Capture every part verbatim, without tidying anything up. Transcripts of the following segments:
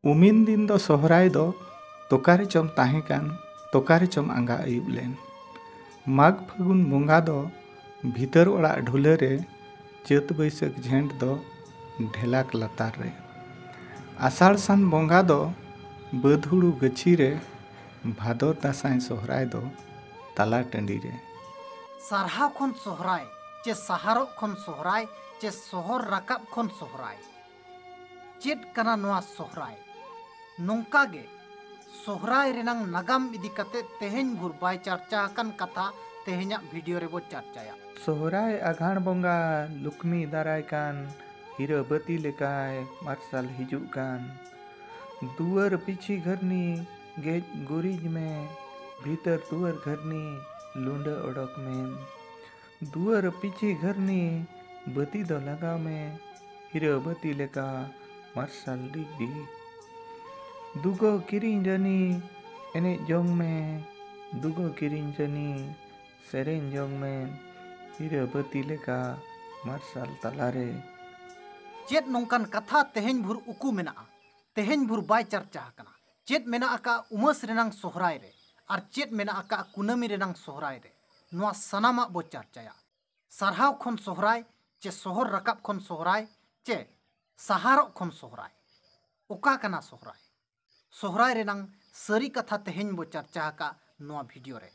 ᱩᱢᱤᱱ ᱫᱤᱱ ᱫᱚ ᱥᱚᱦᱨᱟᱭ ᱫᱚ ᱛᱚᱠᱟ ᱨᱮᱪᱚᱢ ᱛᱟᱦᱮᱸ ᱠᱟᱱ, ᱛᱚᱠᱟ ᱨᱮᱪᱚᱢ ᱟᱸᱜᱟ ᱟᱹᱭᱩᱵ ᱞᱮᱱ᱾ ᱢᱟᱜᱽ ᱯᱷᱟᱹᱜᱩᱱ ᱵᱚᱸᱜᱟ ᱫᱚ ᱵᱷᱤᱛᱟᱹᱨ ᱚᱲᱟᱜ ᱰᱷᱩᱞᱟᱹ ᱨᱮ, ᱪᱟᱹᱛ ᱵᱟᱹᱭᱥᱟᱹᱠᱷ ᱡᱷᱮᱸᱴ ᱫᱚ ᱰᱷᱮᱞᱟᱠ ᱞᱟᱛᱟᱨ ᱨᱮ᱾ ᱟᱥᱟᱲ ᱥᱟᱱ ᱵᱚᱸᱜᱟ ᱫᱚ ᱵᱟᱹᱫᱽ ᱦᱩᱲᱩ ᱜᱟᱹᱪᱷᱤ ᱨᱮ, ᱵᱷᱟᱫᱚᱨ ᱫᱟᱸᱥᱟᱭ ᱥᱚᱦᱨᱟᱭ ᱫᱚ ᱛᱟᱞᱟ ᱴᱟᱺᱰᱤ ᱨᱮ᱾ ᱥᱟᱨᱦᱟᱣ ᱠᱷᱚᱱ ᱥᱚᱦᱨᱟᱭ, ᱪᱮ ᱥᱟᱦᱟᱨᱚᱜ ᱠᱷᱚᱱ ᱥᱚᱦᱨᱟᱭ, ᱪᱮ ᱥᱚᱦᱚᱨ ᱨᱟᱠᱟᱵ ᱠᱷᱚᱱ ᱥᱚᱦᱨᱟᱭ᱾ ᱪᱮᱫ ᱠᱟᱱᱟ ᱱᱚᱣᱟ ᱥᱚᱦᱨᱟᱭ? ᱱᱚᱝᱠᱟ ᱜᱮ ᱥᱚᱦᱨᱟᱭ ᱨᱮᱱᱟᱝ ᱱᱟᱜᱟᱢ ᱤᱫᱤ ᱠᱟᱛᱮ ᱛᱮᱦᱮᱧ ᱵᱷᱳᱨ ᱵᱟᱭ ᱪᱟᱨᱪᱟ ᱟᱠᱟᱱ ᱠᱟᱛᱷᱟ ᱛᱮᱦᱮᱧᱟᱜ ᱵᱷᱤᱰᱤᱭᱳ ᱨᱮᱵᱚ ᱪᱟᱨᱪᱟᱭᱟ᱾ ᱥᱚᱦᱨᱟᱭ ᱟᱜᱷᱟᱬ ᱵᱚᱸᱜᱟ ᱞᱩᱠᱷᱢᱤ ᱫᱟᱨᱟᱭ ᱠᱟᱱ, ᱦᱤᱨᱟᱹ ᱵᱟᱹᱛᱤ ᱞᱮᱠᱟᱭ ᱢᱟᱨᱥᱟᱞ ᱦᱤᱡᱩᱜ ᱠᱟᱱ᱾ ᱫᱩᱣᱟᱹᱨ ᱯᱤᱪᱷᱤ ᱜᱷᱟᱹᱨᱱᱤ ᱜᱮᱡ ᱜᱩᱨᱤᱡ ᱢᱮ, ᱵᱷᱤᱛᱟᱹᱨ ᱫᱩᱣᱟᱹᱨ ᱜᱷᱟᱹᱨᱱᱤ ᱞᱩᱸᱰᱟᱹ ᱚᱰᱚᱠ ᱢᱮ᱾ ᱫᱩᱣᱟᱹᱨ ᱯᱤᱪᱷᱤ ᱜᱷᱟᱹᱨᱱᱤ ᱵᱟᱹᱛᱤ ᱫᱚ ᱞᱟᱜᱟᱣ ᱢᱮ, ᱦᱤᱨᱟᱹ ᱵᱟᱹᱛᱤ ᱞᱮᱠᱟ ᱢᱟᱨᱥᱟᱞ ᱰᱤᱜᱽ ᱰᱤᱜᱽ᱾ ᱫᱩᱜᱚ ᱠᱤᱨᱤᱧ ᱨᱟᱹᱱᱤ ᱮᱱᱮᱡ ᱡᱚᱝ ᱢᱮ, ᱫᱩᱜᱚ ᱠᱤᱨᱤᱧ ᱨᱟᱹᱱᱤ ᱥᱮᱨᱮᱧ ᱡᱚᱝ ᱢᱮ, ᱦᱤᱨᱟᱹ ᱵᱟᱹᱛᱤ ᱞᱮᱠᱟ ᱢᱟᱨᱥᱟᱞ ᱛᱟᱞᱟᱨᱮ᱾ ᱪᱮᱫ ᱱᱚᱝᱠᱟᱱ ᱠᱟᱛᱷᱟ ᱛᱮᱦᱮᱧ ᱵᱷᱳᱨ ᱩᱠᱩ ᱢᱮᱱᱟᱜᱼᱟ? ᱛᱮᱦᱮᱧ ᱵᱷᱳᱨ ᱵᱟᱭ ᱪᱟᱨᱪᱟ ᱟᱠᱟᱱᱟ᱾ ᱪᱮᱫ ᱢᱮᱱᱟᱜ ᱟᱠᱟᱫ ᱩᱢᱟᱹᱥ ᱨᱮᱱᱟᱝ ᱥᱚᱦᱨᱟᱭ ᱨᱮ ᱟᱨ ᱪᱮᱫ ᱢᱮᱱᱟᱜ ᱟᱠᱟᱫ ᱠᱩᱱᱟᱹᱢᱤ ᱨᱮᱱᱟᱝ ᱥᱚᱦᱨᱟᱭ ᱨᱮ, ᱱᱚᱣᱟ ᱥᱟᱱᱟᱢᱟᱜ ᱵᱚ ᱪᱟᱨᱪᱟᱭᱟ᱾ ᱥᱟᱨᱦᱟᱣ ᱠᱷᱚᱱ ᱥᱚᱦᱨᱟᱭ, ᱪᱮ ᱥᱚᱦᱚᱨ ᱨᱟᱠᱟᱵ ᱠᱷᱚᱱ ᱥᱚᱦᱨᱟᱭ, ᱪᱮ ᱥᱟᱦᱟᱨᱚᱜ ᱠᱷᱚᱱ ᱥᱚᱦᱨᱟᱭ, ᱚᱠᱟ ᱠᱟᱱᱟ ᱥᱚᱦᱨᱟᱭ? ᱥᱚᱦᱨᱟᱭ ᱨᱮᱱᱟᱝ ᱥᱟᱹᱨᱤ ᱠᱟᱛᱷᱟ ᱛᱮᱦᱮᱧ ᱵᱚ ᱪᱟᱨᱪᱟ ᱟᱠᱟᱫ ᱱᱚᱣᱟ ᱵᱷᱤᱰᱤᱭᱳ ᱨᱮ᱾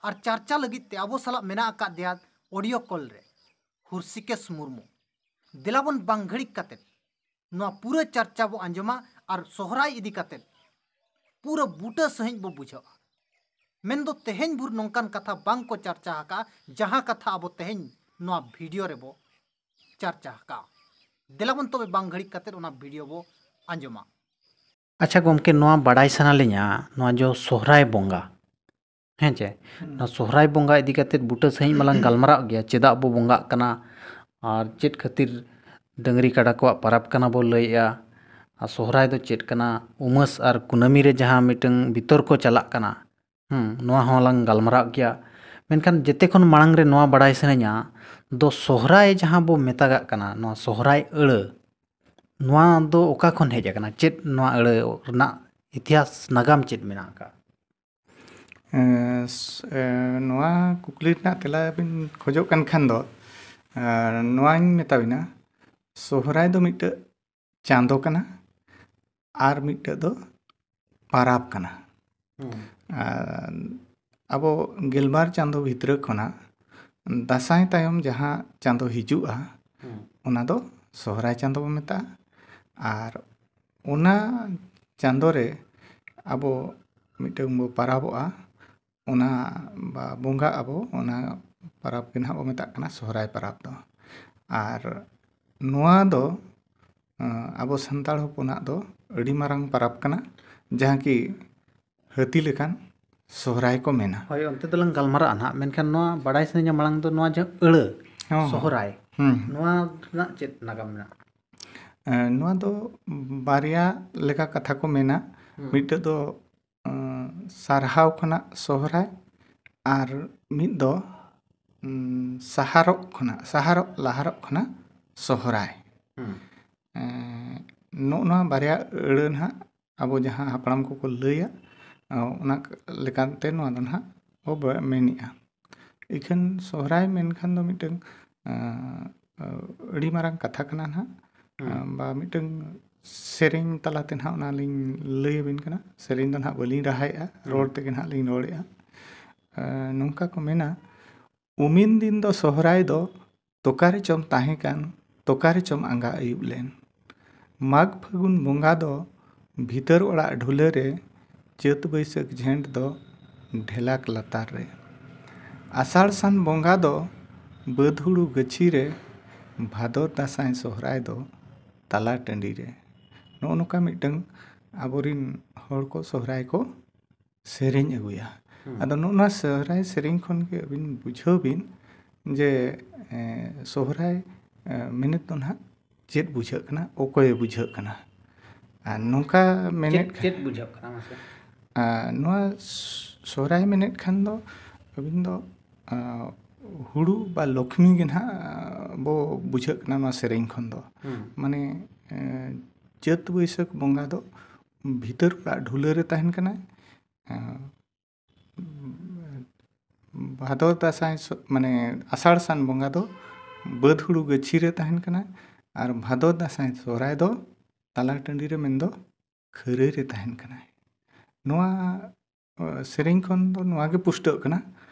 ᱟᱨ ᱪᱟᱨᱪᱟ ᱞᱟᱹᱜᱤᱫ ᱛᱮ ᱟᱵᱚ ᱥᱟᱞᱟᱜ ᱢᱮᱱᱟᱜ ᱟᱠᱟᱫ ᱫᱮᱭᱟ ᱚᱰᱤᱭᱳ ᱠᱚᱞ ᱨᱮ ᱦᱩᱨᱥᱤᱠᱮᱥ ᱢᱩᱨᱢᱩ᱾ ᱫᱮᱞᱟᱵᱚᱱ ᱵᱟᱝ ᱜᱷᱟᱹᱲᱤᱠ ᱠᱟᱛᱮᱫ ᱱᱚᱣᱟ ᱯᱩᱨᱟᱹ ᱪᱟᱨᱪᱟ ᱵᱚ ᱟᱸᱡᱚᱢᱟ ᱟᱨ ᱥᱚᱦᱨᱟᱭ ᱤᱫᱤ ᱠᱟᱛᱮᱫ ᱯᱩᱨᱟᱹ ᱵᱩᱴᱟᱹ ᱥᱟᱺᱦᱤᱡ ᱵᱚ ᱵᱩᱡᱷᱟᱹᱣᱟ᱾ ᱢᱮᱱᱫᱚ ᱛᱮᱦᱮᱧ ᱵᱷᱳᱨ ᱱᱚᱝᱠᱟᱱ ᱠᱟᱛᱷᱟ ᱵᱟᱝ ᱠᱚ ᱪᱟᱨᱪᱟ ᱟᱠᱟᱫᱼᱟ, ᱡᱟᱦᱟᱸ ᱠᱟᱛᱷᱟ ᱟᱵᱚ ᱛᱮᱦᱮᱧ ᱱᱚᱣᱟ ᱵᱷᱤᱰᱤᱭᱳ ᱨᱮᱵᱚ ᱪᱟᱨᱪᱟ ᱟᱠᱟᱫᱼᱟ᱾ ᱫᱮᱞᱟᱵᱚᱱ ᱛᱚᱵᱮ ᱵᱟᱝ ᱜᱷᱟᱹᱲᱤᱠ ᱠᱟᱛᱮᱫ ᱚᱱᱟ ᱵᱷᱤᱰᱤᱭᱳ ᱵᱚ ᱟᱸᱡᱚᱢᱟ᱾ ᱟᱪᱪᱷᱟ ᱜᱚᱢᱠᱮ, ᱱᱚᱣᱟ ᱵᱟᱲᱟᱭ ᱥᱟᱱᱟ ᱞᱤᱧᱟ, ᱱᱚᱣᱟ ᱡᱚ ᱥᱚᱦᱨᱟᱭ ᱵᱚᱸᱜᱟ, ᱦᱮᱸ ᱪᱮ, ᱱᱚᱣᱟ ᱥᱚᱦᱨᱟᱭ ᱵᱚᱸᱜᱟ ᱤᱫᱤ ᱠᱟᱛᱮᱫ ᱵᱩᱴᱟᱹ ᱥᱟᱺᱦᱤᱡ ᱢᱟᱞᱟᱝ ᱜᱟᱞᱢᱟᱨᱟᱣ ᱜᱮᱭᱟ, ᱪᱮᱫᱟᱜ ᱵᱚ ᱵᱚᱸᱜᱟᱜ ᱠᱟᱱᱟ ᱟᱨ ᱪᱮᱫ ᱠᱷᱟᱹᱛᱤᱨ ᱰᱟᱹᱝᱨᱤ ᱠᱟᱰᱟ ᱠᱚᱣᱟᱜ ᱯᱟᱨᱟᱵᱽ ᱠᱟᱱᱟ ᱵᱚ ᱞᱟᱹᱭᱮᱜᱼᱟ, ᱟᱨ ᱥᱚᱦᱨᱟᱭ ᱫᱚ ᱪᱮᱫ ᱠᱟᱱᱟ, ᱩᱢᱟᱹᱥ ᱟᱨ ᱠᱩᱱᱟᱹᱢᱤ ᱨᱮ ᱡᱟᱦᱟᱸ ᱢᱤᱫᱴᱟᱝ ᱵᱤᱛᱚᱨᱠᱚ ᱪᱟᱞᱟᱜ ᱠᱟᱱᱟ, ᱦᱩᱸ, ᱱᱚᱣᱟ ᱦᱚᱸ ᱞᱟᱝ ᱜᱟᱞᱢᱟᱨᱟᱣ ᱜᱮᱭᱟ᱾ ᱢᱮᱱᱠᱷᱟᱱ ᱡᱮᱛᱮ ᱠᱷᱚᱱ ᱢᱟᱲᱟᱝ ᱨᱮ ᱱᱚᱣᱟ ᱵᱟᱲᱟᱭ ᱥᱟᱱᱟᱧᱟ, ᱫᱚ ᱥᱚᱦᱨᱟᱭ ᱡᱟᱦᱟᱸ ᱵᱚ ᱢᱮᱛᱟᱜᱟᱜ ᱠᱟᱱᱟ, ᱱᱚᱣᱟ ᱥᱚᱦᱨᱟᱭ ᱟᱹᱲᱟᱹ, ᱱᱚᱣᱟ ᱫᱚ ᱚᱠᱟ ᱠᱷᱚᱱ ᱦᱮᱡ ᱟᱠᱟᱱᱟ? ᱪᱮᱫ ᱱᱚᱣᱟ ᱟᱹᱲᱟᱹ ᱨᱮᱱᱟᱜ ᱤᱛᱤᱦᱟᱥ ᱱᱟᱜᱟᱢ ᱪᱮᱫ ᱢᱮᱱᱟᱜ ᱟᱠᱟᱫ? ᱮᱸ, ᱥ-, ᱮᱸ, ᱱᱚᱣᱟ ᱠᱩᱠᱞᱤ ᱨᱮᱱᱟᱜ ᱛᱮᱞᱟ ᱵᱤᱱ ᱠᱷᱚᱡᱚᱜ ᱠᱟᱱ ᱠᱷᱟᱱ ᱫᱚ, ᱮᱸ, ᱱᱚᱣᱟᱧ ᱢᱮᱛᱟ ᱵᱤᱱᱟ, ᱥᱚᱦᱨᱟᱭ ᱫᱚ ᱢᱤᱫᱴᱟᱹᱜ ᱪᱟᱸᱫᱚ ᱠᱟᱱᱟ ᱟᱨ ᱢᱤᱫᱴᱟᱹᱜ ᱫᱚ ᱯᱟᱨᱟᱵᱽ ᱠᱟᱱᱟ᱾ ᱦᱩᱸ᱾ ᱟᱨ ᱟᱵᱚ ᱜᱮᱞᱵᱟᱨ ᱪᱟᱸᱫᱚ ᱵᱷᱤᱛᱨᱤ ᱠᱷᱚᱱᱟᱜ ᱫᱟᱸᱥᱟᱭ ᱛᱟᱭᱚᱢ ᱡᱟᱦᱟᱸ ᱪᱟᱸᱫᱚ ᱦᱤᱡᱩᱜᱼᱟ, ᱦᱩᱸ᱾ ᱚᱱᱟ ᱫᱚ ᱥᱚᱦᱨᱟᱭ ᱪᱟᱸᱫᱚ ᱵᱚᱱ ᱢᱮᱛᱟᱜᱼᱟ᱾ ᱟᱨ ᱚᱱᱟ ᱪᱟᱸᱫᱚ ᱨᱮ ᱟᱵᱚ ᱢᱤᱫᱴᱟᱹᱝ ᱵᱚ ᱯᱟᱨᱟᱵᱚᱜᱼᱟ, ᱚᱱᱟ ᱵᱟ ᱵᱚᱸᱜᱟᱜ ᱟᱵᱚ, ᱚᱱᱟ ᱯᱟᱨᱟᱵᱽ ᱜᱮ ᱱᱟᱦᱟᱜ ᱵᱚ ᱢᱮᱛᱟᱜ ᱠᱟᱱᱟ ᱥᱚᱦᱨᱟᱭ ᱯᱟᱨᱟᱵᱽ ᱫᱚ᱾ ᱟᱨ ᱱᱚᱣᱟ ᱫᱚ, ᱟᱸ, ᱟᱵᱚ ᱥᱟᱱᱛᱟᱲ ᱦᱚᱯᱚᱱᱟᱜ ᱫᱚ ᱟᱹᱰᱤ ᱢᱟᱨᱟᱝ ᱯᱟᱨᱟᱵᱽ ᱠᱟᱱᱟ, ᱡᱟᱦᱟᱸ ᱠᱤ ᱦᱟᱹᱛᱤ ᱞᱮᱠᱟᱱ ᱥᱚᱦᱨᱟᱭ ᱠᱚ ᱢᱮᱱᱟ᱾ ᱦᱳᱭ, ᱚᱱᱛᱮ ᱫᱚᱞᱟᱝ ᱜᱟᱞᱢᱟᱨᱟᱜᱼᱟ ᱱᱟᱦᱟᱜ, ᱢᱮᱱᱠᱷᱟᱱ ᱱᱚᱣᱟ ᱵᱟᱲᱟᱭ ᱥᱟᱱᱟᱧᱟ ᱢᱟᱲᱟᱝ ᱫᱚ ᱱᱚᱣᱟ ᱡᱟᱦᱟᱸ ᱟᱹᱲᱟᱹ, ᱦᱚᱸ, ᱦᱚᱸ᱾ ᱥᱚᱦᱨᱟᱭ, ᱦᱩᱸ᱾ ᱱᱚᱣᱟ ᱨᱮᱱᱟᱜ ᱪᱮᱫ ᱱᱟᱜᱟᱢ ᱢᱮᱱᱟᱜᱼᱟ? ᱮᱸ, ᱱᱚᱣᱟ ᱫᱚ ᱵᱟᱨᱭᱟ ᱞᱮᱠᱟ ᱠᱟᱛᱷᱟ ᱠᱚ ᱢᱮᱱᱟ᱾ ᱦᱩᱸ᱾ ᱢᱤᱫᱴᱟᱹᱜ ᱫᱚ, ᱮᱸ, ᱥᱟᱨᱦᱟᱣ ᱠᱷᱚᱱᱟᱜ ᱥᱚᱦᱨᱟᱭ, ᱟᱨ ᱢᱤᱫ ᱫᱚ, ᱩᱸ, ᱥᱟᱦᱟᱨᱚᱜ ᱠᱷᱚᱱᱟᱜ, ᱥᱟᱦᱟᱨᱚᱜ ᱞᱟᱦᱟᱨᱚᱜ ᱠᱷᱚᱱᱟᱜ ᱥᱚᱦᱨᱟᱭ᱾ ᱦᱩᱸ᱾ ᱮᱸ, ᱱᱚᱜᱼᱚ ᱱᱚᱣᱟ ᱵᱟᱨᱭᱟ ᱟᱹᱲᱟᱹ ᱱᱟᱦᱟᱜ ᱟᱵᱚ ᱡᱟᱦᱟᱸ ᱦᱟᱯᱲᱟᱢ ᱠᱚᱠᱚ ᱞᱟᱹᱭᱟ, ᱚᱱᱟ ᱞᱮᱠᱟᱛᱮ ᱱᱚᱣᱟ ᱫᱚ ᱱᱟᱦᱟᱜ ᱵᱚ ᱢᱮᱱᱮᱜᱼᱟ᱾ ᱤᱠᱷᱟᱹᱱ ᱥᱚᱦᱨᱟᱭ ᱢᱮᱱᱠᱷᱟᱱ ᱫᱚ ᱢᱤᱫᱴᱟᱹᱝ, ᱟᱸ, ᱟᱹᱰᱤ ᱢᱟᱨᱟᱝ ᱠᱟᱛᱷᱟ ᱠᱟᱱᱟ ᱱᱟᱦᱟᱜ, ᱦᱩᱸ᱾ ᱟᱸ, ᱵᱟ ᱢᱤᱫᱴᱟᱹᱝ ᱥᱮᱨᱮᱧ ᱛᱟᱞᱟᱛᱮ ᱱᱟᱦᱟᱜ ᱚᱱᱟᱞᱤᱧ ᱞᱟᱹᱭ ᱟᱹᱵᱤᱱ ᱠᱟᱱᱟ᱾ ᱥᱮᱨᱮᱧ ᱫᱚ ᱱᱟᱦᱟᱜ ᱵᱟᱹᱞᱤᱧ ᱨᱟᱦᱟᱭᱮᱜᱼᱟ, ᱦᱩᱸ᱾ ᱨᱚᱲ ᱛᱮᱜᱮ ᱱᱟᱦᱟᱜ ᱞᱤᱧ ᱨᱚᱲᱮᱜᱼᱟ᱾ ᱟᱸ, ᱱᱚᱝᱠᱟ ᱠᱚ ᱢᱮᱱᱟ, ᱩᱢᱤᱱ ᱫᱤᱱ ᱫᱚ ᱥᱚᱦᱨᱟᱭ ᱫᱚ ᱛᱚᱠᱟ ᱨᱮᱪᱚᱢ ᱛᱟᱦᱮᱸ ᱠᱟᱱ, ᱛᱚᱠᱟ ᱨᱮᱪᱚᱢ ᱟᱸᱜᱟ ᱟᱹᱭᱩᱵ ᱞᱮᱱ᱾ ᱢᱟᱜᱽ ᱯᱷᱟᱹᱜᱩᱱ ᱵᱚᱸᱜᱟ ᱫᱚ ᱵᱷᱤᱛᱟᱹᱨ ᱚᱲᱟᱜ ᱰᱷᱩᱞᱟᱹ ᱨᱮ, ᱪᱟᱹᱛ ᱵᱟᱹᱭᱥᱟᱹᱠᱷ ᱡᱷᱮᱸᱴ ᱫᱚ ᱰᱷᱮᱞᱟᱠ ᱞᱟᱛᱟᱨ ᱨᱮ᱾ ᱟᱥᱟᱲ ᱥᱟᱱ ᱵᱚᱸᱜᱟ ᱫᱚ ᱵᱟᱹᱫᱽ ᱦᱩᱲᱩ ᱜᱟᱹᱪᱷᱤ ᱨᱮ, ᱵᱷᱟᱫᱚᱨ ᱫᱟᱸᱥᱟᱭ ᱥᱚᱦᱨᱟᱭ ᱫᱚ ᱛᱟᱞᱟ ᱴᱟᱺᱰᱤ ᱨᱮ᱾ ᱱᱚᱜᱼᱚ ᱱᱚᱝᱠᱟ ᱢᱤᱫᱴᱟᱹᱝ ᱟᱵᱚᱨᱤᱱ ᱦᱚᱲ ᱠᱚ ᱥᱚᱦᱨᱟᱭ ᱠᱚ ᱥᱮᱨᱮᱧ ᱟᱹᱜᱩᱭᱟ᱾ ᱦᱩᱸ᱾ ᱟᱫᱚ ᱱᱚᱜᱼᱚ ᱱᱚᱣᱟ ᱥᱚᱦᱨᱟᱭ ᱥᱮᱨᱮᱧ ᱠᱷᱚᱱ ᱜᱮ ᱟᱹᱵᱤᱱ ᱵᱩᱡᱷᱟᱹᱣ ᱵᱤᱱ ᱡᱮ, ᱮᱸ, ᱥᱚᱦᱨᱟᱭ, ᱮᱸ, ᱢᱮᱱᱮᱛ ᱫᱚ ᱱᱟᱦᱟᱜ ᱪᱮᱫ ᱵᱩᱡᱷᱟᱹᱜ ᱠᱟᱱᱟ, ᱚᱠᱚᱭᱮ ᱵᱩᱡᱷᱟᱹᱜ ᱠᱟᱱᱟ᱾ ᱟᱨ ᱱᱚᱝᱠᱟ ᱢᱮᱱᱮᱫ ᱪᱮᱫ, ᱠᱷᱟᱱ ᱪᱮᱫ ᱵᱩᱡᱷᱟᱹᱜ ᱠᱟᱱᱟ ᱢᱟᱥᱮ? ᱟᱨ ᱱᱚᱣᱟ ᱥ-, ᱥᱚᱦᱨᱟᱭ ᱢᱮᱱᱮᱫ ᱠᱷᱟᱱ ᱫᱚ ᱟᱹᱵᱤᱱ ᱫᱚ, ᱟᱸ, ᱦᱩᱲᱩ ᱵᱟ ᱞᱚᱠᱷᱢᱤ ᱜᱮ ᱱᱟᱦᱟᱜ, ᱟᱸ, ᱵᱚ ᱵᱩᱡᱷᱟᱹᱜ ᱠᱟᱱᱟ ᱱᱚᱣᱟ ᱥᱮᱨᱮᱧ ᱠᱷᱚᱱ ᱫᱚ᱾ ᱦᱩᱸ᱾ ᱢᱟᱱᱮ, ᱮᱸ, ᱪᱟᱹᱛ ᱵᱟᱹᱭᱥᱟᱹᱠᱷ ᱵᱚᱸᱜᱟ ᱫᱚ ᱵᱷᱤᱛᱟᱹᱨ ᱚᱲᱟᱜ ᱰᱷᱩᱞᱟᱹ ᱨᱮ ᱛᱟᱦᱮᱱ ᱠᱟᱱᱟᱭ᱾ ᱮᱸ, ᱵᱷᱟᱫᱚᱨ ᱫᱟᱸᱥᱟᱭ ᱥᱚ-, ᱢᱟᱱᱮ ᱟᱥᱟᱲ ᱥᱟᱱ ᱵᱚᱸᱜᱟ ᱫᱚ ᱵᱟᱹᱫᱽ ᱦᱩᱲᱩ ᱜᱟᱹᱪᱷᱤ ᱨᱮ ᱛᱟᱦᱮᱱ ᱠᱟᱱᱟᱭ᱾ ᱟᱨ ᱵᱷᱟᱫᱚᱨ ᱫᱟᱸᱥᱟᱭ ᱥᱚᱦᱨᱟᱭ ᱫᱚ ᱛᱟᱞᱟ ᱴᱟᱺᱰᱤ ᱨᱮ, ᱢᱮᱱᱫᱚ ᱠᱷᱟᱹᱨᱟᱹᱭ ᱨᱮ ᱛᱟᱦᱮᱱ ᱠᱟᱱᱟᱭ᱾ ᱱᱚᱣᱟ, ᱮ, ᱥᱮᱨᱮᱧ ᱠᱷᱚᱱ ᱫᱚ ᱱᱚᱣᱟ ᱜᱮ ᱯᱩᱥᱴᱟᱹᱜ ᱠᱟᱱᱟ,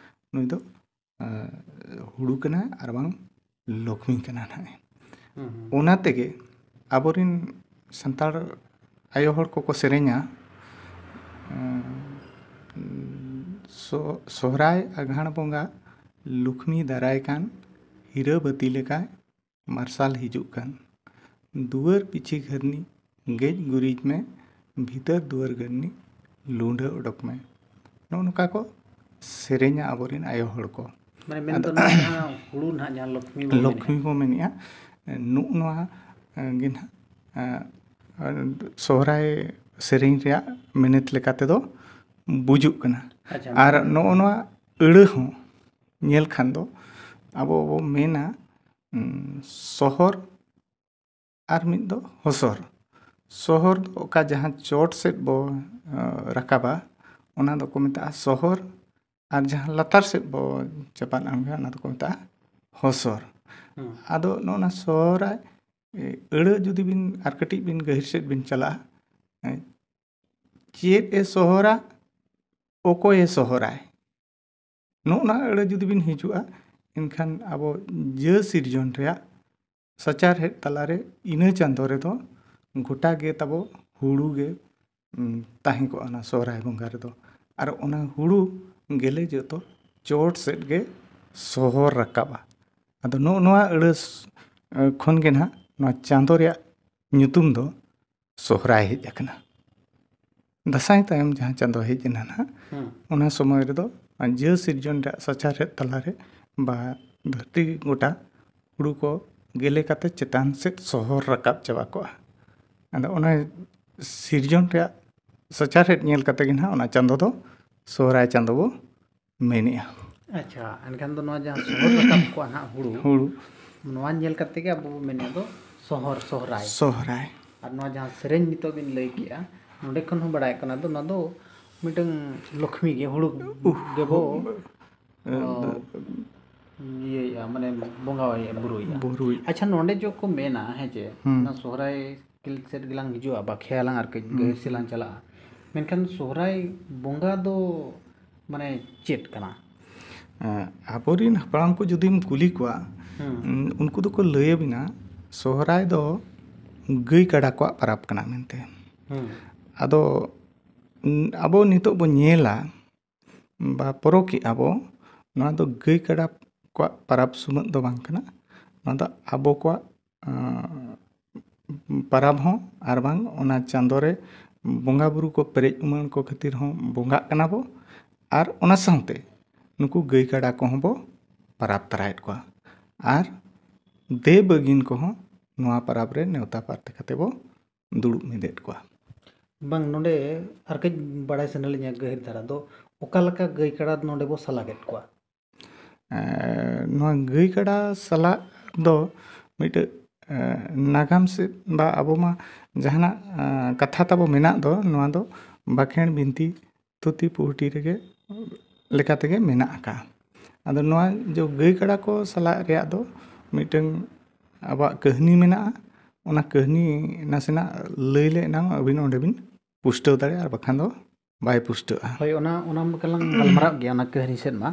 ᱱᱩᱭ ᱫᱚ, ᱮ, ᱦᱩᱲᱩ ᱠᱟᱱᱟᱭ ᱟᱨ ᱵᱟᱝ ᱞᱚᱠᱷᱢᱤ ᱠᱟᱱᱟ ᱱᱟᱦᱟᱜ᱾ ᱦᱩᱸ, ᱦᱩᱸ᱾ ᱚᱱᱟ ᱛᱮᱜᱮ ᱟᱵᱚᱨᱮᱱ ᱥᱟᱱᱛᱟᱲ ᱟᱭᱳ ᱦᱚᱲ ᱠᱚᱠᱚ ᱥᱮᱨᱮᱧᱟ, ᱮ, ᱥᱚ-, ᱥᱚᱦᱨᱟᱭ ᱟᱸᱜᱷᱟᱬ ᱵᱚᱸᱜᱟ ᱞᱩᱠᱷᱢᱤ ᱫᱟᱨᱟᱭ ᱠᱟᱱ, ᱦᱤᱨᱟᱹ ᱵᱟᱹᱛᱤ ᱞᱮᱠᱟᱭ ᱢᱟᱨᱥᱟᱞ ᱦᱤᱡᱩᱜ ᱠᱟᱱ᱾ ᱫᱩᱣᱟᱹᱨ ᱯᱤᱪᱷᱤ ᱜᱷᱟᱹᱨᱱᱤ ᱜᱮᱡ ᱜᱩᱨᱤᱡ ᱢᱮ, ᱵᱷᱤᱛᱟᱹᱨ ᱫᱩᱣᱟᱹᱨ ᱜᱷᱟᱹᱨᱱᱤ ᱞᱩᱸᱰᱟᱹ ᱚᱰᱚᱠ ᱢᱮ᱾ ᱱᱚᱜᱼᱚ ᱱᱚᱝᱠᱟ ᱠᱚ ᱥᱮᱨᱮᱧᱟ ᱟᱵᱚᱨᱮᱱ ᱟᱭᱳ ᱦᱚᱲ ᱠᱚ᱾ ᱢᱟᱱᱮ ᱢᱮᱱᱫᱚ ᱟᱫᱚ ᱱᱚᱣᱟ ᱡᱟᱦᱟᱸ ᱦᱩᱲᱩ ᱱᱟᱦᱟᱜ ᱡᱟᱦᱟᱸ ᱞᱚᱠᱷᱢᱤ ᱵᱚ ᱞᱚᱠᱷᱢᱤ ᱢᱮᱱᱮᱫᱼᱟ᱾ ᱵᱚ ᱢᱮᱱᱮᱫᱼᱟ, ᱱᱚᱜᱼᱚ ᱱᱚᱣᱟ, ᱮ, ᱜᱮ ᱱᱟᱦᱟᱜ, ᱮ, ᱥᱚᱦᱨᱟᱭ ᱥᱮᱨᱮᱧ ᱨᱮᱭᱟᱜ ᱢᱮᱱᱮᱛ ᱞᱮᱠᱟ ᱛᱮᱫᱚ ᱵᱩᱡᱩᱜ ᱠᱟᱱᱟ᱾ ᱟᱪᱪᱷᱟ, ᱟᱨ ᱢᱟᱱᱮ ᱱᱚᱜᱼᱚ ᱱᱚᱣᱟ ᱟᱹᱲᱟᱹ ᱦᱚᱸ ᱧᱮᱞ ᱠᱷᱟᱱ ᱫᱚ ᱟᱵᱚ ᱵᱚ ᱢᱮᱱᱟ, ᱩᱸ, ᱥᱚᱦᱚᱨ ᱟᱨ ᱢᱤᱫ ᱫᱚ ᱦᱚᱥᱚᱨ᱾ ᱥᱚᱦᱚᱨ ᱫᱚ ᱚᱠᱟ ᱡᱟᱦᱟᱸ ᱪᱚᱴ ᱥᱮᱫ ᱵᱚ, ᱟᱸ, ᱨᱟᱠᱟᱵᱟ, ᱚᱱᱟ ᱫᱚᱠᱚ ᱢᱮᱛᱟᱜᱼᱟ ᱥᱚᱦᱚᱨ, ᱟᱨ ᱡᱟᱦᱟᱸ ᱞᱟᱛᱟᱨ ᱥᱮᱫ ᱵᱚ ᱪᱟᱯᱟᱫ ᱟᱬᱜᱚᱭᱟ, ᱚᱱᱟ ᱫᱚᱠᱚ ᱢᱮᱛᱟᱜᱼᱟ ᱦᱚᱥᱚᱨ᱾ ᱦᱩᱸ᱾ ᱟᱫᱚ ᱱᱚᱜᱼᱚ ᱱᱟ ᱥᱚᱦᱚᱨᱟᱭ, ᱮ, ᱟᱹᱲᱟᱹ ᱡᱩᱫᱤ ᱵᱤᱱ ᱟᱨ ᱠᱟᱹᱴᱤᱡ ᱵᱤᱱ ᱜᱟᱹᱦᱤᱨ ᱥᱮᱫ ᱵᱤᱱ ᱪᱟᱞᱟᱜᱼᱟ, ᱮ, ᱪᱮᱫ ᱮ ᱥᱚᱦᱚᱨᱟ, ᱚᱠᱚᱭᱮ ᱥᱚᱦᱚᱨᱟᱭ? ᱱᱚᱜᱼᱚ ᱱᱟ ᱟᱹᱲᱟᱹ ᱡᱩᱫᱤ ᱵᱤᱱ ᱦᱤᱡᱩᱜᱼᱟ, ᱮᱱᱠᱷᱟᱱ ᱟᱵᱚ ᱡᱟᱹ ᱥᱤᱨᱡᱚᱱ ᱨᱮᱭᱟᱜ ᱥᱟᱪᱟᱨᱦᱮᱫ ᱛᱟᱞᱟᱨᱮ ᱤᱱᱟᱹ ᱪᱟᱸᱫᱳ ᱨᱮᱫᱚ ᱜᱚᱴᱟ ᱜᱮ ᱛᱟᱵᱚ ᱦᱩᱲᱩ ᱜᱮ, ᱩᱸ, ᱛᱟᱦᱮᱸ ᱠᱚᱜᱼᱟ ᱚᱱᱟ ᱥᱚᱦᱨᱟᱭ ᱵᱚᱸᱜᱟ ᱨᱮᱫᱚ᱾ ᱟᱨ ᱚᱱᱟ ᱦᱩᱲᱩ ᱜᱮᱞᱮ ᱡᱚᱛᱚ ᱪᱚᱴ ᱥᱮᱫ ᱜᱮ ᱥᱚᱦᱚᱨ ᱨᱟᱠᱟᱵᱼᱟ᱾ ᱟᱫᱚ ᱱᱚᱜᱼᱚ ᱱᱚᱣᱟ ᱟᱹᱲᱟᱹ ᱥ-, ᱠᱷᱚᱱ ᱜᱮ ᱱᱟᱦᱟᱜ ᱱᱚᱣᱟ ᱪᱟᱸᱫᱳ ᱨᱮᱭᱟᱜ ᱧᱩᱛᱩᱢ ᱫᱚ ᱥᱚᱦᱨᱟᱭ ᱦᱮᱡ ᱟᱠᱟᱱᱟ᱾ ᱫᱟᱸᱥᱟᱭ ᱛᱟᱭᱚᱢ ᱡᱟᱦᱟᱸ ᱪᱟᱸᱫᱳ ᱦᱮᱡ ᱮᱱᱟ ᱱᱟᱦᱟᱜ, ᱦᱩᱸ᱾ ᱚᱱᱟ ᱥᱚᱢᱚᱭ ᱨᱮᱫᱚ ᱡᱟᱹ ᱥᱤᱨᱡᱚᱱ ᱨᱮᱭᱟᱜ ᱥᱟᱪᱟᱨᱦᱮᱫ ᱛᱟᱞᱟᱨᱮ ᱵᱟ ᱫᱷᱟᱹᱨᱛᱤ ᱜᱚᱴᱟ ᱦᱩᱲᱩ ᱠᱚ ᱜᱮᱞᱮ ᱠᱟᱛᱮ ᱪᱮᱛᱟᱱ ᱥᱮᱫ ᱥᱚᱦᱚᱨ ᱨᱟᱠᱟᱵ ᱪᱟᱵᱟ ᱠᱚᱜᱼᱟ᱾ ᱟᱫᱚ ᱚᱱᱟ ᱥᱤᱨᱡᱚᱱ ᱨᱮᱭᱟᱜ ᱥᱟᱪᱟᱨᱦᱮᱫ ᱧᱮᱞ ᱠᱟᱛᱮ ᱜᱮ ᱱᱟᱦᱟᱜ ᱚᱱᱟ ᱪᱟᱸᱫᱳ ᱫᱚ ᱥᱚᱦᱨᱟᱭ ᱪᱟᱸᱫᱳ ᱵᱚ ᱢᱮᱱᱮᱜᱼᱟ᱾ ᱟᱪᱪᱷᱟ, ᱮᱱᱠᱷᱟᱱ ᱫᱚ ᱱᱚᱣᱟ ᱡᱟᱦᱟᱸ ᱥᱚᱦᱚᱨ ᱨᱟᱠᱟᱵ ᱠᱚᱜᱼᱟ ᱱᱟᱦᱟᱜ ᱦᱩᱲᱩ, ᱦᱩᱲᱩ᱾ ᱱᱚᱣᱟ ᱧᱮᱞ ᱠᱟᱛᱮ ᱜᱮ ᱟᱵᱚ ᱵᱚ ᱢᱮᱱᱮᱫ ᱫᱚ ᱥᱚᱦᱚᱨ, ᱥᱚᱦᱨᱟᱭ᱾ ᱥᱚᱦᱨᱟᱭ᱾ ᱟᱨ ᱱᱚᱣᱟ ᱡᱟᱦᱟᱸ ᱥᱮᱨᱮᱧ ᱱᱤᱛᱚᱜ ᱵᱤᱱ ᱞᱟᱹᱭ ᱠᱮᱜᱼᱟ, ᱱᱚᱸᱰᱮ ᱠᱷᱚᱱ ᱦᱚᱸ ᱵᱟᱲᱟᱭᱚᱜ ᱠᱟᱱᱟ, ᱫᱚ ᱱᱚᱣᱟ ᱫᱚ ᱢᱤᱫᱴᱟᱝ ᱞᱚᱠᱷᱢᱤ ᱜᱮ, ᱦᱩᱲᱩ ᱜᱮᱵᱚ, ᱮ, ᱚ, ᱤᱭᱟᱹᱭᱮᱜᱼᱟ, ᱢᱟᱱᱮ ᱵᱚᱸᱜᱟᱭᱮᱜᱼᱟ, ᱵᱩᱨᱩᱭᱮᱜᱼᱟ᱾ ᱵᱩᱨᱩᱭ᱾ ᱟᱪᱪᱷᱟ, ᱱᱚᱸᱰᱮ ᱡᱚ ᱠᱚ ᱢᱮᱱᱟ, ᱦᱮᱸ ᱪᱮ, ᱦᱩᱸ᱾ ᱚᱱᱟ ᱥᱚᱦᱨᱟᱭ ᱥᱮᱫ ᱜᱮᱞᱟᱝ ᱦᱤᱡᱩᱜᱼᱟ, ᱵᱟᱠᱷᱮᱭᱟᱞᱟᱝ ᱟᱨ ᱠᱟᱹᱡ ᱦᱩᱸ᱾ ᱜᱟᱹᱦᱤᱨ ᱥᱮᱫ ᱞᱟᱝ ᱪᱟᱞᱟᱜᱼᱟ᱾ ᱢᱮᱱᱠᱷᱟᱱ ᱥᱚᱦᱨᱟᱭ ᱵᱚᱸᱜᱟ ᱫᱚ ᱢᱟᱱᱮ ᱪᱮᱫ ᱠᱟᱱᱟ? ᱮᱸ, ᱟᱵᱚᱨᱮᱱ ᱦᱟᱯᱲᱟᱢ ᱠᱚ ᱡᱩᱫᱤᱢ ᱠᱩᱞᱤ ᱠᱚᱣᱟ, ᱦᱩᱸ᱾ ᱩᱱ-, ᱩᱱᱠᱩ ᱫᱚᱠᱚ ᱞᱟᱹᱭ ᱟᱵᱤᱱᱟ, ᱥᱚᱦᱨᱟᱭ ᱫᱚ ᱜᱟᱹᱭ ᱠᱟᱰᱟ ᱠᱚᱣᱟᱜ ᱯᱟᱨᱟᱵᱽ ᱠᱟᱱᱟ ᱢᱮᱱᱛᱮ᱾ ᱦᱩᱸ᱾ ᱟᱫᱚ, ᱩᱸ, ᱟᱵᱚ ᱱᱤᱛᱚᱜ ᱵᱚ ᱧᱮᱞᱟ, ᱵᱟ ᱯᱚᱨᱚᱠᱮᱜᱼᱟ ᱵᱚ, ᱱᱚᱣᱟ ᱫᱚ ᱜᱟᱹᱭ ᱠᱟᱰᱟ ᱠᱚᱣᱟᱜ ᱯᱟᱨᱟᱵᱽ ᱥᱩᱢᱩᱝ ᱫᱚ ᱵᱟᱝ ᱠᱟᱱᱟ᱾ ᱱᱚᱣᱟ ᱫᱚ ᱟᱵᱚ ᱠᱚᱣᱟᱜ, ᱟᱸ, ᱯᱟᱨᱟᱵᱽ ᱦᱚᱸ, ᱟᱨ ᱵᱟᱝ ᱚᱱᱟ ᱪᱟᱸᱫᱳ ᱨᱮ ᱵᱚᱸᱜᱟ ᱵᱩᱨᱩ ᱠᱚ ᱯᱮᱨᱮᱡ ᱩᱢᱟᱹᱱ ᱠᱚ ᱠᱷᱟᱹᱛᱤᱨ ᱦᱚᱸ ᱵᱚᱸᱜᱟᱜ ᱠᱟᱱᱟ ᱵᱚ᱾ ᱟᱨ ᱚᱱᱟ ᱥᱟᱶᱛᱮ ᱱᱩᱠᱩ ᱜᱟᱹᱭ ᱠᱟᱰᱟ ᱠᱚᱦᱚᱸ ᱵᱚ ᱯᱟᱨᱟᱵᱽ ᱛᱟᱨᱟᱭᱮᱫ ᱠᱚᱣᱟ᱾ ᱟᱨ ᱫᱮᱣ ᱵᱟᱹᱜᱤᱱ ᱠᱚᱦᱚᱸ ᱱᱚᱣᱟ ᱯᱟᱨᱟᱵᱽ ᱨᱮ ᱱᱮᱣᱛᱟ ᱯᱟᱨᱛᱮ ᱠᱟᱛᱮ ᱵᱚ ᱫᱩᱲᱩᱵ ᱢᱤᱫᱮᱫ ᱠᱚᱣᱟ᱾ ᱵᱟᱝ, ᱱᱚᱰᱮ ᱟᱨ ᱠᱟᱹᱡ ᱵᱟᱲᱟᱭ ᱥᱟᱱᱟ ᱞᱤᱧᱟ ᱜᱟᱹᱦᱤᱨ ᱫᱷᱟᱨᱟ ᱫᱚ, ᱚᱠᱟ ᱞᱮᱠᱟ ᱜᱟᱹᱭ ᱠᱟᱰᱟ ᱱᱚᱰᱮ ᱵᱚ ᱥᱟᱞᱟᱜᱮᱫ ᱠᱚᱣᱟ? ᱮᱸ, ᱱᱚᱣᱟ ᱜᱟᱹᱭ ᱠᱟᱰᱟ ᱥᱟᱞᱟᱜ ᱫᱚ ᱢᱤᱫᱴᱟᱹᱜ, ᱮᱸ, ᱱᱟᱜᱟᱢ ᱥᱮᱫ ᱵᱟ ᱟᱵᱚ ᱢᱟ ᱡᱟᱦᱟᱱᱟᱜ, ᱮᱸ, ᱠᱟᱛᱷᱟ ᱛᱟᱵᱚ ᱢᱮᱱᱟᱜ ᱫᱚ, ᱱᱚᱣᱟ ᱫᱚ ᱵᱟᱠᱷᱮᱬ ᱵᱤᱱᱛᱤ ᱛᱷᱩᱛᱤ ᱯᱩᱦᱴᱤ ᱨᱮᱜᱮ ᱞᱮᱠᱟ ᱛᱮᱜᱮ ᱢᱮᱱᱟᱜ ᱟᱠᱟᱫᱼᱟ᱾ ᱟᱫᱚ ᱱᱚᱣᱟ ᱡᱚ ᱜᱟᱹᱭ ᱠᱟᱰᱟ ᱠᱚ ᱥᱟᱞᱟᱜ ᱨᱮᱭᱟᱜ ᱫᱚ ᱢᱤᱫᱴᱟᱹᱝ ᱟᱵᱚᱣᱟᱜ ᱠᱟᱹᱦᱱᱤ ᱢᱮᱱᱟᱜᱼᱟ᱾ ᱚᱱᱟ ᱠᱟᱹᱦᱱᱤ ᱱᱟᱥᱮᱱᱟᱜ ᱞᱟᱹᱭ ᱞᱮ ᱮᱱᱟᱝ ᱟᱹᱵᱤᱱ ᱚᱸᱰᱮ ᱵᱤᱱ ᱯᱩᱥᱴᱟᱹᱣ ᱫᱟᱲᱮᱭᱟᱜᱼᱟ, ᱟᱨ ᱵᱟᱠᱷᱟᱱ ᱫᱚ ᱵᱟᱭ ᱯᱩᱥᱴᱟᱹᱜᱼᱟ᱾ ᱦᱳᱭ, ᱚᱱᱟ, ᱚᱱᱟ ᱢᱟ ᱜᱟᱞᱟᱝ ᱜᱟᱞᱢᱟᱨᱟᱜ ᱜᱮᱭᱟ, ᱚᱱᱟ ᱠᱟᱹᱦᱱᱤ ᱥᱮᱫ ᱢᱟ᱾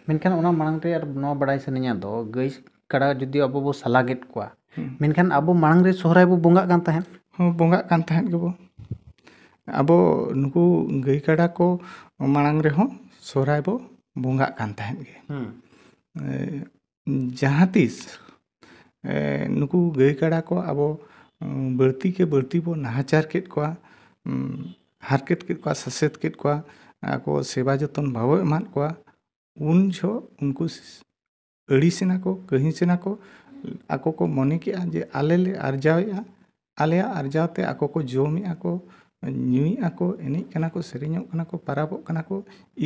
ᱢᱮᱱᱠᱷᱟᱱ ᱚᱱᱟ ᱢᱟᱲᱟᱝ ᱨᱮ ᱟᱨ ᱱᱚᱣᱟ ᱵᱟᱲᱟᱭ ᱥᱟᱱᱟᱧᱟ ᱫᱚ, ᱜᱟᱹᱭ ᱠᱟᱰᱟ ᱡᱩᱫᱤ ᱟᱵᱚ ᱵᱚ ᱥᱟᱞᱟᱜᱮᱫ ᱠᱚᱣᱟ, ᱦᱩᱸ᱾ ᱢᱮᱱᱠᱷᱟᱱ ᱟᱵᱚ ᱢᱟᱲᱟᱝ ᱨᱮ ᱥᱚᱦᱨᱟᱭ ᱵᱚ ᱵᱚᱸᱜᱟᱜ ᱠᱟᱱ ᱛᱟᱦᱮᱸᱫ? ᱦᱚᱸ, ᱵᱚᱸᱜᱟᱜ ᱠᱟᱱ ᱛᱟᱦᱮᱸᱫ ᱜᱮᱵᱚ᱾ ᱟᱵᱚ ᱱᱩᱠᱩ ᱜᱟᱹᱭ ᱠᱟᱰᱟ ᱠᱚ ᱢᱟᱲᱟᱝ ᱨᱮᱦᱚᱸ ᱥᱚᱦᱨᱟᱭ ᱵᱚ ᱵᱚᱸᱜᱟᱜ ᱠᱟᱱ ᱛᱟᱦᱮᱸᱫ ᱜᱮ᱾ ᱦᱩᱸ᱾ ᱮ, ᱡᱟᱦᱟᱸ ᱛᱤᱥ, ᱮ, ᱱᱩᱠᱩ ᱜᱟᱹᱭ ᱠᱟᱰᱟ ᱠᱚ ᱟᱵᱚ, ᱩᱸ, ᱵᱟᱹᱲᱛᱤ ᱠᱮ ᱵᱟᱹᱲᱛᱤ ᱵᱚ ᱱᱟᱦᱟᱪᱟᱨ ᱠᱮᱫ ᱠᱚᱣᱟ, ᱩᱸ, ᱦᱟᱨᱠᱮᱛ ᱠᱮᱫ ᱠᱚᱣᱟ, ᱥᱟᱥᱮᱛ ᱠᱮᱫ ᱠᱚᱣᱟ, ᱟᱠᱚ ᱥᱮᱵᱟ ᱡᱚᱛᱚᱱ ᱵᱟᱵᱚ ᱮᱢᱟᱫ ᱠᱚᱣᱟ, ᱩᱱ ᱡᱚᱦᱚᱜ ᱩᱱᱠᱩ ᱥ-, ᱟᱹᱲᱤᱥᱮᱱᱟ ᱠᱚ, ᱠᱟᱹᱦᱤᱥᱮᱱᱟ ᱠᱚ, ᱟᱠᱚ ᱠᱚ ᱢᱚᱱᱮ ᱠᱮᱜᱼᱟ ᱡᱮ ᱟᱞᱮ ᱞᱮ ᱟᱨᱡᱟᱣᱮᱜᱼᱟ, ᱟᱞᱮᱭᱟᱜ ᱟᱨᱡᱟᱣ ᱛᱮ ᱟᱠᱚ ᱠᱚ ᱡᱚᱢᱮᱜᱼᱟ ᱠᱚ, ᱧᱩᱭᱮᱜᱼᱟ ᱠᱚ, ᱮᱱᱮᱡ ᱠᱟᱱᱟ ᱠᱚ, ᱥᱮᱨᱮᱧᱚᱜ ᱠᱟᱱᱟ ᱠᱚ, ᱯᱟᱨᱟᱵᱚᱜ ᱠᱟᱱᱟ ᱠᱚ,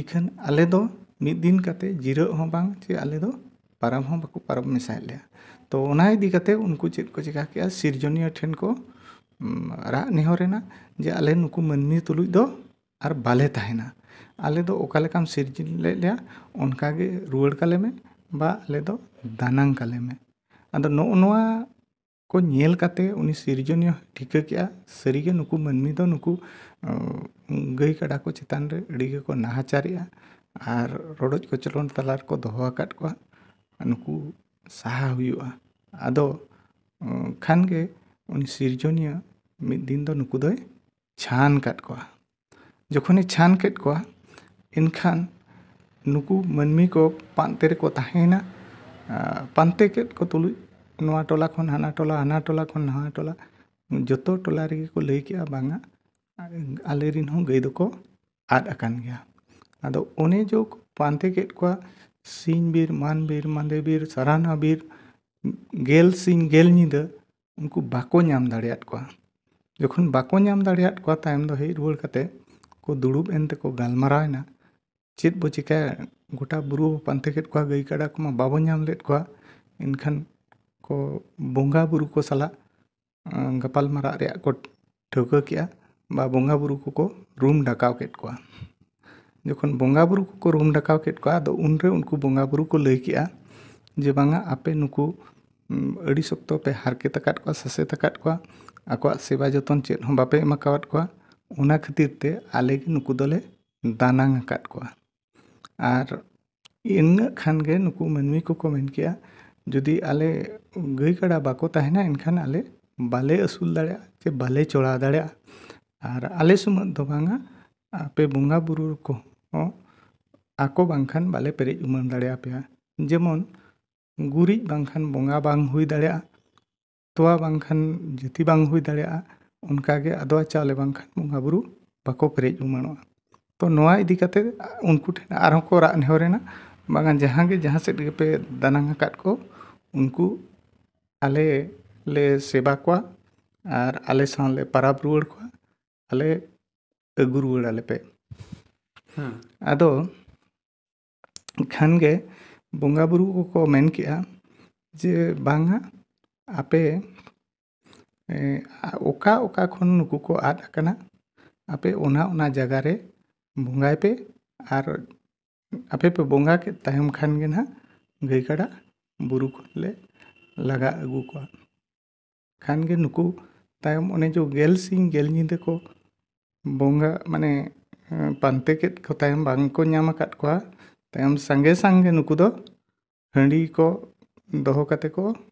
ᱤᱠᱷᱟᱹᱱ ᱟᱞᱮ ᱫᱚ ᱢᱤᱫ ᱫᱤᱱ ᱠᱟᱛᱮ ᱡᱤᱨᱟᱹᱜ ᱦᱚᱸ ᱵᱟᱝ, ᱪᱮ ᱟᱞᱮ ᱫᱚ ᱯᱟᱨᱟᱵᱽ ᱦᱚᱸ ᱵᱟᱠᱚ ᱯᱟᱨᱟᱵᱽ ᱢᱮᱥᱟᱭᱮᱫ ᱞᱮᱭᱟ᱾ ᱛᱚ ᱚᱱᱟ ᱤᱫᱤ ᱠᱟᱛᱮ ᱩᱱᱠᱩ ᱪᱮᱫ ᱠᱚ ᱪᱮᱠᱟ ᱠᱮᱜᱼᱟ, ᱥᱤᱨᱡᱚᱱᱤᱭᱟᱹ ᱴᱷᱮᱱ ᱠᱚ ᱩᱢ, ᱨᱟᱜ ᱱᱮᱦᱚᱨ ᱮᱱᱟ ᱡᱮ ᱟᱞᱮ ᱱᱩᱠᱩ ᱢᱟᱹᱱᱢᱤ ᱛᱩᱞᱩᱡ ᱫᱚ ᱟᱨ ᱵᱟᱞᱮ ᱛᱟᱦᱮᱱᱟ᱾ ᱟᱞᱮ ᱫᱚ ᱚᱠᱟ ᱞᱮᱠᱟᱢ ᱥᱤᱨᱡᱚᱱ ᱞᱮᱫ ᱞᱮᱭᱟ ᱚᱱᱠᱟ ᱜᱮ ᱨᱩᱣᱟᱹᱲ ᱠᱟᱞᱮ ᱢᱮ, ᱵᱟ ᱟᱞᱮ ᱫᱚ ᱫᱟᱱᱟᱝ ᱠᱟᱞᱮ ᱢᱮ᱾ ᱟᱫᱚ ᱱᱚᱜᱼᱚ ᱱᱚᱣᱟ ᱠᱚ ᱧᱮᱞ ᱠᱟᱛᱮ ᱩᱱᱤ ᱥᱤᱨᱡᱚᱱᱤᱭᱟᱹ ᱴᱷᱤᱠᱟᱹ ᱠᱮᱜᱼᱟ, ᱥᱟᱹᱨᱤᱜᱮ ᱱᱩᱠᱩ ᱢᱟᱹᱱᱢᱤ ᱫᱚ ᱱᱩᱠᱩ ᱟᱸ, ᱜᱟᱹᱭ ᱠᱟᱰᱟ ᱠᱚ ᱪᱮᱛᱟᱱ ᱨᱮ ᱟᱹᱰᱤ ᱜᱮᱠᱚ ᱱᱟᱦᱟᱪᱟᱨᱮᱜᱼᱟ ᱟᱨ ᱨᱚᱰᱚᱡ ᱠᱚᱪᱞᱚᱱ ᱛᱟᱞᱟ ᱨᱮᱠᱚ ᱫᱚᱦᱚ ᱟᱠᱟᱫ ᱠᱚᱣᱟ ᱱᱩᱠᱩ ᱥᱟᱦᱟ ᱦᱩᱭᱩᱜᱼᱟ᱾ ᱟᱫᱚ ᱩᱸ, ᱠᱷᱟᱱ ᱜᱮ ᱩᱱᱤ ᱥᱤᱨᱡᱚᱱᱤᱭᱟᱹ ᱢᱤᱫ ᱫᱤᱱ ᱫᱚ ᱱᱩᱠᱩ ᱫᱚᱭ ᱪᱷᱟᱱ ᱠᱟᱫ ᱠᱚᱣᱟ᱾ ᱡᱚᱠᱷᱚᱱᱮ ᱪᱷᱟᱱ ᱠᱮᱫ ᱠᱚᱣᱟ, ᱮᱱᱠᱷᱟᱱ ᱱᱩᱠᱩ ᱢᱟᱹᱱᱢᱤ ᱠᱚ ᱯᱟᱱᱛᱮ ᱨᱮᱠᱚ ᱛᱟᱦᱮᱸᱭᱮᱱᱟ᱾ ᱟᱨ ᱯᱟᱱᱛᱮ ᱠᱮᱫ ᱠᱚ ᱛᱩᱞᱩᱡ ᱱᱚᱣᱟ ᱴᱚᱞᱟ ᱠᱷᱚᱱ ᱦᱟᱱᱟ ᱴᱚᱞᱟ, ᱦᱟᱱᱟ ᱴᱚᱞᱟ ᱠᱷᱚᱱ ᱱᱚᱣᱟ ᱴᱚᱞᱟ, ᱡᱚᱛᱚ ᱴᱚᱞᱟ ᱨᱮᱜᱮ ᱠᱚ ᱞᱟᱹᱭ ᱠᱮᱜᱼᱟ, "ᱵᱟᱝᱟ, ᱟᱞᱮ ᱨᱤᱱ ᱦᱚᱸ ᱜᱟᱹᱭ ᱫᱚᱠᱚ ᱟᱫ ᱟᱠᱟᱱ ᱜᱮᱭᱟ᱾" ᱟᱫᱚ ᱚᱱᱮ ᱡᱚ ᱠᱚ ᱯᱟᱱᱛᱮ ᱠᱮᱫ ᱠᱚᱣᱟ, ᱥᱤᱧ ᱵᱤᱨ, ᱢᱟᱱ ᱵᱤᱨ, ᱢᱟᱸᱫᱮ ᱵᱤᱨ, ᱥᱟᱨᱟᱱᱟ ᱵᱤᱨ, ᱜᱮᱞ ᱥᱤᱧ ᱜᱮᱞ ᱧᱤᱫᱟᱹ ᱩᱱᱠᱩ ᱵᱟᱠᱚ ᱧᱟᱢ ᱫᱟᱲᱮᱭᱟᱫ ᱠᱚᱣᱟ᱾ ᱡᱚᱠᱷᱚᱱ ᱵᱟᱠᱚ ᱧᱟᱢ ᱫᱟᱲᱮᱭᱟᱫ ᱠᱚᱣᱟ, ᱛᱟᱭᱚᱢ ᱫᱚ ᱦᱮᱡ ᱨᱩᱣᱟᱹᱲ ᱠᱟᱛᱮ ᱠᱚ ᱫᱩᱲᱩᱵ ᱮᱱ ᱛᱮᱠᱚ ᱜᱟᱞᱢᱟᱨᱟᱣ ᱮᱱᱟ, "ᱪᱮᱫ ᱵᱚ ᱪᱤᱠᱟᱹᱭᱟ? ᱜᱚᱴᱟ ᱵᱩᱨᱩ ᱵᱚ ᱯᱟᱱᱛᱮ ᱠᱮᱫ ᱠᱚᱣᱟ, ᱜᱟᱹᱭ ᱠᱟᱰᱟ ᱠᱚᱢᱟ ᱵᱟᱵᱚ ᱧᱟᱢ ᱞᱮᱫ ᱠᱚᱣᱟ᱾" ᱮᱱᱠᱷᱟᱱ ᱠᱚ ᱵᱚᱸᱜᱟ ᱵᱩᱨᱩ ᱠᱚ ᱥᱟᱞᱟᱜ, ᱟᱸ, ᱜᱟᱯᱟᱞ ᱢᱟᱨᱟᱜ ᱨᱮᱭᱟᱜ ᱠᱚ ᱴᱷᱟᱹᱣᱠᱟᱹ ᱠᱮᱜᱼᱟ, ᱵᱟ ᱵᱚᱸᱜᱟ ᱵᱩᱨᱩ ᱠᱚᱠᱚ ᱨᱩᱢ ᱰᱟᱠᱟᱣ ᱠᱮᱫ ᱠᱚᱣᱟ᱾ ᱡᱚᱠᱷᱚᱱ ᱵᱚᱸᱜᱟ ᱵᱩᱨᱩ ᱠᱚᱠᱚ ᱨᱩᱢ ᱰᱟᱠᱟᱣ ᱠᱮᱫ ᱠᱚᱣᱟ, ᱟᱫᱚ ᱩᱱᱨᱮ ᱩᱱᱠᱩ ᱵᱚᱸᱜᱟ ᱵᱩᱨᱩ ᱠᱚ ᱞᱟᱹᱭ ᱠᱮᱜᱼᱟ ᱡᱮ, "ᱵᱟᱝᱟ, ᱟᱯᱮ ᱱᱩᱠᱩ, ᱩᱸ, ᱟᱹᱰᱤ ᱥᱚᱠᱛᱚ ᱯᱮ ᱦᱟᱨᱠᱮᱛ ᱟᱠᱟᱫ ᱠᱚᱣᱟ, ᱥᱟᱥᱮᱛ ᱟᱠᱟᱫ ᱠᱚᱣᱟ, ᱟᱠᱚᱣᱟᱜ ᱥᱮᱵᱟ ᱡᱚᱛᱚᱱ ᱪᱮᱫ ᱦᱚᱸ ᱵᱟᱯᱮ ᱮᱢ ᱟᱠᱟᱣᱟᱫ ᱠᱚᱣᱟ, ᱚᱱᱟ ᱠᱷᱟᱹᱛᱤᱨ ᱛᱮ ᱟᱞᱮ ᱜᱮ ᱱᱩᱠᱩ ᱫᱚᱞᱮ ᱫᱟᱱᱟᱝ ᱟᱠᱟᱫ ᱠᱚᱣᱟ᱾" ᱟᱨ ᱤᱱᱟᱹᱜ ᱠᱷᱟᱱ ᱜᱮ ᱱᱩᱠᱩ ᱢᱟᱹᱱᱢᱤ ᱠᱚᱠᱚ ᱢᱮᱱ ᱠᱮᱜᱼᱟ, "ᱡᱩᱫᱤ ᱟᱞᱮ ᱜᱟᱹᱭ ᱠᱟᱰᱟ ᱵᱟᱠᱚ ᱛᱟᱦᱮᱱᱟ, ᱮᱱᱠᱷᱟᱱ ᱟᱞᱮ ᱵᱟᱞᱮ ᱟᱹᱥᱩᱞ ᱫᱟᱲᱮᱭᱟᱜᱼᱟ ᱪᱮ ᱵᱟᱞᱮ ᱪᱚᱲᱟᱣ ᱫᱟᱲᱮᱭᱟᱜᱼᱟ᱾ ᱟᱨ ᱟᱞᱮ ᱥᱩᱢᱩᱝ ᱫᱚ ᱵᱟᱝᱟ, ᱟᱯᱮ ᱵᱚᱸᱜᱟ ᱵᱩᱨᱩ ᱠᱚᱦᱚᱸ ᱟᱠᱚ ᱵᱟᱝᱠᱷᱟᱱ ᱵᱟᱞᱮ ᱯᱮᱨᱮᱡ ᱩᱢᱟᱹᱱ ᱫᱟᱲᱮᱭᱟᱯᱮᱭᱟ᱾ ᱡᱮᱢᱚᱱ ᱜᱩᱨᱤᱡ ᱵᱟᱝᱠᱷᱟᱱ ᱵᱚᱸᱜᱟ ᱵᱟᱝ ᱦᱩᱭ ᱫᱟᱲᱮᱭᱟᱜᱼᱟ, ᱛᱚᱣᱟ ᱵᱟᱝᱠᱷᱟᱱ ᱡᱟᱹᱛᱤ ᱵᱟᱝ ᱦᱩᱭ ᱫᱟᱲᱮᱭᱟᱜᱼᱟ, ᱚᱱᱠᱟᱜᱮ ᱟᱫᱣᱟ ᱪᱟᱣᱞᱮ ᱵᱟᱝᱠᱷᱟᱱ ᱵᱚᱸᱜᱟ ᱵᱩᱨᱩ ᱵᱟᱠᱚ ᱯᱮᱨᱮᱡ ᱩᱢᱟᱹᱱᱚᱜᱼᱟ᱾" ᱛᱚ ᱱᱚᱣᱟ ᱤᱫᱤ ᱠᱟᱛᱮ ᱩᱱᱠᱩ ᱴᱷᱮᱱ ᱟᱨᱦᱚᱸ ᱠᱚ ᱨᱟᱜ ᱱᱮᱦᱚᱨ ᱮᱱᱟ, "ᱵᱟᱝᱟ, ᱡᱟᱦᱟᱸ ᱜᱮ ᱡᱟᱦᱟᱸ ᱥᱮᱫ ᱜᱮᱯᱮ ᱫᱟᱱᱟᱝ ᱟᱠᱟᱫ ᱠᱚ, ᱩᱱᱠᱩ ᱟᱞᱮ ᱞᱮ ᱥᱮᱵᱟ ᱠᱚᱣᱟ ᱟᱨ ᱟᱞᱮ ᱥᱟᱶ ᱞᱮ ᱯᱟᱨᱟᱵᱽ ᱨᱩᱣᱟᱹᱲ ᱠᱚᱣᱟ, ᱟᱞᱮ ᱟᱹᱜᱩ ᱨᱩᱣᱟᱹᱲ ᱟᱞᱮ ᱯᱮ᱾" ᱦᱮᱸ᱾ ᱟᱫᱚ ᱠᱷᱟᱱ ᱜᱮ ᱵᱚᱸᱜᱟ ᱵᱩᱨᱩ ᱠᱚᱠᱚ ᱢᱮᱱ ᱠᱮᱜᱼᱟ ᱡᱮ, "ᱵᱟᱝᱟ, ᱟᱯᱮ, ᱮ, ᱚᱠᱟ ᱚᱠᱟ ᱠᱷᱚᱱ ᱱᱩᱠᱩ ᱠᱚ ᱟᱫ ᱟᱠᱟᱱᱟ, ᱟᱯᱮ ᱚᱱᱟ ᱚᱱᱟ ᱡᱟᱭᱜᱟ ᱨᱮ ᱵᱚᱸᱜᱟᱭ ᱯᱮ, ᱟᱨ ᱟᱯᱮ ᱯᱮ ᱵᱚᱸᱜᱟ ᱠᱮᱫ ᱛᱟᱭᱚᱢ ᱠᱷᱟᱱ ᱜᱮ ᱱᱟᱦᱟᱜ ᱜᱟᱹᱭ ᱠᱟᱰᱟ ᱵᱩᱨᱩ ᱠᱷᱚᱱ ᱞᱮ ᱞᱟᱜᱟ ᱟᱹᱜᱩ ᱠᱚᱣᱟ᱾" ᱠᱷᱟᱱ ᱜᱮ ᱱᱩᱠᱩ ᱛᱟᱭᱚᱢ ᱚᱱᱮ ᱡᱚ ᱜᱮᱞ ᱥᱤᱧ ᱜᱮᱞ ᱧᱤᱫᱟᱹ ᱠᱚ ᱵᱚᱸᱜᱟ, ᱢᱟᱱᱮ, ᱮ, ᱯᱟᱱᱛᱮ ᱠᱮᱫ ᱠᱚ ᱛᱟᱭᱚᱢ ᱵᱟᱝ ᱠᱚ ᱧᱟᱢ ᱟᱠᱟᱫ ᱠᱚᱣᱟ᱾ ᱛᱟᱭᱚᱢ ᱥᱟᱸᱜᱮ ᱥᱟᱸᱜᱮ ᱱᱩᱠᱩ ᱫᱚ ᱦᱟᱺᱰᱤ ᱠᱚ ᱫᱚᱦᱚ ᱠᱟᱛᱮ ᱠᱚ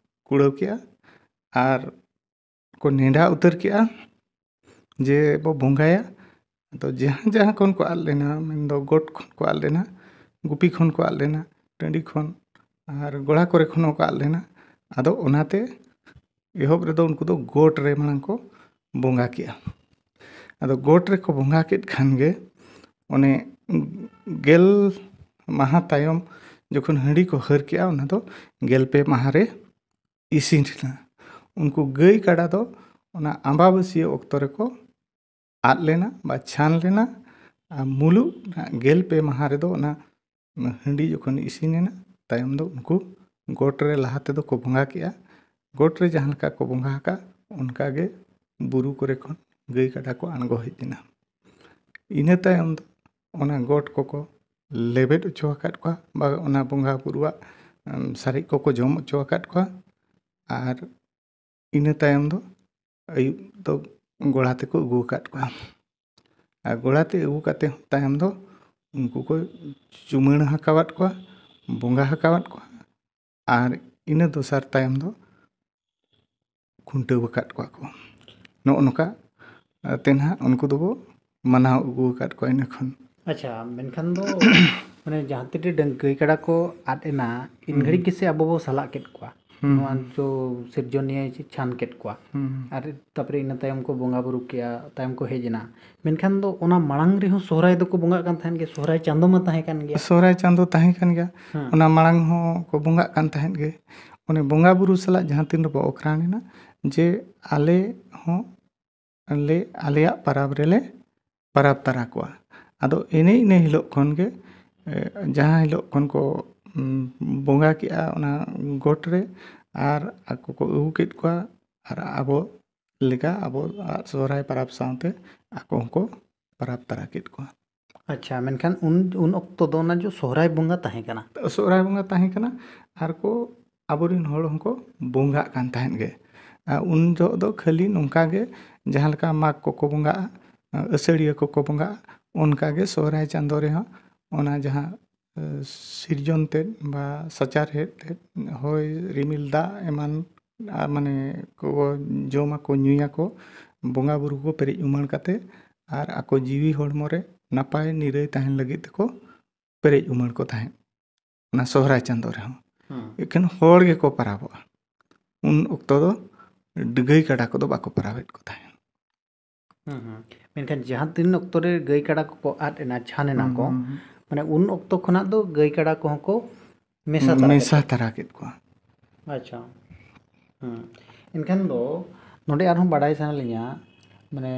ᱠᱩᱲᱟᱹᱣ ᱠᱮᱜᱼᱟ ᱟᱨ ᱠᱚ ᱱᱮᱰᱟ ᱩᱛᱟᱹᱨ ᱠᱮᱜᱼᱟ ᱡᱮ ᱵᱚ ᱵᱚᱸᱜᱟᱭᱟ᱾ ᱟᱫᱚ ᱡᱟᱦᱟᱸ ᱡᱟᱦᱟᱸ ᱠᱷᱚᱱ ᱠᱚ ᱟᱫ ᱞᱮᱱᱟ, ᱢᱮᱱᱫᱚ ᱜᱚᱴ ᱠᱷᱚᱱ ᱠᱚ ᱟᱫ ᱞᱮᱱᱟ, ᱜᱩᱯᱤ ᱠᱷᱚᱱ ᱠᱚ ᱟᱫ ᱞᱮᱱᱟ, ᱴᱟᱺᱰᱤ ᱠᱷᱚᱱ ᱟᱨ ᱜᱚᱲᱟ ᱠᱚᱨᱮ ᱠᱷᱚᱱ ᱦᱚᱸ ᱠᱚ ᱟᱫ ᱞᱮᱱᱟ᱾ ᱟᱫᱚ ᱚᱱᱟᱛᱮ ᱮᱦᱚᱵ ᱨᱮᱫᱚ ᱩᱱᱠᱩ ᱫᱚ ᱜᱚᱴ ᱨᱮ ᱢᱟᱲᱟᱝ ᱠᱚ ᱵᱚᱸᱜᱟ ᱠᱮᱜᱼᱟ᱾ ᱟᱫᱚ ᱜᱚᱴ ᱨᱮᱠᱚ ᱵᱚᱸᱜᱟ ᱠᱮᱫ ᱠᱷᱟᱱ ᱜᱮ ᱚᱱᱮ ᱜᱮᱞ ᱢᱟᱦᱟ ᱛᱟᱭᱚᱢ ᱡᱚᱠᱷᱚᱱ ᱦᱟᱺᱰᱤ ᱠᱚ ᱦᱟᱹᱨ ᱠᱮᱜᱼᱟ, ᱚᱱᱟ ᱫᱚ ᱜᱮᱞ ᱯᱮ ᱢᱟᱦᱟ ᱨᱮ ᱤᱥᱤᱱ ᱮᱱᱟ᱾ ᱩᱱᱠᱩ ᱜᱟᱹᱭ ᱠᱟᱰᱟ ᱫᱚ ᱚᱱᱟ ᱟᱢᱵᱟᱵᱟᱹᱥᱭᱟᱹ ᱚᱠᱛᱚ ᱨᱮᱠᱚ ᱟᱫ ᱞᱮᱱᱟ ᱵᱟ ᱪᱷᱟᱱ ᱞᱮᱱᱟ᱾ ᱟᱨ ᱢᱩᱞᱩᱜ ᱨᱮᱱᱟᱜ ᱜᱮᱞ ᱯᱮ ᱢᱟᱦᱟ ᱨᱮᱫᱚ ᱚᱱᱟ ᱦᱟᱺᱰᱤ ᱡᱚᱠᱷᱚᱱ ᱤᱥᱤᱱ ᱮᱱᱟ, ᱛᱟᱭᱚᱢ ᱫᱚ ᱩᱱᱠᱩ ᱜᱚᱴ ᱨᱮ ᱞᱟᱦᱟ ᱛᱮᱫᱚ ᱠᱚ ᱵᱚᱸᱜᱟ ᱠᱮᱜᱼᱟ᱾ ᱜᱚᱴ ᱨᱮ ᱡᱟᱦᱟᱸ ᱞᱮᱠᱟ ᱠᱚ ᱵᱚᱸᱜᱟ ᱟᱠᱟᱫ, ᱚᱱᱠᱟ ᱜᱮ ᱵᱩᱨᱩ ᱠᱚᱨᱮ ᱠᱷᱚᱱ ᱜᱟᱹᱭ ᱠᱟᱰᱟ ᱠᱚ ᱟᱬᱜᱚ ᱦᱮᱡ ᱮᱱᱟ᱾ ᱤᱱᱟᱹ ᱛᱟᱭᱚᱢ ᱫᱚ ᱚᱱᱟ ᱜᱚᱴ ᱠᱚᱠᱚ ᱞᱮᱵᱮᱫ ᱦᱚᱪᱚ ᱟᱠᱟᱫ ᱠᱚᱣᱟ, ᱵᱟ ᱚᱱᱟ ᱵᱚᱸᱜᱟ ᱵᱩᱨᱩᱣᱟᱜ, ᱮᱢ, ᱥᱟᱨᱮᱡ ᱠᱚᱠᱚ ᱡᱚᱢ ᱦᱚᱪᱚ ᱟᱠᱟᱫ ᱠᱚᱣᱟ᱾ ᱟᱨ ᱤᱱᱟᱹ ᱛᱟᱭᱚᱢ ᱫᱚ ᱟᱹᱭᱩᱵ ᱫᱚ ᱜᱚᱲᱟ ᱛᱮᱠᱚ ᱟᱹᱜᱩ ᱟᱠᱟᱫ ᱠᱚᱣᱟ᱾ ᱟᱨ ᱜᱚᱲᱟ ᱛᱮ ᱟᱹᱜᱩ ᱠᱟᱛᱮ ᱦᱚᱸ ᱛᱟᱭᱚᱢ ᱫᱚ ᱩᱱᱠᱩ ᱠᱚ ᱪᱩᱢᱟᱹᱲ ᱟᱠᱟᱣᱟᱫ ᱠᱚᱣᱟ, ᱵᱚᱸᱜᱟ ᱟᱠᱟᱣᱟᱫ ᱠᱚᱣᱟ᱾ ᱟᱨ ᱤᱱᱟᱹ ᱫᱚᱥᱟᱨ ᱛᱟᱭᱚᱢ ᱫᱚ ᱠᱷᱩᱱᱴᱟᱹᱣ ᱟᱠᱟᱫ ᱠᱚᱣᱟ ᱠᱚ᱾ ᱱᱚᱜᱼᱚ ᱱᱚᱝᱠᱟ, ᱟᱨ ᱛᱮ ᱱᱟᱦᱟᱜ ᱩᱱᱠᱩ ᱫᱚᱵᱚ ᱢᱟᱱᱟᱣ ᱟᱹᱜᱩ ᱟᱠᱟᱫ ᱠᱚᱣᱟ ᱤᱱᱟᱹ ᱠᱷᱚᱱ᱾ ᱟᱪᱪᱷᱟ, ᱢᱮᱱᱠᱷᱟᱱ ᱫᱚ ᱢᱟᱱᱮ ᱡᱟᱦᱟᱸ ᱛᱤᱱᱟᱹᱜ ᱰᱟᱹᱝ-, ᱜᱟᱹᱭ ᱠᱟᱰᱟ ᱠᱚ ᱟᱫ ᱮᱱᱟ, ᱤᱱ ᱦᱩᱸ᱾ ᱜᱷᱟᱹᱲᱤᱡ ᱜᱮᱥᱮ ᱟᱵᱚ ᱵᱚ ᱥᱟᱞᱟᱜ ᱠᱮᱫ ᱠᱚᱣᱟ᱾ ᱦᱩᱸ, ᱱᱚᱣᱟ ᱦᱩᱸ᱾ ᱡᱚ ᱥᱤᱨᱡᱚᱱᱤᱭᱟᱹᱭ ᱪᱷᱟᱱ ᱠᱮᱫ ᱠᱚᱣᱟ᱾ ᱦᱩᱸ᱾ ᱟᱨ ᱛᱟᱯᱚᱨᱮ ᱤᱱᱟᱹ ᱛᱟᱭᱚᱢ ᱠᱚ ᱵᱚᱸᱜᱟ ᱵᱩᱨᱩ ᱠᱮᱜᱼᱟ, ᱛᱟᱭᱚᱢ ᱠᱚ ᱦᱮᱡ ᱮᱱᱟ᱾ ᱢᱮᱱᱠᱷᱟᱱ ᱫᱚ ᱚᱱᱟ ᱢᱟᱲᱟᱝ ᱨᱮᱦᱚᱸ ᱥᱚᱦᱨᱟᱭ ᱫᱚᱠᱚ ᱵᱚᱸᱜᱟᱜ ᱠᱟᱱ ᱛᱟᱦᱮᱸᱫ ᱜᱮ, ᱥᱚᱦᱨᱟᱭ ᱪᱟᱸᱫᱚ ᱢᱟ ᱛᱟᱦᱮᱸ ᱠᱟᱱ ᱜᱮᱭᱟ᱾ ᱥᱚᱦᱨᱟᱭ ᱪᱟᱸᱫᱚ ᱛᱟᱦᱮᱸ ᱠᱟᱱ ᱜᱮᱭᱟ᱾ ᱦᱮᱸ᱾ ᱚᱱᱟ ᱢᱟᱲᱟᱝ ᱦᱚᱸ ᱠᱚ ᱵᱚᱸᱜᱟᱜ ᱠᱟᱱ ᱛᱟᱦᱮᱸᱫ ᱜᱮ᱾ ᱚᱱᱮ ᱵᱚᱸᱜᱟ ᱵᱩᱨᱩ ᱥᱟᱞᱟᱜ ᱡᱟᱦᱟᱸ ᱛᱤᱱ ᱨᱮᱵᱚ ᱚᱠᱨᱟᱱ ᱮᱱᱟ, ᱡᱮ ᱟᱞᱮ ᱦᱚᱸ ᱞᱮ, ᱟᱞᱮᱭᱟᱜ ᱯᱟᱨᱟᱵᱽ ᱨᱮᱞᱮ ᱯᱟᱨᱟᱵᱽ ᱛᱟᱨᱟ ᱠᱚᱣᱟ᱾ ᱟᱫᱚ ᱮᱱᱮ ᱤᱱᱟᱹ ᱦᱤᱞᱳᱜ ᱠᱷᱚᱱ ᱜᱮ, ᱮ, ᱡᱟᱦᱟᱸ ᱦᱤᱞᱳᱜ ᱠᱷᱚᱱ ᱠᱚ ᱩᱢ, ᱵᱚᱸᱜᱟ ᱠᱮᱜᱼᱟ ᱚᱱᱟ ᱜᱚᱴ ᱨᱮ, ᱟᱨ ᱟᱠᱚ ᱠᱚ ᱟᱹᱜᱩ ᱠᱮᱫ ᱠᱚᱣᱟ, ᱟᱨ ᱟᱵᱚ ᱞᱮᱠᱟ ᱟᱵᱚᱣᱟᱜ ᱥᱚᱦᱨᱟᱭ ᱯᱟᱨᱟᱵᱽ ᱥᱟᱶᱛᱮ ᱟᱠᱚ ᱦᱚᱸᱠᱚ ᱯᱟᱨᱟᱵᱽ ᱛᱟᱨᱟ ᱠᱮᱫ ᱠᱚᱣᱟ᱾ ᱟᱪᱪᱷᱟ, ᱢᱮᱱᱠᱷᱟᱱ ᱩᱱ ᱩᱱ ᱚᱠᱛᱚ ᱫᱚ ᱚᱱᱟ ᱡᱚ ᱥᱚᱦᱨᱟᱭ ᱵᱚᱸᱜᱟ ᱛᱟᱦᱮᱸ ᱠᱟᱱᱟ᱾ ᱥᱚᱦᱨᱟᱭ ᱵᱚᱸᱜᱟ ᱛᱟᱦᱮᱸ ᱠᱟᱱᱟ, ᱟᱨ ᱠᱚ ᱟᱵᱚᱨᱮᱱ ᱦᱚᱲ ᱦᱚᱸᱠᱚ ᱵᱚᱸᱜᱟᱜ ᱠᱟᱱ ᱛᱟᱦᱮᱸᱫ ᱜᱮ᱾ ᱟᱨ ᱩᱱ ᱡᱚᱦᱚᱜ ᱫᱚ ᱠᱷᱟᱹᱞᱤ ᱱᱚᱝᱠᱟ ᱜᱮ, ᱡᱟᱦᱟᱸ ᱞᱮᱠᱟ ᱢᱟᱜᱽ ᱠᱚᱠᱚ ᱵᱚᱸᱜᱟᱜᱼᱟ, ᱟᱹᱥᱟᱹᱲᱤᱭᱟᱹ ᱠᱚᱠᱚ ᱵᱚᱸᱜᱟᱜᱼᱟ, ᱚᱱᱠᱟ ᱜᱮ ᱥᱚᱦᱨᱟᱭ ᱪᱟᱸᱫᱳ ᱨᱮᱦᱚᱸ ᱚᱱᱟ ᱡᱟᱦᱟᱸ, ᱮ, ᱥᱤᱨᱡᱚᱱ ᱛᱮᱫ ᱵᱟ ᱥᱟᱪᱟᱨᱦᱮᱫ ᱛᱮᱫ, ᱦᱚᱭ, ᱨᱤᱢᱤᱞ, ᱫᱟᱜ ᱮᱢᱟᱱ, ᱟᱨ ᱢᱟᱱᱮ ᱠᱚ ᱡᱚᱢᱟᱠᱚ, ᱧᱩᱭᱟᱠᱚ, ᱵᱚᱸᱜᱟ ᱵᱩᱨᱩ ᱠᱚ ᱯᱮᱨᱮᱡ ᱩᱢᱟᱹᱲ ᱠᱟᱛᱮ, ᱟᱨ ᱟᱠᱚ ᱡᱤᱣᱤ ᱦᱚᱲᱢᱚ ᱨᱮ ᱱᱟᱯᱟᱭ ᱱᱤᱨᱟᱹᱭ ᱛᱟᱦᱮᱱ ᱞᱟᱹᱜᱤᱫ ᱛᱮᱠᱚ ᱯᱮᱨᱮᱡ ᱩᱢᱟᱹᱲ ᱠᱚ ᱛᱟᱦᱮᱸᱫ ᱚᱱᱟ ᱥᱚᱦᱨᱟᱭ ᱪᱟᱸᱫᱳ ᱨᱮᱦᱚᱸ᱾ ᱦᱩᱸ᱾ ᱮᱠᱷᱮᱱ ᱦᱚᱲ ᱜᱮᱠᱚ ᱯᱟᱨᱟᱵᱚᱜᱼᱟ᱾ ᱩᱱ ᱚᱠᱛᱚ ᱫᱚ ᱜᱟᱹᱭ ᱠᱟᱰᱟ ᱠᱚᱫᱚ ᱵᱟᱠᱚ ᱯᱟᱨᱟᱵᱮᱫ ᱠᱚ ᱛᱟᱦᱮᱸᱫ᱾ ᱦᱩᱸ, ᱦᱩᱸ᱾ ᱢᱮᱱᱠᱷᱟᱱ ᱡᱟᱦᱟᱸ ᱛᱤᱱ ᱚᱠᱛᱚ ᱨᱮ ᱜᱟᱹᱭ ᱠᱟᱰᱟ ᱠᱚᱠᱚ ᱟᱫ ᱮᱱᱟ, ᱪᱷᱟᱱ ᱮᱱᱟ ᱦᱩᱸ, ᱠᱚ, ᱦᱩᱸ, ᱦᱩᱸ᱾ ᱢᱟᱱᱮ ᱩᱱ ᱚᱠᱛᱚ ᱠᱷᱚᱱᱟᱜ ᱫᱚ ᱜᱟᱹᱭ ᱠᱟᱰᱟ ᱠᱚᱦᱚᱸ ᱠᱚ ᱢᱮᱥᱟ ᱛᱟᱨᱟ ᱢᱮᱥᱟ ᱠᱮᱫ ᱛᱟᱨᱟ ᱠᱮᱫ ᱠᱚᱣᱟ᱾ ᱟᱪᱪᱷᱟ᱾ ᱦᱩᱸ᱾ ᱮᱱᱠᱷᱟᱱ ᱫᱚ ᱱᱚᱰᱮ ᱟᱨᱦᱚᱸ ᱵᱟᱰᱟᱭ ᱥᱟᱱᱟ ᱞᱤᱧᱟ, ᱢᱟᱱᱮ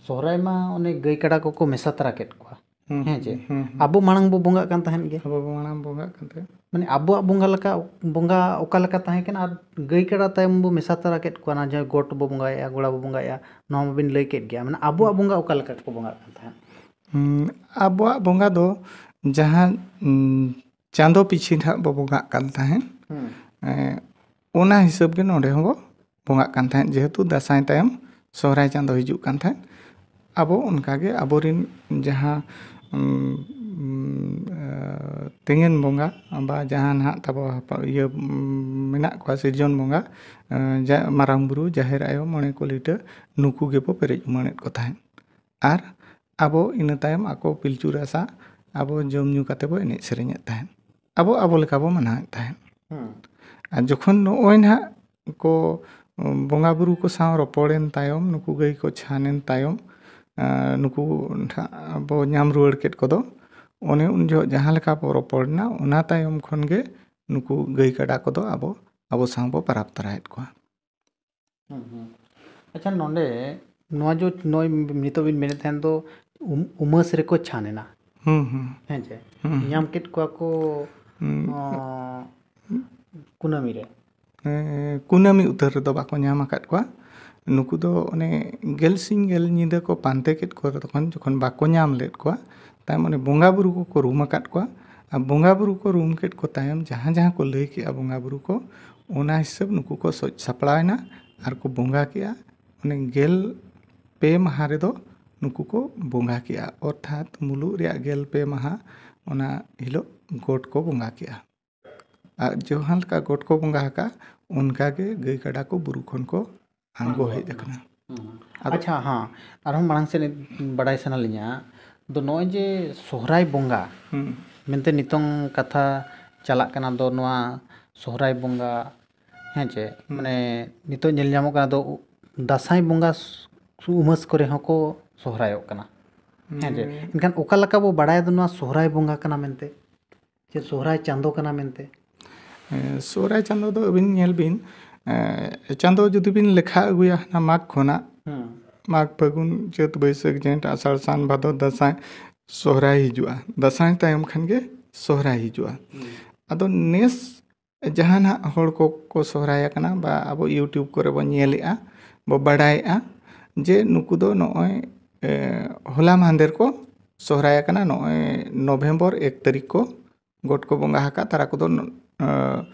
ᱥᱚᱦᱨᱟᱭ ᱢᱟ ᱚᱱᱮ ᱜᱟᱹᱭ ᱠᱟᱰᱟ ᱠᱚᱠᱚ ᱢᱮᱥᱟ ᱛᱟᱨᱟ ᱠᱮᱫ ᱠᱚᱣᱟ᱾ ᱦᱩᱸ, ᱦᱮᱸ ᱪᱮ? ᱦᱩᱸ, ᱦᱩᱸ᱾ ᱟᱵᱚ ᱢᱟᱲᱟᱝ ᱵᱚ ᱵᱚᱸᱜᱟᱜ ᱠᱟᱱ ᱛᱟᱦᱮᱸᱫ ᱜᱮ᱾ ᱟᱵᱚ ᱵᱚ ᱢᱟᱲᱟᱝ ᱵᱚᱸᱜᱟᱜ ᱠᱟᱱ ᱛᱟᱦᱮᱸᱫ᱾ ᱢᱟᱱᱮ ᱟᱵᱚᱣᱟᱜ ᱵᱚᱸᱜᱟ ᱞᱮᱠᱟ, ᱵᱚᱸᱜᱟ ᱚᱠᱟ ᱞᱮᱠᱟ ᱛᱟᱦᱮᱸ ᱠᱟᱱᱟ ᱟᱨ ᱜᱟᱹᱭ ᱠᱟᱰᱟ ᱛᱟᱭᱚᱢ ᱵᱚ ᱢᱮᱥᱟ ᱛᱟᱨᱟ ᱠᱮᱫ ᱠᱚᱣᱟ, ᱚᱱᱟ ᱡᱟᱦᱟᱸ ᱜᱚᱴ ᱵᱚ ᱵᱚᱸᱜᱟᱭᱮᱫᱼᱟ, ᱜᱚᱲᱟ ᱵᱚ ᱵᱚᱸᱜᱟᱭᱮᱫᱼᱟ, ᱱᱚᱣᱟ ᱢᱟᱵᱤᱱ ᱞᱟᱹᱭ ᱠᱮᱫ ᱜᱮᱭᱟ᱾ ᱢᱟᱱᱮ ᱟᱵᱚᱣᱟᱜ ᱵᱚᱸᱜᱟ ᱚᱠᱟ ᱞᱮᱠᱟ ᱠᱚ ᱵᱚᱸᱜᱟᱜ ᱠᱟᱱ ᱛᱟᱦᱮᱸᱫ? ᱦᱩᱸ, ᱟᱵᱚᱣᱟᱜ ᱵᱚᱸᱜᱟ ᱫᱚ ᱡᱟᱦᱟᱸ, ᱩᱢ, ᱪᱟᱸᱫᱚ ᱯᱤᱪᱷᱤ ᱱᱟᱦᱟᱜ ᱵᱚ ᱵᱚᱸᱜᱟᱜ ᱠᱟᱱ ᱛᱟᱦᱮᱸᱫ, ᱦᱩᱸ᱾ ᱮ, ᱚᱱᱟ ᱦᱤᱥᱟᱹᱵ ᱜᱮ ᱱᱚᱰᱮ ᱦᱚᱸᱵᱚ ᱵᱚᱸᱜᱟᱜ ᱠᱟᱱ ᱛᱟᱦᱮᱸᱫ᱾ ᱡᱮᱦᱮᱛᱩ ᱫᱟᱸᱥᱟᱭ ᱛᱟᱭᱚᱢ ᱥᱚᱦᱨᱟᱭ ᱪᱟᱸᱫᱚ ᱦᱤᱡᱩᱜ ᱠᱟᱱ ᱛᱟᱦᱮᱸᱫ, ᱟᱵᱚ ᱚᱱᱠᱟᱜᱮ ᱟᱵᱚᱨᱮᱱ ᱡᱟᱦᱟᱸ, ᱩᱢ, ᱩᱢ, ᱮ, ᱛᱮᱸᱜᱮᱱ ᱵᱚᱸᱜᱟ ᱵᱟ ᱡᱟᱦᱟᱸ ᱱᱟᱦᱟᱜ ᱛᱟᱵᱚ ᱦᱟᱯ-, ᱤᱭᱟᱹ, ᱩᱢ, ᱢᱮᱱᱟᱜ ᱠᱚᱣᱟ, ᱥᱤᱨᱡᱚᱱ ᱵᱚᱸᱜᱟ, ᱮ, ᱡᱟ-, ᱢᱟᱨᱟᱝ ᱵᱩᱨᱩ, ᱡᱟᱦᱮᱨ ᱟᱭᱳ, ᱢᱚᱬᱮ ᱠᱚ ᱞᱤᱴᱟᱹ, ᱱᱩᱠᱩ ᱜᱮᱵᱚ ᱯᱮᱨᱮᱡ ᱩᱢᱟᱹᱲᱮᱫ ᱠᱚ ᱛᱟᱦᱮᱸᱫ᱾ ᱟᱨ ᱟᱵᱚ ᱤᱱᱟᱹ ᱛᱟᱭᱚᱢ ᱟᱠᱚ ᱯᱤᱞᱪᱩ ᱨᱟᱥᱟ ᱟᱵᱚ ᱡᱚᱢ ᱧᱩ ᱠᱟᱛᱮ ᱵᱚ ᱮᱱᱮᱡ ᱥᱮᱨᱮᱧᱮᱫ ᱛᱟᱦᱮᱸᱫ᱾ ᱟᱵᱚ, ᱟᱵᱚ ᱞᱮᱠᱟ ᱵᱚ ᱢᱟᱱᱟᱣᱮᱫ ᱛᱟᱦᱮᱸᱫ᱾ ᱦᱩᱸ᱾ ᱟᱨ ᱡᱚᱠᱷᱚᱱ ᱱᱚᱜᱼᱚᱭ ᱱᱟᱦᱟᱜ ᱠᱚ, ᱩᱢ, ᱵᱚᱸᱜᱟ ᱵᱩᱨᱩ ᱠᱚ ᱥᱟᱶ ᱨᱚᱯᱚᱲᱮᱱ ᱛᱟᱭᱚᱢ, ᱱᱩᱠᱩ ᱜᱟᱹᱭ ᱠᱚ ᱪᱷᱟᱱᱮᱱ ᱛᱟᱭᱚᱢ, ᱟᱨ ᱱᱩᱠᱩ ᱱᱟᱦᱟᱜ ᱵᱚ ᱧᱟᱢ ᱨᱩᱣᱟᱹᱲ ᱠᱮᱫ ᱠᱚᱫᱚ, ᱚᱱᱮ ᱩᱱ ᱡᱚᱦᱚᱜ ᱡᱟᱦᱟᱸ ᱞᱮᱠᱟ ᱵᱚ ᱨᱚᱯᱚᱲ ᱮᱱᱟ, ᱚᱱᱟ ᱛᱟᱭᱚᱢ ᱠᱷᱚᱱ ᱜᱮ ᱱᱩᱠᱩ ᱜᱟᱹᱭ ᱠᱟᱰᱟ ᱠᱚᱫᱚ ᱟᱵᱚ, ᱟᱵᱚ ᱥᱟᱶ ᱵᱚ ᱯᱟᱨᱟᱵᱽ ᱛᱟᱨᱟᱭᱮᱫ ᱠᱚᱣᱟ᱾ ᱦᱩᱸ, ᱦᱩᱸ᱾ ᱟᱪᱪᱷᱟ, ᱱᱚᱰᱮ ᱱᱚᱣᱟ ᱡᱚ ᱱᱚᱜᱼᱚᱭ ᱱᱤᱛᱚᱜ ᱵᱤᱱ ᱢᱮᱱᱮᱫ ᱛᱟᱦᱮᱱ ᱫᱚ ᱩᱢ-, ᱩᱢᱟᱹᱥ ᱨᱮᱠᱚ ᱪᱷᱟᱱ ᱮᱱᱟ᱾ ᱦᱩᱸ, ᱦᱩᱸ᱾ ᱦᱮᱸ ᱪᱮ? ᱦᱩᱸ, ᱦᱩᱸ᱾ ᱧᱟᱢ ᱠᱮᱫ ᱠᱚᱣᱟ ᱠᱚ, ᱦᱩᱸ᱾ ᱚ, ᱠᱩᱱᱟᱹᱢᱤ ᱨᱮ᱾ ᱮᱸ, ᱠᱩᱱᱟᱹᱢᱤ ᱩᱛᱟᱹᱨ ᱨᱮᱫᱚ ᱵᱟᱠᱚ ᱧᱟᱢ ᱟᱠᱟᱫ ᱠᱚᱣᱟ᱾ ᱱᱩᱠᱩ ᱫᱚ ᱚᱱᱮ ᱜᱮᱞ ᱥᱤᱧ ᱜᱮᱞ ᱧᱤᱫᱟᱹ ᱠᱚ ᱯᱟᱱᱛᱮ ᱠᱮᱫ ᱠᱚᱣᱟ, ᱛᱚᱠᱷᱚᱱ ᱡᱚᱠᱷᱚᱱ ᱵᱟᱠᱚ ᱧᱟᱢ ᱞᱮᱫ ᱠᱚᱣᱟ, ᱛᱟᱭᱚᱢ ᱚᱱᱮ ᱵᱚᱸᱜᱟ ᱵᱩᱨᱩ ᱠᱚᱠᱚ ᱨᱩᱢ ᱟᱠᱟᱫ ᱠᱚᱣᱟ᱾ ᱟᱨ ᱵᱚᱸᱜᱟ ᱵᱩᱨᱩ ᱠᱚ ᱨᱩᱢ ᱠᱮᱫ ᱠᱚ ᱛᱟᱭᱚᱢ ᱡᱟᱦᱟᱸ ᱡᱟᱦᱟᱸ ᱠᱚ ᱞᱟᱹᱭ ᱠᱮᱜᱼᱟ ᱵᱚᱸᱜᱟ ᱵᱩᱨᱩ ᱠᱚ, ᱚᱱᱟ ᱦᱤᱥᱟᱹᱵ ᱱᱩᱠᱩ ᱠᱚ ᱥᱚᱡᱽ ᱥᱟᱯᱲᱟᱣ ᱮᱱᱟ ᱟᱨ ᱠᱚ ᱵᱚᱸᱜᱟ ᱠᱮᱜᱼᱟ᱾ ᱚᱱᱮ ᱜᱮᱞ ᱯᱮ ᱢᱟᱦᱟ ᱨᱮᱫᱚ ᱱᱩᱠᱩ ᱠᱚ ᱵᱚᱸᱜᱟ ᱠᱮᱜᱼᱟ, ᱚᱨᱛᱷᱟᱛ ᱢᱩᱞᱩᱜ ᱨᱮᱭᱟᱜ ᱜᱮᱞ ᱯᱮ ᱢᱟᱦᱟ ᱚᱱᱟ ᱦᱤᱞᱳᱜ ᱜᱚᱴ ᱠᱚ ᱵᱚᱸᱜᱟ ᱠᱮᱜᱼᱟ᱾ ᱟᱨ ᱡᱟᱦᱟᱸ ᱞᱮᱠᱟ ᱜᱚᱴ ᱠᱚ ᱵᱚᱸᱜᱟ ᱟᱠᱟᱫ, ᱚᱱᱠᱟ ᱜᱮ ᱜᱟᱹᱭ ᱠᱟᱰᱟ ᱠᱚ ᱵᱩᱨᱩ ᱠᱷᱚᱱ ᱠᱚ ᱟᱬᱜᱚ ᱦᱮᱡ ᱟᱠᱟᱱᱟ᱾ ᱦᱩᱸ᱾ ᱟᱫᱚ ᱟᱪᱪᱷᱟ, ᱦᱮᱸ, ᱟᱨᱦᱚᱸ ᱢᱟᱲᱟᱝ ᱥᱮᱫ ᱵᱟᱰᱟᱭ ᱥᱟᱱᱟ ᱞᱤᱧᱟ, ᱫᱚ ᱱᱚᱜᱼᱚᱭ ᱡᱮ ᱥᱚᱦᱨᱟᱭ ᱵᱚᱸᱜᱟ ᱦᱩᱸ᱾ ᱢᱮᱱᱛᱮ ᱱᱤᱛᱚᱝ ᱠᱟᱛᱷᱟ ᱪᱟᱞᱟᱜ ᱠᱟᱱᱟ, ᱫᱚ ᱱᱚᱣᱟ ᱥᱚᱦᱨᱟᱭ ᱵᱚᱸᱜᱟ, ᱦᱮᱸ ᱪᱮ, ᱦᱩᱸ᱾ ᱢᱟᱱᱮ ᱱᱤᱛᱚᱜ ᱧᱮᱞ ᱧᱟᱢᱚᱜ ᱠᱟᱱᱟ, ᱫᱚ ᱫᱟᱸᱥᱟᱭ ᱵᱚᱸᱜᱟ ᱥᱩ-, ᱩᱢᱟᱹᱥ ᱠᱚᱨᱮ ᱦᱚᱸᱠᱚ ᱥᱚᱦᱨᱟᱭᱚᱜ ᱠᱟᱱᱟ, ᱦᱮᱸ ᱪᱮ? ᱦᱩᱸ᱾ ᱮᱱᱠᱷᱟᱱ ᱚᱠᱟ ᱞᱮᱠᱟ ᱵᱚ ᱵᱟᱲᱟᱭᱟ ᱫᱚ ᱱᱚᱣᱟ ᱥᱚᱦᱨᱟᱭ ᱵᱚᱸᱜᱟ ᱠᱟᱱᱟ ᱢᱮᱱᱛᱮ? ᱪᱮ ᱥᱚᱦᱨᱟᱭ ᱪᱟᱸᱫᱚ ᱠᱟᱱᱟ ᱢᱮᱱᱛᱮ? ᱮᱸ, ᱥᱚᱦᱨᱟᱭ ᱪᱟᱸᱫᱚ ᱫᱚ ᱟᱹᱵᱤᱱ ᱧᱮᱞ ᱵᱤᱱ, ᱮᱸ, ᱪᱟᱸᱫᱚ ᱡᱩᱫᱤ ᱵᱤᱱ ᱞᱮᱠᱷᱟ ᱟᱹᱜᱩᱭᱟ ᱦᱟᱱᱟ ᱢᱟᱜᱽ ᱠᱷᱚᱱᱟᱜ, ᱦᱩᱸ᱾ ᱢᱟᱜᱽ, ᱯᱷᱟᱹᱜᱩᱱ, ᱪᱟᱹᱛ, ᱵᱟᱹᱭᱥᱟᱹᱠᱷ, ᱡᱷᱮᱸᱴ, ᱟᱥᱟᱲ, ᱥᱟᱱ, ᱵᱷᱟᱫᱚᱨ, ᱫᱟᱸᱥᱟᱭ, ᱥᱚᱦᱨᱟᱭ ᱦᱤᱡᱩᱜᱼᱟ᱾ ᱫᱟᱸᱥᱟᱭ ᱛᱟᱭᱚᱢ ᱠᱷᱟᱱ ᱜᱮ ᱥᱚᱦᱨᱟᱭ ᱦᱤᱡᱩᱜᱼᱟ᱾ ᱦᱩᱸ᱾ ᱟᱫᱚ ᱱᱮᱥ ᱡᱟᱦᱟᱸ ᱱᱟᱜ ᱦᱚᱲ ᱠᱚᱠᱚ ᱥᱚᱦᱨᱟᱭ ᱟᱠᱟᱱᱟ ᱵᱟ ᱟᱵᱚ YouTube ᱠᱚᱨᱮ ᱵᱚ ᱧᱮᱞᱮᱜᱼᱟ, ᱵᱚ ᱵᱟᱰᱟᱭᱮᱜᱼᱟ ᱡᱮ ᱱᱩᱠᱩ ᱫᱚ ᱱᱚᱜᱼᱚᱭ, ᱮ, ᱦᱚᱞᱟ ᱢᱟᱦᱫᱮᱨ ᱠᱚ ᱥᱚᱦᱨᱟᱭ ᱟᱠᱟᱱᱟ, ᱱᱚᱜᱼᱚᱭ ᱱᱚᱵᱷᱮᱢᱵᱚᱨ ᱮᱠ ᱛᱟᱹᱨᱤᱠᱷ ᱠᱚ ᱜᱚᱴ ᱠᱚ ᱵᱚᱸᱜᱟ ᱟᱠᱟᱫ, ᱛᱟᱨᱟ ᱠᱚᱫᱚ, ᱮ,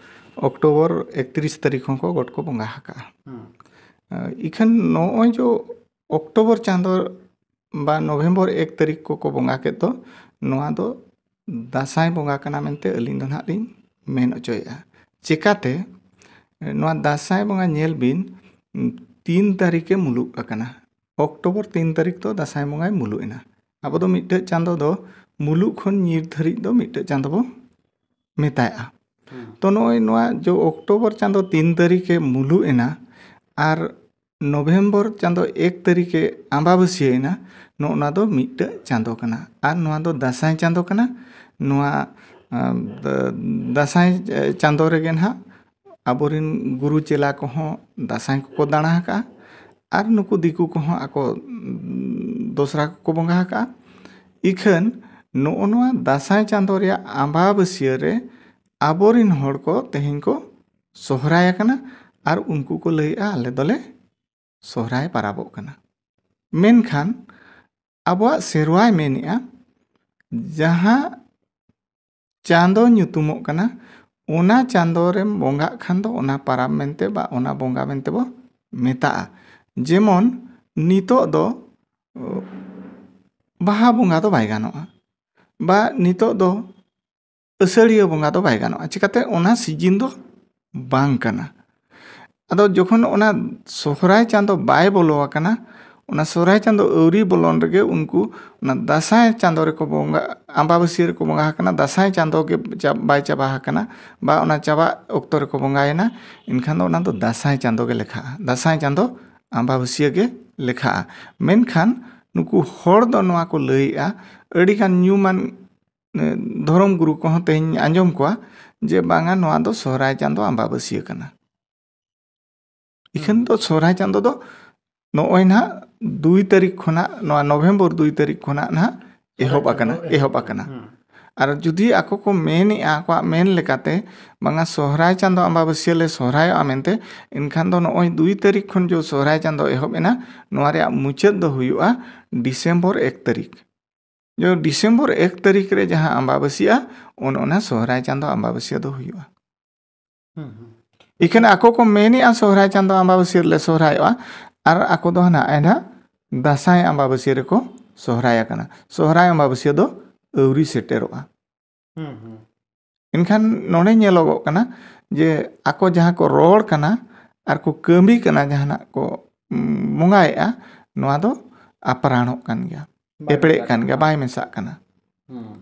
ᱚᱠᱴᱳᱵᱚᱨ ᱮᱠᱛᱨᱤᱥ ᱛᱟᱹᱨᱤᱠᱷ ᱦᱚᱸᱠᱚ ᱜᱚᱴ ᱠᱚ ᱵᱚᱸᱜᱟ ᱟᱠᱟᱫᱼᱟ᱾ ᱦᱩᱸ᱾ ᱮ, ᱤᱠᱷᱟᱹᱱ ᱱᱚᱜᱼᱚᱭ ᱡᱮ ᱚᱠᱴᱳᱵᱚᱨ ᱪᱟᱸᱫᱚ ᱵᱟ ᱱᱚᱵᱷᱮᱢᱵᱚᱨ ᱮᱠ ᱛᱟᱹᱨᱤᱠᱷ ᱠᱚᱠᱚ ᱵᱚᱸᱜᱟ ᱠᱮᱫ ᱫᱚ, ᱱᱚᱣᱟ ᱫᱚ ᱫᱟᱸᱥᱟᱭ ᱵᱚᱸᱜᱟ ᱠᱟᱱᱟ ᱢᱮᱱᱛᱮ ᱟᱹᱞᱤᱧ ᱫᱚ ᱱᱟᱦᱟᱜ ᱞᱤᱧ ᱢᱮᱱ ᱚᱪᱚᱭᱮᱫᱼᱟ᱾ ᱪᱮᱠᱟᱛᱮ? ᱱᱚᱣᱟ ᱫᱟᱸᱥᱟᱭ ᱵᱚᱸᱜᱟ ᱧᱮᱞ ᱵᱤᱱ, ᱛᱤᱱ ᱛᱟᱹᱨᱤᱠᱷ ᱮ ᱢᱩᱞᱩᱜ ᱟᱠᱟᱱᱟ᱾ ᱚᱠᱴᱳᱵᱚᱨ ᱛᱤᱱ ᱛᱟᱹᱨᱤᱠᱷ ᱫᱚ ᱫᱟᱸᱥᱟᱭ ᱵᱚᱸᱜᱟᱭ ᱢᱩᱞᱩᱜ ᱮᱱᱟ᱾ ᱟᱵᱚ ᱫᱚ ᱢᱤᱫᱴᱮᱡ ᱪᱟᱸᱫᱚ ᱫᱚ ᱢᱩᱞᱩᱜ ᱠᱷᱚᱱ ᱧᱤᱨ ᱫᱷᱟᱹᱨᱤᱡ ᱫᱚ ᱢᱤᱫᱴᱮᱡ ᱪᱟᱸᱫᱚ ᱵᱚ ᱢᱮᱛᱟᱭᱟ᱾ ᱦᱩᱸ᱾ ᱛᱚ ᱱᱚᱜᱼᱚᱭ ᱱᱚᱣᱟ ᱡᱚ ᱚᱠᱴᱳᱵᱚᱨ ᱪᱟᱸᱫᱚ ᱛᱤᱱ ᱛᱟᱹᱨᱤᱠᱷ ᱮ ᱢᱩᱞᱩᱜ ᱮᱱᱟ ᱟᱨ ᱱᱚᱵᱷᱮᱢᱵᱚᱨ ᱪᱟᱸᱫᱚ ᱮᱠ ᱛᱟᱹᱨᱤᱠᱷ ᱮ ᱟᱢᱵᱟᱵᱟᱹᱥᱭᱟᱹ ᱮᱱᱟ, ᱱᱚᱜᱼᱚ ᱱᱚᱣᱟ ᱫᱚ ᱢᱤᱫᱴᱮᱡ ᱪᱟᱸᱫᱚ ᱠᱟᱱᱟ᱾ ᱟᱨ ᱱᱚᱣᱟ ᱫᱚ ᱫᱟᱸᱥᱟᱭ ᱪᱟᱸᱫᱚ ᱠᱟᱱᱟ᱾ ᱱᱚᱣᱟ, ᱟᱸ, ᱫᱟ-, ᱫᱟᱸᱥᱟᱭ, ᱮ, ᱪᱟᱸᱫᱚ ᱨᱮᱜᱮ ᱱᱟᱦᱟᱜ ᱟᱵᱚᱨᱮᱱ ᱜᱩᱨᱩ ᱪᱮᱞᱟ ᱠᱚᱦᱚᱸ ᱫᱟᱸᱥᱟᱭ ᱠᱚᱠᱚ ᱫᱟᱬᱟ ᱟᱠᱟᱜᱼᱟ ᱟᱨ ᱱᱩᱠᱩ ᱫᱤᱠᱩ ᱠᱚᱦᱚᱸ ᱟᱠᱚ, ᱩᱸ, ᱫᱚᱥᱨᱟ ᱠᱚᱠᱚ ᱵᱚᱸᱜᱟ ᱟᱠᱟᱜᱼᱟ᱾ ᱤᱠᱷᱟᱹᱱ ᱱᱚᱜᱼᱚ ᱱᱚᱣᱟ ᱫᱟᱸᱥᱟᱭ ᱪᱟᱸᱫᱳ ᱨᱮᱭᱟᱜ ᱟᱢᱵᱟᱵᱟᱹᱥᱭᱟᱹ ᱨᱮ ᱟᱵᱚᱨᱤᱱ ᱦᱚᱲ ᱠᱚ ᱛᱮᱦᱮᱧ ᱠᱚ ᱥᱚᱦᱨᱟᱭ ᱟᱠᱟᱱᱟ ᱟᱨ ᱩᱱᱠᱩ ᱠᱚ ᱞᱟᱹᱭᱮᱜᱼᱟ, "ᱟᱞᱮ ᱫᱚᱞᱮ ᱥᱚᱦᱨᱟᱭ ᱯᱟᱨᱟᱵᱚᱜ ᱠᱟᱱᱟ᱾" ᱢᱮᱱᱠᱷᱟᱱ ᱟᱵᱚᱣᱟᱜ ᱥᱮᱨᱣᱟᱭ ᱢᱮᱱᱮᱜᱼᱟ, ᱡᱟᱦᱟᱸ ᱪᱟᱸᱫᱚ ᱧᱩᱛᱩᱢᱚᱜ ᱠᱟᱱᱟ, ᱚᱱᱟ ᱪᱟᱸᱫᱚ ᱨᱮᱢ ᱵᱚᱸᱜᱟᱜ ᱠᱷᱟᱱ ᱫᱚ ᱚᱱᱟ ᱯᱟᱨᱟᱵᱽ ᱢᱮᱱᱛᱮ ᱵᱟ ᱚᱱᱟ ᱵᱚᱸᱜᱟ ᱢᱮᱱᱛᱮ ᱵᱚ ᱢᱮᱛᱟᱜᱼᱟ᱾ ᱡᱮᱢᱚᱱ ᱱᱤᱛᱚᱜ ᱫᱚ, ᱚ, ᱵᱟᱦᱟ ᱵᱚᱸᱜᱟ ᱫᱚ ᱵᱟᱭ ᱜᱟᱱᱚᱜᱼᱟ, ᱵᱟ ᱱᱤᱛᱚᱜ ᱫᱚ ᱟᱹᱥᱟᱹᱲᱤᱭᱟᱹ ᱵᱚᱸᱜᱟ ᱫᱚ ᱵᱟᱭ ᱜᱟᱱᱚᱜᱼᱟ᱾ ᱪᱤᱠᱟᱹᱛᱮ? ᱚᱱᱟ ᱥᱤᱡᱤᱱ ᱫᱚ ᱵᱟᱝ ᱠᱟᱱᱟ᱾ ᱟᱫᱚ ᱡᱚᱠᱷᱚᱱ ᱚᱱᱟ ᱥᱚᱦᱨᱟᱭ ᱪᱟᱸᱫᱚ ᱵᱟᱭ ᱵᱚᱞᱚ ᱟᱠᱟᱱᱟ, ᱚᱱᱟ ᱥᱚᱦᱨᱟᱭ ᱪᱟᱸᱫᱚ ᱟᱹᱣᱨᱤ ᱵᱚᱞᱚᱱ ᱨᱮᱜᱮ ᱩᱱᱠᱩ ᱚᱱᱟ ᱫᱟᱸᱥᱟᱭ ᱪᱟᱸᱫᱚ ᱨᱮᱠᱚ ᱵᱚᱸᱜᱟ, ᱟᱢᱵᱟᱵᱟᱹᱥᱭᱟᱹ ᱨᱮᱠᱚ ᱵᱚᱸᱜᱟ ᱟᱠᱟᱱᱟ, ᱫᱟᱸᱥᱟᱭ ᱪᱟᱸᱫᱚ ᱜᱮ ᱪᱟ-, ᱵᱟᱭ ᱪᱟᱵᱟ ᱟᱠᱟᱱᱟ, ᱵᱟ ᱚᱱᱟ ᱪᱟᱵᱟᱜ ᱚᱠᱛᱚ ᱨᱮᱠᱚ ᱵᱚᱸᱜᱟᱭᱮᱱᱟ, ᱮᱱᱠᱷᱟᱱ ᱫᱚ ᱚᱱᱟ ᱫᱚ ᱫᱟᱸᱥᱟᱭ ᱪᱟᱸᱫᱚ ᱜᱮ ᱞᱮᱠᱷᱟᱜᱼᱟ, ᱫᱟᱸᱥᱟᱭ ᱪᱟᱸᱫᱚ ᱟᱢᱵᱟᱵᱟᱹᱥᱭᱟᱹ ᱜᱮ ᱞᱮᱠᱷᱟᱜᱼᱟ᱾ ᱢᱮᱱᱠᱷᱟᱱ ᱱᱩᱠᱩ ᱦᱚᱲ ᱫᱚ ᱱᱚᱣᱟ ᱠᱚ ᱞᱟᱹᱭᱮᱜᱼᱟ, ᱟᱹᱰᱤᱜᱟᱱ ᱧᱩᱢᱟᱱ, ᱮ, ᱫᱷᱚᱨᱚᱢ ᱜᱩᱨᱩ ᱠᱚᱦᱚᱸ ᱛᱮᱦᱮᱧ ᱟᱸᱡᱚᱢ ᱠᱚᱣᱟ ᱡᱮ ᱵᱟᱝᱟ, ᱱᱚᱣᱟ ᱫᱚ ᱥᱚᱦᱨᱟᱭ ᱪᱟᱸᱫᱚ ᱟᱢᱵᱟᱵᱟᱹᱥᱭᱟᱹ ᱠᱟᱱᱟ᱾ ᱤᱠᱷᱟᱹᱱ ᱫᱚ ᱥᱚᱦᱨᱟᱭ ᱪᱟᱸᱫᱚ ᱫᱚ ᱱᱚᱜᱼᱚᱭ ᱱᱟᱦᱟᱜ ᱫᱩᱭ ᱛᱟᱹᱨᱤᱠᱷ ᱠᱷᱚᱱᱟᱜ, ᱱᱚᱣᱟ ᱱᱚᱵᱷᱮᱢᱵᱚᱨ ᱫᱩᱭ ᱛᱟᱹᱨᱤᱠᱷ ᱠᱷᱚᱱᱟᱜ ᱱᱟᱦᱟᱜ ᱮᱦᱚᱵ ᱟᱠᱟᱱᱟ, ᱮᱦᱚᱵ ᱟᱠᱟᱱᱟ᱾ ᱟᱨ ᱡᱩᱫᱤ ᱟᱠᱚ ᱠᱚ ᱢᱮᱱᱮᱜᱼᱟ, ᱟᱠᱚᱣᱟᱜ ᱢᱮᱱ ᱞᱮᱠᱟᱛᱮ, ᱵᱟᱝᱟ, ᱥᱚᱦᱨᱟᱭ ᱪᱟᱸᱫᱚ ᱟᱢᱵᱟᱵᱟᱹᱥᱭᱟᱹ ᱞᱮ ᱥᱚᱦᱨᱟᱭᱚᱜᱼᱟ ᱢᱮᱱᱛᱮ, ᱮᱱᱠᱷᱟᱱ ᱫᱚ ᱱᱚᱜᱼᱚᱭ ᱫᱩᱭ ᱛᱟᱹᱨᱤᱠᱷ ᱠᱷᱚᱱ ᱡᱚ ᱥᱚᱦᱨᱟᱭ ᱪᱟᱸᱫᱚ ᱮᱦᱚᱵ ᱮᱱᱟ, ᱱᱚᱣᱟ ᱨᱮᱭᱟᱜ ᱢᱩᱪᱟᱹᱫ ᱫᱚ ᱦᱩᱭᱩᱜᱼᱟ ᱰᱤᱥᱮᱢᱵᱚᱨ ᱮᱠ ᱛᱟᱹᱨᱤᱠᱷ᱾ ᱡᱚ ᱰᱤᱥᱮᱢᱵᱚᱨ ᱮᱠ ᱛᱟᱹᱨᱤᱠᱷ ᱨᱮ ᱡᱟᱦᱟᱸ ᱟᱢᱵᱟᱵᱟᱹᱥᱭᱟᱹᱜᱼᱟ, ᱚᱱ ᱚᱱᱟ ᱥᱚᱦᱨᱟᱭ ᱪᱟᱸᱫᱚ ᱟᱢᱵᱟᱵᱟᱹᱥᱭᱟᱹ ᱫᱚ ᱦᱩᱭᱩᱜᱼᱟ᱾ ᱦᱩᱸ, ᱦᱩᱸ᱾ ᱤᱠᱷᱟᱹᱱ ᱟᱠᱚ ᱠᱚ ᱢᱮᱱᱮᱜᱼᱟ ᱥᱚᱦᱨᱟᱭ ᱪᱟᱸᱫᱚ ᱟᱢᱵᱟᱵᱟᱹᱥᱭᱟᱹ ᱨᱮᱞᱮ ᱥᱚᱦᱨᱟᱭᱚᱜᱼᱟ, ᱟᱨ ᱟᱠᱚ ᱫᱚ ᱦᱟᱱᱟ ᱮᱱᱦᱟᱜ ᱫᱟᱸᱥᱟᱭ ᱟᱢᱵᱟᱵᱟᱹᱥᱭᱟᱹ ᱨᱮᱠᱚ ᱥᱚᱦᱨᱟᱭ ᱟᱠᱟᱱᱟ᱾ ᱥᱚᱦᱨᱟᱭ ᱟᱢᱵᱟᱵᱟᱹᱥᱭᱟᱹ ᱫᱚ ᱟᱹᱣᱨᱤ ᱥᱮᱴᱮᱨᱚᱜᱼᱟ᱾ ᱦᱩᱸ, ᱦᱩᱸ᱾ ᱮᱱᱠᱷᱟᱱ ᱱᱚᱰᱮ ᱧᱮᱞᱚᱜᱚᱜ ᱠᱟᱱᱟ ᱡᱮ ᱟᱠᱚ ᱡᱟᱦᱟᱸ ᱠᱚ ᱨᱚᱲ ᱠᱟᱱᱟ ᱟᱨ ᱠᱚ ᱠᱟᱹᱢᱤ ᱠᱟᱱᱟ, ᱡᱟᱦᱟᱱᱟᱜ ᱠᱚ, ᱩᱢ, ᱵᱚᱸᱜᱟᱭᱮᱜᱼᱟ, ᱱᱚᱣᱟ ᱫᱚ ᱟᱯᱨᱟᱬᱚᱜ ᱠᱟᱱ ᱜᱮᱭᱟ, ᱵᱟᱭ ᱮᱯᱲᱮᱜ ᱢᱮᱥᱟᱜ ᱠᱟᱱ ᱜᱮᱭᱟ, ᱠᱟᱱᱟ᱾ ᱵᱟᱭ ᱢᱮᱥᱟᱜ ᱠᱟᱱᱟ᱾ ᱦᱩᱸ᱾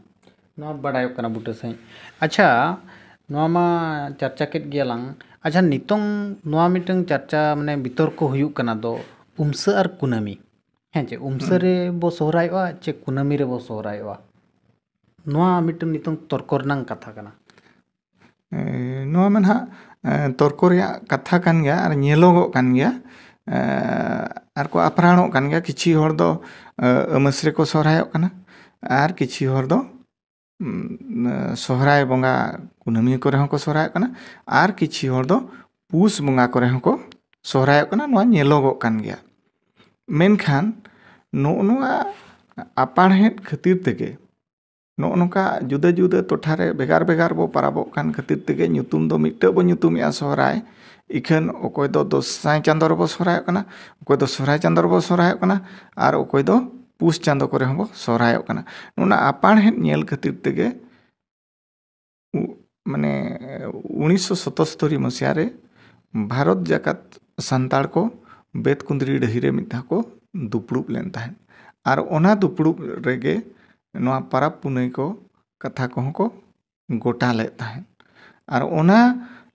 ᱱᱚᱣᱟ ᱵᱟᱰᱟᱭᱚᱜ ᱠᱟᱱᱟ ᱵᱩᱴᱟᱹ ᱥᱟᱺᱦᱤᱡ᱾ ᱟᱪᱪᱷᱟ, ᱱᱚᱣᱟ ᱢᱟ ᱪᱟᱨᱪᱟ ᱠᱮᱫ ᱜᱮᱭᱟᱞᱟᱝ᱾ ᱟᱪᱪᱷᱟ, ᱱᱤᱛᱚᱝ ᱱᱚᱣᱟ ᱢᱤᱫᱴᱟᱝ ᱪᱟᱨᱪᱟ, ᱢᱟᱱᱮ, ᱵᱤᱛᱚᱨᱠᱚ ᱦᱩᱭᱩᱜ ᱠᱟᱱᱟ ᱫᱚ, ᱩᱢᱥᱟᱹ ᱟᱨ ᱠᱩᱱᱟᱹᱢᱤ᱾ ᱦᱮᱸ ᱪᱮ, ᱩᱢᱥᱟᱹ ᱦᱩᱸ᱾ ᱨᱮᱵᱚ ᱥᱚᱦᱨᱟᱭᱚᱜᱼᱟ ᱪᱮ ᱠᱩᱱᱟᱹᱢᱤ ᱨᱮᱵᱚ ᱥᱚᱦᱨᱟᱭᱚᱜᱼᱟ? ᱱᱚᱣᱟ ᱢᱤᱫᱴᱟᱝ ᱱᱤᱛᱚᱝ ᱛᱚᱨᱠᱚ ᱨᱮᱱᱟᱝ ᱠᱟᱛᱷᱟ ᱠᱟᱱᱟ᱾ ᱮ, ᱱᱚᱣᱟ ᱢᱟ ᱱᱟᱦᱟᱜ, ᱮ, ᱛᱚᱨᱠᱚ ᱨᱮᱭᱟᱜ ᱠᱟᱛᱷᱟ ᱠᱟᱱ ᱜᱮᱭᱟ ᱟᱨ ᱧᱮᱞᱚᱜᱚᱜ ᱠᱟᱱ ᱜᱮᱭᱟ᱾ ᱮ, ᱟᱨ ᱠᱚ ᱟᱯᱨᱟᱬᱚᱜ ᱠᱟᱱ ᱜᱮᱭᱟ᱾ ᱠᱤᱪᱷᱤ ᱦᱚᱲ ᱫᱚ, ᱮ, ᱟᱹᱢᱟᱹᱥ ᱨᱮᱠᱚ ᱥᱚᱦᱨᱟᱭᱚᱜ ᱠᱟᱱᱟ, ᱟᱨ ᱠᱤᱪᱷᱤ ᱦᱚᱲ ᱫᱚ ᱩᱢ, ᱥᱚᱦᱨᱟᱭ ᱵᱚᱸᱜᱟ ᱠᱩᱱᱟᱹᱢᱤ ᱠᱚᱨᱮ ᱦᱚᱸᱠᱚ ᱥᱚᱦᱨᱟᱭᱚᱜ ᱠᱟᱱᱟ, ᱟᱨ ᱠᱤᱪᱷᱤ ᱦᱚᱲ ᱫᱚ ᱯᱩᱥ ᱵᱚᱸᱜᱟ ᱠᱚᱨᱮ ᱦᱚᱸᱠᱚ ᱥᱚᱦᱨᱟᱭᱚᱜ ᱠᱟᱱᱟ᱾ ᱱᱚᱣᱟ ᱧᱮᱞᱚᱜᱚᱜ ᱠᱟᱱ ᱜᱮᱭᱟ᱾ ᱢᱮᱱᱠᱷᱟᱱ ᱱᱚᱜᱼᱚ ᱱᱚᱣᱟ ᱟᱯᱟᱬᱦᱮᱫ ᱠᱷᱟᱹᱛᱤᱨ ᱛᱮᱜᱮ, ᱱᱚᱜᱼᱚ ᱱᱚᱝᱠᱟ ᱡᱩᱫᱟᱹ ᱡᱩᱫᱟᱹ ᱴᱚᱴᱷᱟ ᱨᱮ ᱵᱷᱮᱜᱟᱨ ᱵᱷᱮᱜᱟᱨ ᱵᱚ ᱯᱟᱨᱟᱵᱚᱜ ᱠᱟᱱ ᱠᱷᱟᱹᱛᱤᱨ ᱛᱮᱜᱮ ᱧᱩᱛᱩᱢ ᱫᱚ ᱢᱤᱫᱴᱟᱹᱜ ᱵᱚ ᱧᱩᱛᱩᱢᱮᱜᱼᱟ ᱥᱚᱦᱨᱟᱭ᱾ ᱤᱠᱷᱟᱹᱱ ᱚᱠᱚᱭ ᱫᱚ ᱫᱚᱥᱟᱭ ᱪᱟᱸᱫᱚ ᱨᱮᱵᱚ ᱥᱚᱦᱨᱟᱭᱚᱜ ᱠᱟᱱᱟ, ᱚᱠᱚᱭ ᱫᱚ ᱥᱚᱦᱨᱟᱭ ᱪᱟᱸᱫᱚ ᱨᱮᱵᱚ ᱥᱚᱦᱨᱟᱭᱚᱜ ᱠᱟᱱᱟ, ᱟᱨ ᱚᱠᱚᱭ ᱫᱚ ᱯᱩᱥ ᱪᱟᱸᱫᱚ ᱠᱚᱨᱮ ᱦᱚᱸᱵᱚ ᱥᱚᱦᱨᱟᱭᱚᱜ ᱠᱟᱱᱟ᱾ ᱱᱚᱣᱟ ᱟᱯᱟᱬᱦᱮᱫ ᱧᱮᱞ ᱠᱷᱟᱹᱛᱤᱨ ᱛᱮᱜᱮ ᱩ-, ᱢᱟᱱᱮ ᱩᱱᱤᱥᱥᱚ ᱥᱚᱛᱚᱥᱛᱚᱨᱤ ᱢᱚᱥᱤᱦᱟ ᱨᱮ ᱵᱷᱟᱨᱚᱛ ᱡᱟᱠᱟᱛ ᱥᱟᱱᱛᱟᱲ ᱠᱚ ᱵᱮᱛᱠᱩᱸᱫᱽᱨᱤ ᱰᱟᱹᱦᱤ ᱨᱮ ᱢᱤᱫ ᱫᱷᱟᱣ ᱠᱚ ᱫᱩᱯᱲᱩᱵ ᱞᱮᱱ ᱛᱟᱦᱮᱸᱫ᱾ ᱟᱨ ᱚᱱᱟ ᱫᱩᱯᱲᱩᱵ ᱨᱮᱜᱮ ᱱᱚᱣᱟ ᱯᱟᱨᱟᱵᱽ ᱯᱩᱱᱟᱹᱭ ᱠᱚ ᱠᱟᱛᱷᱟ ᱠᱚᱦᱚᱸ ᱠᱚ ᱜᱚᱴᱟ ᱞᱮᱫ ᱛᱟᱦᱮᱸᱫ᱾ ᱟᱨ ᱚᱱᱟ,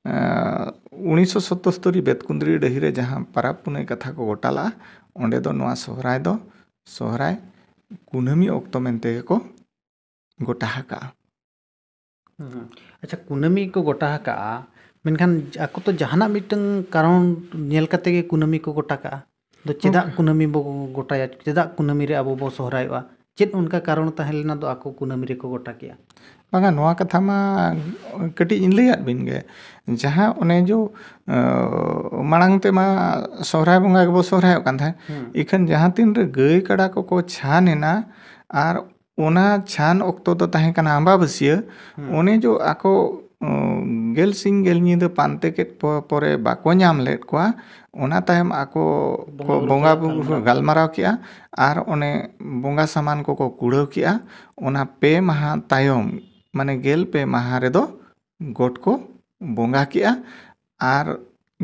ᱮᱸ, ᱩᱱᱤᱥᱥᱚ ᱥᱚᱛᱚᱥᱛᱚᱨᱤ ᱵᱮᱛᱠᱩᱸᱫᱽᱨᱤ ᱰᱟᱹᱦᱤ ᱨᱮ ᱡᱟᱦᱟᱸ ᱯᱟᱨᱟᱵᱽ ᱯᱩᱱᱟᱹᱭ ᱠᱟᱛᱷᱟ ᱠᱚ ᱜᱚᱴᱟ ᱞᱟᱜᱼᱟ, ᱚᱸᱰᱮ ᱫᱚ ᱱᱚᱣᱟ ᱥᱚᱦᱨᱟᱭ ᱫᱚ ᱥᱚᱦᱨᱟᱭ ᱠᱩᱱᱟᱹᱢᱤ ᱚᱠᱛᱚ ᱢᱮᱱᱛᱮ ᱜᱮᱠᱚ ᱜᱚᱴᱟ ᱟᱠᱟᱜᱼᱟ᱾ ᱦᱩᱸ᱾ ᱟᱪᱪᱷᱟ, ᱠᱩᱱᱟᱹᱢᱤ ᱠᱚ ᱜᱚᱴᱟ ᱟᱠᱟᱜᱼᱟ, ᱢᱮᱱᱠᱷᱟᱱ ᱟᱠᱚ ᱛᱚ ᱡᱟᱦᱟᱱᱟᱜ ᱢᱤᱫᱴᱟᱝ ᱠᱟᱨᱚᱱ ᱧᱮᱞ ᱠᱟᱛᱮ ᱜᱮ ᱠᱩᱱᱟᱹᱢᱤ ᱠᱚ ᱜᱚᱴᱟ ᱠᱟᱜᱼᱟ᱾ ᱫᱚ ᱪᱮᱫᱟᱜ ᱠᱩᱱᱟᱹᱢᱤ ᱵᱚ ᱜᱚᱴᱟᱭᱟ? ᱪᱮᱫᱟᱜ ᱠᱩᱱᱟᱹᱢᱤ ᱨᱮ ᱟᱵᱚ ᱵᱚ ᱥᱚᱦᱨᱟᱭᱚᱜᱼᱟ? ᱪᱮᱫ ᱚᱱᱠᱟ ᱠᱟᱨᱚᱱ ᱛᱟᱦᱮᱸ ᱞᱮᱱᱟ ᱫᱚ ᱟᱠᱚ ᱠᱩᱱᱟᱹᱢᱤ ᱨᱮᱠᱚ ᱜᱚᱴᱟ ᱠᱮᱜᱼᱟ? ᱵᱟᱝᱟ, ᱱᱚᱣᱟ ᱠᱟᱛᱷᱟ ᱢᱟ ᱠᱟᱹᱴᱤᱡ ᱤᱧ ᱞᱟᱹᱭᱟᱫ ᱵᱤᱱ ᱜᱮ᱾ ᱡᱟᱦᱟᱸ ᱚᱱᱮ ᱡᱚ, ᱟᱸ, ᱢᱟᱲᱟᱝ ᱛᱮᱢᱟ ᱥᱚᱦᱨᱟᱭ ᱵᱚᱸᱜᱟ ᱜᱮᱵᱚ ᱥᱚᱦᱨᱟᱭᱚᱜ ᱠᱟᱱ ᱛᱟᱦᱮᱸᱫ᱾ ᱦᱩᱸ᱾ ᱤᱠᱷᱟᱹᱱ ᱡᱟᱦᱟᱸ ᱛᱤᱱ ᱨᱮ ᱜᱟᱹᱭ ᱠᱟᱰᱟ ᱠᱚᱠᱚ ᱪᱷᱟᱱ ᱮᱱᱟ, ᱟᱨ ᱚᱱᱟ ᱪᱷᱟᱱ ᱚᱠᱛᱚ ᱫᱚ ᱛᱟᱦᱮᱸ ᱠᱟᱱᱟ ᱟᱢᱵᱟᱵᱟᱹᱥᱭᱟᱹ᱾ ᱦᱩᱸ᱾ ᱚᱱᱮ ᱡᱚ ᱟᱠᱚ, ᱩᱸ, ᱜᱮᱞ ᱥᱤᱧ ᱜᱮᱞ ᱧᱤᱫᱟᱹ ᱯᱟᱱᱛᱮ ᱠᱮᱫ ᱯᱚ-, ᱯᱚᱨᱮ ᱵᱟᱠᱚ ᱧᱟᱢ ᱞᱮᱫ ᱠᱚᱣᱟ᱾ ᱚᱱᱟ ᱛᱟᱭᱚᱢ ᱟᱠᱚ ᱠᱚ ᱵᱚᱸᱜᱟ ᱵᱩᱨᱩ ᱵᱚᱸᱜᱟ ᱥᱟᱞᱟᱜ ᱵᱩᱨᱩ ᱠᱚ ᱜᱟᱞᱢᱟᱨᱟᱣ᱾ ᱜᱟᱞᱢᱟᱨᱟᱣ ᱠᱮᱜᱼᱟ, ᱟᱨ ᱚᱱᱮ ᱵᱚᱸᱜᱟ ᱥᱟᱢᱟᱱ ᱠᱚᱠᱚ ᱠᱩᱲᱟᱹᱣ ᱠᱮᱜᱼᱟ᱾ ᱚᱱᱟ ᱯᱮ ᱢᱟᱦᱟ ᱛᱟᱭᱚᱢ, ᱢᱟᱱᱮ ᱜᱮᱞ ᱯᱮ ᱢᱟᱦᱟ ᱨᱮᱫᱚ ᱜᱚᱴ ᱠᱚ ᱵᱚᱸᱜᱟ ᱠᱮᱜᱼᱟ, ᱟᱨ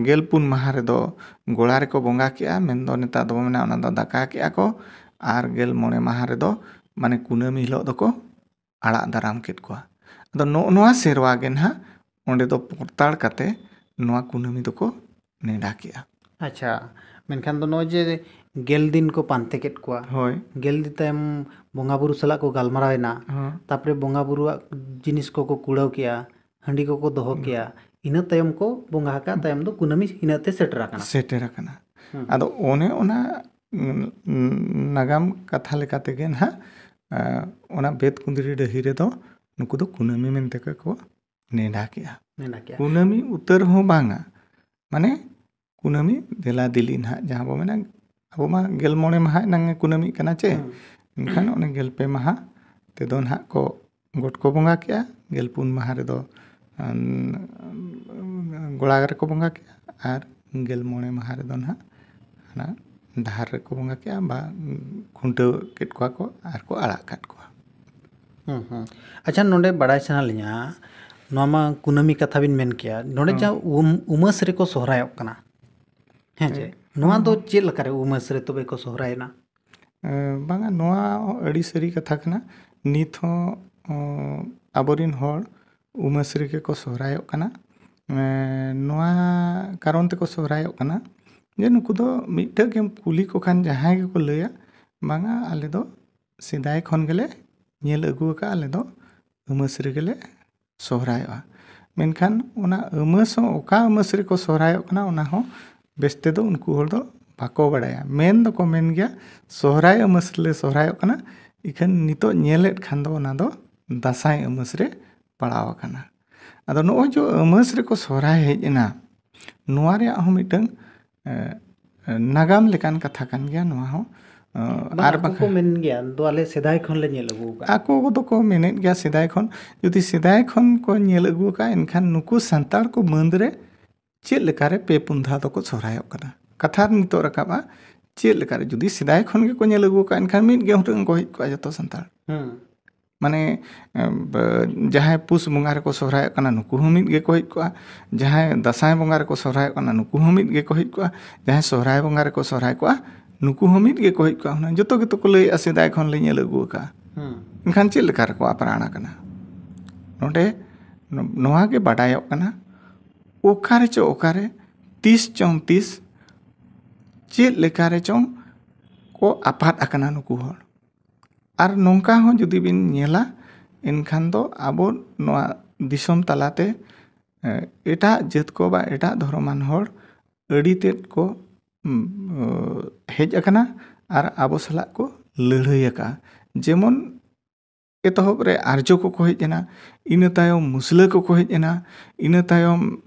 ᱜᱮᱞ ᱯᱩᱱ ᱢᱟᱦᱟ ᱨᱮᱫᱚ ᱜᱚᱲᱟ ᱨᱮᱠᱚ ᱵᱚᱸᱜᱟ ᱠᱮᱜᱼᱟ, ᱢᱮᱱᱫᱚ ᱱᱮᱛᱟᱨ ᱫᱚᱵᱚ ᱢᱮᱱᱟ ᱚᱱᱟ ᱫᱚ ᱫᱟᱠᱟ ᱠᱮᱜᱼᱟ ᱠᱚ, ᱟᱨ ᱜᱮᱞ ᱢᱚᱬᱮ ᱢᱟᱦᱟ ᱨᱮᱫᱚ ᱢᱟᱱᱮ ᱠᱩᱱᱟᱹᱢᱤ ᱦᱤᱞᱳᱜ ᱫᱚᱠᱚ ᱟᱲᱟᱜ ᱫᱟᱨᱟᱢ ᱠᱮᱫ ᱠᱚᱣᱟ᱾ ᱟᱫᱚ ᱱᱚᱜᱼᱚ ᱱᱚᱣᱟ ᱥᱮᱨᱣᱟ ᱜᱮ ᱱᱟᱦᱟᱜ ᱚᱸᱰᱮ ᱫᱚ ᱯᱚᱨᱛᱟᱲ ᱠᱟᱛᱮ ᱱᱚᱣᱟ ᱠᱩᱱᱟᱹᱢᱤ ᱫᱚᱠᱚ ᱱᱮᱰᱟ ᱠᱮᱜᱼᱟ᱾ ᱟᱪᱪᱷᱟ, ᱢᱮᱱᱠᱷᱟᱱ ᱫᱚ ᱱᱚᱜᱼᱚᱭ ᱡᱮ ᱜᱮᱞ ᱫᱤᱱ ᱠᱚ ᱯᱟᱱᱛᱮ ᱠᱮᱫ ᱠᱚᱣᱟ, ᱦᱳᱭ᱾ ᱜᱮᱞ ᱫᱤᱱ ᱛᱟᱭᱚᱢ ᱵᱚᱸᱜᱟ ᱵᱩᱨᱩ ᱥᱟᱞᱟᱜ ᱠᱚ ᱜᱟᱞᱢᱟᱨᱟᱣ ᱮᱱᱟ, ᱦᱚᱸ᱾ ᱛᱟᱯᱚᱨᱮ ᱵᱚᱸᱜᱟ ᱵᱩᱨᱩᱣᱟᱜ ᱡᱤᱱᱤᱥ ᱠᱚᱠᱚ ᱠᱩᱲᱟᱹᱣ ᱠᱮᱜᱼᱟ, ᱦᱟᱺᱰᱤ ᱠᱚᱠᱚ ᱫᱚᱦᱚ ᱦᱩᱸ᱾ ᱠᱮᱜᱼᱟ, ᱤᱱᱟᱹ ᱛᱟᱭᱚᱢ ᱠᱚ ᱵᱚᱸᱜᱟ ᱟᱠᱟᱫ ᱛᱟᱭᱚᱢ ᱫᱚ ᱠᱩᱱᱟᱹᱢᱤ ᱤᱱᱟᱹᱜ ᱛᱮ ᱥᱮᱴᱮᱨ ᱟᱠᱟᱱᱟ᱾ ᱥᱮᱴᱮᱨ ᱟᱠᱟᱱᱟ᱾ ᱦᱩᱸ᱾ ᱟᱫᱚ ᱚᱱᱮ ᱚᱱᱟ, ᱩᱸ, ᱩᱸ, ᱱᱟᱜᱟᱢ ᱠᱟᱛᱷᱟ ᱞᱮᱠᱟ ᱛᱮᱜᱮ ᱱᱟᱦᱟᱜ ᱚᱱᱟ ᱵᱮᱫ ᱠᱩᱸᱫᱽᱨᱤ ᱰᱟᱹᱦᱤ ᱨᱮᱫᱚ ᱱᱩᱠᱩ ᱫᱚ ᱠᱩᱱᱟᱹᱢᱤ ᱢᱮᱱᱛᱮ ᱠᱚ ᱱᱮᱰᱟ ᱠᱮᱜᱼᱟ᱾ ᱢᱮᱱᱟ ᱠᱮᱜᱼᱟ᱾ ᱠᱩᱱᱟᱹᱢᱤ ᱩᱛᱟᱹᱨ ᱦᱚᱸ ᱵᱟᱝᱟ, ᱢᱟᱱᱮ ᱠᱩᱱᱟᱹᱢᱤ ᱫᱮᱞᱟ ᱫᱮᱞᱤ ᱱᱟᱦᱟᱜ ᱡᱟᱦᱟᱸ ᱵᱚ ᱢᱮᱱᱟ, ᱟᱵᱚ ᱢᱟ ᱜᱮᱞ ᱢᱚᱬᱮ ᱢᱟᱦᱟ ᱮᱱᱟᱝ ᱮ ᱠᱩᱱᱟᱹᱢᱤᱜ ᱠᱟᱱᱟ ᱪᱮ? ᱦᱩᱸ᱾ ᱮᱱᱠᱷᱟᱱ ᱚᱱᱮ ᱜᱮᱞ ᱯᱮ ᱢᱟᱦᱟ ᱛᱮᱫᱚ ᱱᱟᱦᱟᱜ ᱠᱚ ᱜᱚᱴ ᱠᱚ ᱵᱚᱸᱜᱟ ᱠᱮᱜᱼᱟ, ᱜᱮᱞ ᱯᱩᱱ ᱢᱟᱦᱟ ᱨᱮᱫᱚ ᱟᱸ, ᱜᱚᱲᱟ ᱨᱮᱠᱚ ᱵᱚᱸᱜᱟ ᱠᱮᱜᱼᱟ, ᱟᱨ ᱜᱮᱞ ᱢᱚᱬᱮ ᱢᱟᱦᱟ ᱨᱮᱫᱚ ᱱᱟᱦᱟᱜ ᱚᱱᱟ ᱰᱟᱦᱟᱨ ᱨᱮᱠᱚ ᱵᱚᱸᱜᱟ ᱠᱮᱜᱼᱟ ᱵᱟ ᱠᱷᱩᱱᱴᱟᱹᱣ ᱠᱮᱫ ᱠᱚᱣᱟ ᱠᱚ ᱟᱨ ᱠᱚ ᱟᱲᱟᱜ ᱟᱠᱟᱫ ᱠᱚᱣᱟ᱾ ᱦᱩᱸ, ᱦᱩᱸ᱾ ᱟᱪᱪᱷᱟ, ᱱᱚᱰᱮ ᱵᱟᱲᱟᱭ ᱥᱟᱱᱟ ᱞᱤᱧᱟ, ᱱᱚᱣᱟ ᱢᱟ ᱠᱩᱱᱟᱹᱢᱤ ᱠᱟᱛᱷᱟ ᱵᱤᱱ ᱢᱮᱱ ᱠᱮᱜᱼᱟ, ᱱᱚᱰᱮ ᱦᱩᱸ᱾ ᱡᱟᱦᱟᱸ ᱩᱢ, ᱩᱢᱟᱹᱥ ᱨᱮᱠᱚ ᱥᱚᱦᱨᱟᱭᱚᱜ ᱠᱟᱱᱟ, ᱦᱮᱸ ᱪᱮ? ᱦᱮᱸ᱾ ᱱᱚᱣᱟ ᱫᱚ ᱪᱮᱫ ᱞᱮᱠᱟᱨᱮ ᱩᱢᱟᱹᱥ ᱨᱮ ᱛᱚᱵᱮ ᱠᱚ ᱥᱚᱦᱨᱟᱭᱮᱱᱟ? ᱮ, ᱵᱟᱝᱟ, ᱱᱚᱣᱟ ᱟᱹᱰᱤ ᱥᱟᱹᱨᱤ ᱠᱟᱛᱷᱟ ᱠᱟᱱᱟ᱾ ᱱᱤᱛ ᱦᱚᱸ, ᱚ, ᱟᱵᱚᱨᱤᱱ ᱦᱚᱲ ᱩᱢᱟᱹᱥ ᱨᱮᱜᱮ ᱠᱚ ᱥᱚᱦᱨᱟᱭᱚᱜ ᱠᱟᱱᱟ᱾ ᱮ, ᱱᱚᱣᱟ ᱠᱟᱨᱚᱱ ᱛᱮᱠᱚ ᱥᱚᱦᱨᱟᱭᱚᱜ ᱠᱟᱱᱟ ᱡᱮ ᱱᱩᱠᱩ ᱫᱚ ᱢᱤᱫᱴᱟᱹᱝ ᱜᱮᱢ ᱠᱩᱞᱤ ᱠᱚ ᱠᱷᱟᱱ ᱡᱟᱦᱟᱸᱭ ᱜᱮᱠᱚ ᱞᱟᱹᱭᱟ, ᱵᱟᱝᱟ, ᱟᱞᱮ ᱫᱚ ᱥᱮᱫᱟᱭ ᱠᱷᱚᱱ ᱜᱮᱞᱮ ᱧᱮᱞ ᱟᱹᱜᱩ ᱟᱠᱟᱫᱼᱟ, ᱟᱞᱮ ᱫᱚ ᱩᱢᱟᱹᱥ ᱨᱮᱜᱮ ᱞᱮ ᱥᱚᱦᱨᱟᱭᱚᱜᱼᱟ᱾ ᱢᱮᱱᱠᱷᱟᱱ ᱚᱱᱟ ᱟᱹᱢᱟᱹᱥ ᱦᱚᱸ ᱚᱠᱟ ᱟᱹᱢᱟᱹᱥ ᱨᱮᱠᱚ ᱥᱚᱦᱨᱟᱭᱚᱜ ᱠᱟᱱᱟ, ᱚᱱᱟ ᱦᱚᱸ ᱵᱮᱥ ᱛᱮᱫᱚ ᱩᱱᱠᱩ ᱦᱚᱲ ᱫᱚ ᱵᱟᱠᱚ ᱵᱟᱲᱟᱭᱟ᱾ ᱢᱮᱱ ᱫᱚᱠᱚ ᱢᱮᱱ ᱜᱮᱭᱟ, ᱥᱚᱦᱨᱟᱭ ᱟᱹᱢᱟᱹᱥ ᱨᱮᱞᱮ ᱥᱚᱦᱨᱟᱭᱚᱜ ᱠᱟᱱᱟ, ᱤᱠᱷᱟᱹᱱ ᱱᱤᱛᱚᱜ ᱧᱮᱞᱮᱫ ᱠᱷᱟᱱ ᱫᱚ ᱚᱱᱟ ᱫᱚ ᱫᱟᱸᱥᱟᱭ ᱟᱹᱢᱟᱹᱥ ᱨᱮ ᱯᱟᱲᱟᱣ ᱟᱠᱟᱱᱟ᱾ ᱟᱫᱚ ᱱᱚᱜᱼᱚᱭ ᱡᱮ ᱟᱹᱢᱟᱹᱥ ᱨᱮᱠᱚ ᱥᱚᱦᱨᱟᱭ ᱦᱮᱡ ᱮᱱᱟ, ᱱᱚᱣᱟ ᱨᱮᱭᱟᱜ ᱦᱚᱸ ᱢᱤᱫᱴᱟᱝ, ᱮ, ᱱᱟᱜᱟᱢ ᱞᱮᱠᱟᱱ ᱠᱟᱛᱷᱟ ᱠᱟᱱ ᱜᱮᱭᱟ ᱱᱚᱣᱟ ᱦᱚᱸ᱾ ᱮ, ᱵᱟᱝ, ᱟᱨ ᱟᱠᱚ ᱠᱚ ᱵᱟᱠᱷᱟᱱ ᱢᱮᱱ ᱜᱮᱭᱟ, "ᱫᱚ ᱟᱞᱮ ᱥᱮᱫᱟᱭ ᱠᱷᱚᱱ ᱞᱮ ᱧᱮᱞ ᱟᱹᱜᱩ ᱟᱠᱟᱫᱼᱟ᱾" ᱟᱠᱚ ᱫᱚᱠᱚ ᱢᱮᱱᱮᱫ ᱜᱮᱭᱟ ᱥᱮᱫᱟᱭ ᱠᱷᱚᱱ, ᱡᱩᱫᱤ ᱥᱮᱫᱟᱭ ᱠᱷᱚᱱ ᱠᱚ ᱧᱮᱞ ᱟᱹᱜᱩ ᱟᱠᱟᱫᱼᱟ, ᱮᱱᱠᱷᱟᱱ ᱱᱩᱠᱩ ᱥᱟᱱᱛᱟᱲ ᱠᱚ ᱢᱟᱹᱫᱽ ᱨᱮ ᱪᱮᱫ ᱞᱮᱠᱟᱨᱮ ᱯᱮ ᱯᱩᱱ ᱫᱷᱟᱣ ᱫᱚᱠᱚ ᱥᱚᱦᱨᱟᱭᱚᱜ ᱠᱟᱱᱟ? ᱠᱟᱛᱷᱟ ᱱᱤᱛᱚᱜ ᱨᱟᱠᱟᱵᱼᱟ, ᱪᱮᱫ ᱞᱮᱠᱟᱨᱮ? ᱡᱩᱫᱤ ᱥᱮᱫᱟᱭ ᱠᱷᱚᱱ ᱜᱮᱠᱚ ᱧᱮᱞ ᱟᱹᱜᱩ ᱟᱠᱟᱫᱼᱟ, ᱮᱱᱠᱷᱟᱱ ᱢᱤᱫ ᱜᱮ ᱦᱩᱴᱟᱹᱝ ᱠᱚ ᱦᱮᱡ ᱠᱚᱜᱼᱟ ᱡᱚᱛᱚ ᱥᱟᱱᱛᱟᱲ᱾ ᱦᱩᱸ᱾ ᱢᱟᱱᱮ, ᱮ, ᱵ-, ᱡᱟᱦᱟᱸᱭ ᱯᱩᱥ ᱵᱚᱸᱜᱟ ᱨᱮᱠᱚ ᱥᱚᱦᱨᱟᱭᱚᱜ ᱠᱟᱱᱟ, ᱱᱩᱠᱩ ᱦᱚᱸ ᱢᱤᱫ ᱜᱮᱠᱚ ᱦᱮᱡ ᱠᱚᱜᱼᱟ᱾ ᱡᱟᱦᱟᱸᱭ ᱫᱟᱸᱥᱟᱭ ᱵᱚᱸᱜᱟ ᱨᱮᱠᱚ ᱥᱚᱦᱨᱟᱭᱚᱜ ᱠᱟᱱᱟ, ᱱᱩᱠᱩ ᱦᱚᱸ ᱢᱤᱫ ᱜᱮᱠᱚ ᱦᱮᱡ ᱠᱚᱜᱼᱟ᱾ ᱡᱟᱦᱟᱸᱭ ᱥᱚᱦᱨᱟᱭ ᱵᱚᱸᱜᱟ ᱨᱮᱠᱚ ᱥᱚᱦᱨᱟᱭ ᱠᱚᱜᱼᱟ, ᱱᱩᱠᱩ ᱦᱚᱸ ᱢᱤᱫ ᱜᱮᱠᱚ ᱦᱮᱡ ᱠᱚᱜᱼᱟ᱾ ᱦᱩᱱᱟᱹᱝ ᱡᱚᱛᱚ ᱜᱮᱛᱚ ᱠᱚ ᱞᱟᱹᱭᱮᱫᱼᱟ, ᱥᱮᱫᱟᱭ ᱠᱷᱚᱱ ᱞᱮ ᱧᱮᱞ ᱟᱹᱜᱩ ᱟᱠᱟᱫᱼᱟ᱾ ᱦᱩᱸ᱾ ᱮᱱᱠᱷᱟᱱ ᱪᱮᱫ ᱞᱮᱠᱟ ᱨᱮᱠᱚ ᱟᱯᱱᱟᱨ ᱟᱠᱟᱱᱟ? ᱱᱚᱰᱮ ᱱᱚ-, ᱱᱚᱣᱟ ᱜᱮ ᱵᱟᱰᱟᱭᱚᱜ ᱠᱟᱱᱟ, ᱚᱠᱟᱨᱮ ᱪᱚ ᱚᱠᱟᱨᱮ, ᱛᱤᱥ ᱪᱚᱝ ᱛᱤᱥ, ᱪᱮᱫ ᱞᱮᱠᱟ ᱨᱮ ᱪᱚᱝ ᱠᱚ ᱟᱯᱟᱫ ᱟᱠᱟᱱᱟ ᱱᱩᱠᱩ ᱦᱚᱲ᱾ ᱟᱨ ᱱᱚᱝᱠᱟ ᱦᱚᱸ ᱡᱩᱫᱤ ᱵᱤᱱ ᱧᱮᱞᱟ, ᱮᱱᱠᱷᱟᱱ ᱫᱚ ᱟᱵᱚ ᱱᱚᱣᱟ ᱫᱤᱥᱚᱢ ᱛᱟᱞᱟᱛᱮ, ᱮ, ᱮᱴᱟᱜ ᱡᱟᱹᱛ ᱠᱚ ᱵᱟ ᱮᱴᱟᱜ ᱫᱷᱚᱨᱚᱢᱟᱱ ᱦᱚᱲ ᱟᱹᱰᱤ ᱛᱮᱫ ᱠᱚ, ᱩᱢ, ᱚ, ᱦᱮᱡ ᱟᱠᱟᱱᱟ ᱟᱨ ᱟᱵᱚ ᱥᱟᱞᱟᱜ ᱠᱚ ᱞᱟᱹᱲᱦᱟᱹᱭ ᱟᱠᱟᱫᱼᱟ᱾ ᱡᱮᱢᱚᱱ ᱮᱛᱚᱦᱚᱵ ᱨᱮ ᱟᱨᱡᱚ ᱠᱚᱠᱚ ᱦᱮᱡ ᱮᱱᱟ, ᱤᱱᱟᱹ ᱛᱟᱭᱚᱢ ᱢᱩᱥᱞᱟᱹ ᱠᱚᱠᱚ ᱦᱮᱡ ᱮᱱᱟ, ᱤᱱᱟᱹ ᱛᱟᱭᱚᱢ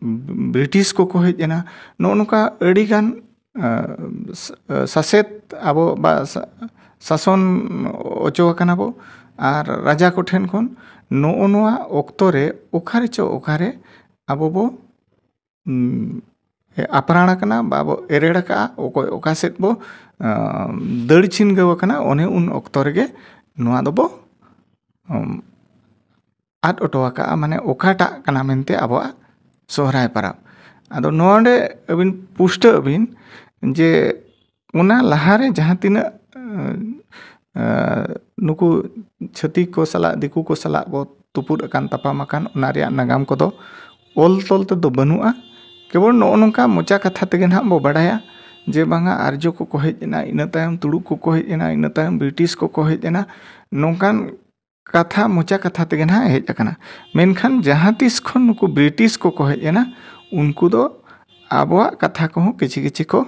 ᱵᱨᱤᱴᱤᱥ ᱠᱚᱠᱚ ᱦᱮᱡ ᱮᱱᱟ᱾ ᱱᱚᱜᱼᱚ ᱱᱚᱝᱠᱟ ᱟᱹᱰᱤᱜᱟᱱ ᱥᱟᱥᱮᱛ ᱟᱵᱚ ᱵᱟ ᱥᱟᱥᱚᱱ ᱚᱪᱚ ᱟᱠᱟᱱᱟ ᱵᱚ᱾ ᱟᱨ ᱨᱟᱡᱟ ᱠᱚᱴᱷᱮᱱ ᱠᱷᱚᱱ ᱱᱚᱜᱼᱚ ᱱᱚᱣᱟ ᱚᱠᱛᱚ ᱨᱮ ᱚᱠᱟᱨᱮ ᱪᱚ ᱚᱠᱟᱨᱮ ᱟᱵᱚ ᱵᱚ ᱟᱯᱨᱟᱬ ᱟᱠᱟᱱᱟ ᱵᱟ ᱵᱚ ᱮᱨᱮᱲ ᱟᱠᱟᱫᱼᱟ, ᱚᱠᱚᱭ ᱚᱠᱟ ᱥᱮᱫ ᱵᱚ ᱫᱟᱹᱲ ᱪᱷᱤᱱᱜᱟᱹᱣ ᱟᱠᱟᱱᱟ, ᱚᱱᱮ ᱩᱱ ᱚᱠᱛᱚ ᱨᱮᱜᱮ ᱱᱚᱣᱟ ᱫᱚᱵᱚ ᱟᱫ ᱚᱴᱚ ᱟᱠᱟᱫᱼᱟ, ᱢᱟᱱᱮ ᱚᱠᱟᱴᱟᱜ ᱠᱟᱱᱟ ᱢᱮᱱᱛᱮ ᱟᱵᱚᱣᱟᱜ ᱥᱚᱦᱨᱟᱭ ᱯᱚᱨᱚᱵᱽ᱾ ᱟᱫᱚ ᱱᱚᱰᱮ ᱟᱹᱵᱤᱱ ᱯᱩᱥᱴᱟᱹᱜ ᱟᱹᱵᱤᱱ ᱡᱮ ᱚᱱᱟ ᱞᱟᱦᱟᱨᱮ ᱡᱟᱦᱟᱸ ᱛᱤᱱᱟᱹᱜ ᱱᱩᱠᱩ ᱪᱷᱟᱹᱛᱤᱠ ᱠᱚ ᱥᱟᱞᱟᱜ, ᱫᱤᱠᱩ ᱠᱚ ᱥᱟᱞᱟᱜ ᱵᱚ ᱛᱩᱯᱩᱫ ᱟᱠᱟᱱ, ᱛᱟᱯᱟᱢ ᱟᱠᱟᱱ, ᱚᱱᱟ ᱨᱮᱭᱟᱜ ᱱᱟᱜᱟᱢ ᱠᱚᱫᱚ ᱚᱞ ᱛᱚᱞ ᱛᱮᱫᱚ ᱵᱟᱹᱱᱩᱜᱼᱟ᱾ ᱠᱮᱵᱚᱞ ᱱᱚᱜᱼᱚ ᱱᱚᱝᱠᱟ ᱢᱚᱪᱟ ᱠᱟᱛᱷᱟ ᱛᱮᱜᱮ ᱱᱟᱦᱟᱜ ᱵᱚ ᱵᱟᱲᱟᱭᱟ ᱡᱮ ᱵᱟᱝᱟ, ᱟᱨᱡᱚ ᱠᱚᱠᱚ ᱦᱮᱡ ᱮᱱᱟ, ᱤᱱᱟᱹ ᱛᱟᱭᱚᱢ ᱛᱩᱲᱩᱠ ᱠᱚᱠᱚ ᱦᱮᱡ ᱮᱱᱟ, ᱤᱱᱟᱹ ᱛᱟᱭᱚᱢ ᱵᱨᱤᱴᱤᱥ ᱠᱚᱠᱚ ᱦᱮᱡ ᱮᱱᱟ, ᱱᱚᱝᱠᱟᱱ ᱠᱟᱛᱷᱟ, ᱢᱚᱪᱟ ᱠᱟᱛᱷᱟ ᱛᱮᱜᱮ ᱱᱟᱦᱟᱜ ᱦᱮᱡ ᱟᱠᱟᱱᱟ᱾ ᱢᱮᱱᱠᱷᱟᱱ ᱡᱟᱦᱟᱸ ᱛᱤᱥ ᱠᱷᱚᱱ ᱱᱩᱠᱩ ᱵᱨᱤᱴᱤᱥ ᱠᱚᱠᱚ ᱦᱮᱡ ᱮᱱᱟ, ᱩᱱᱠᱩ ᱫᱚ ᱟᱵᱚᱣᱟᱜ ᱠᱟᱛᱷᱟ ᱠᱚᱦᱚᱸ ᱠᱤᱪᱷᱤ ᱠᱤᱪᱷᱤ ᱠᱚ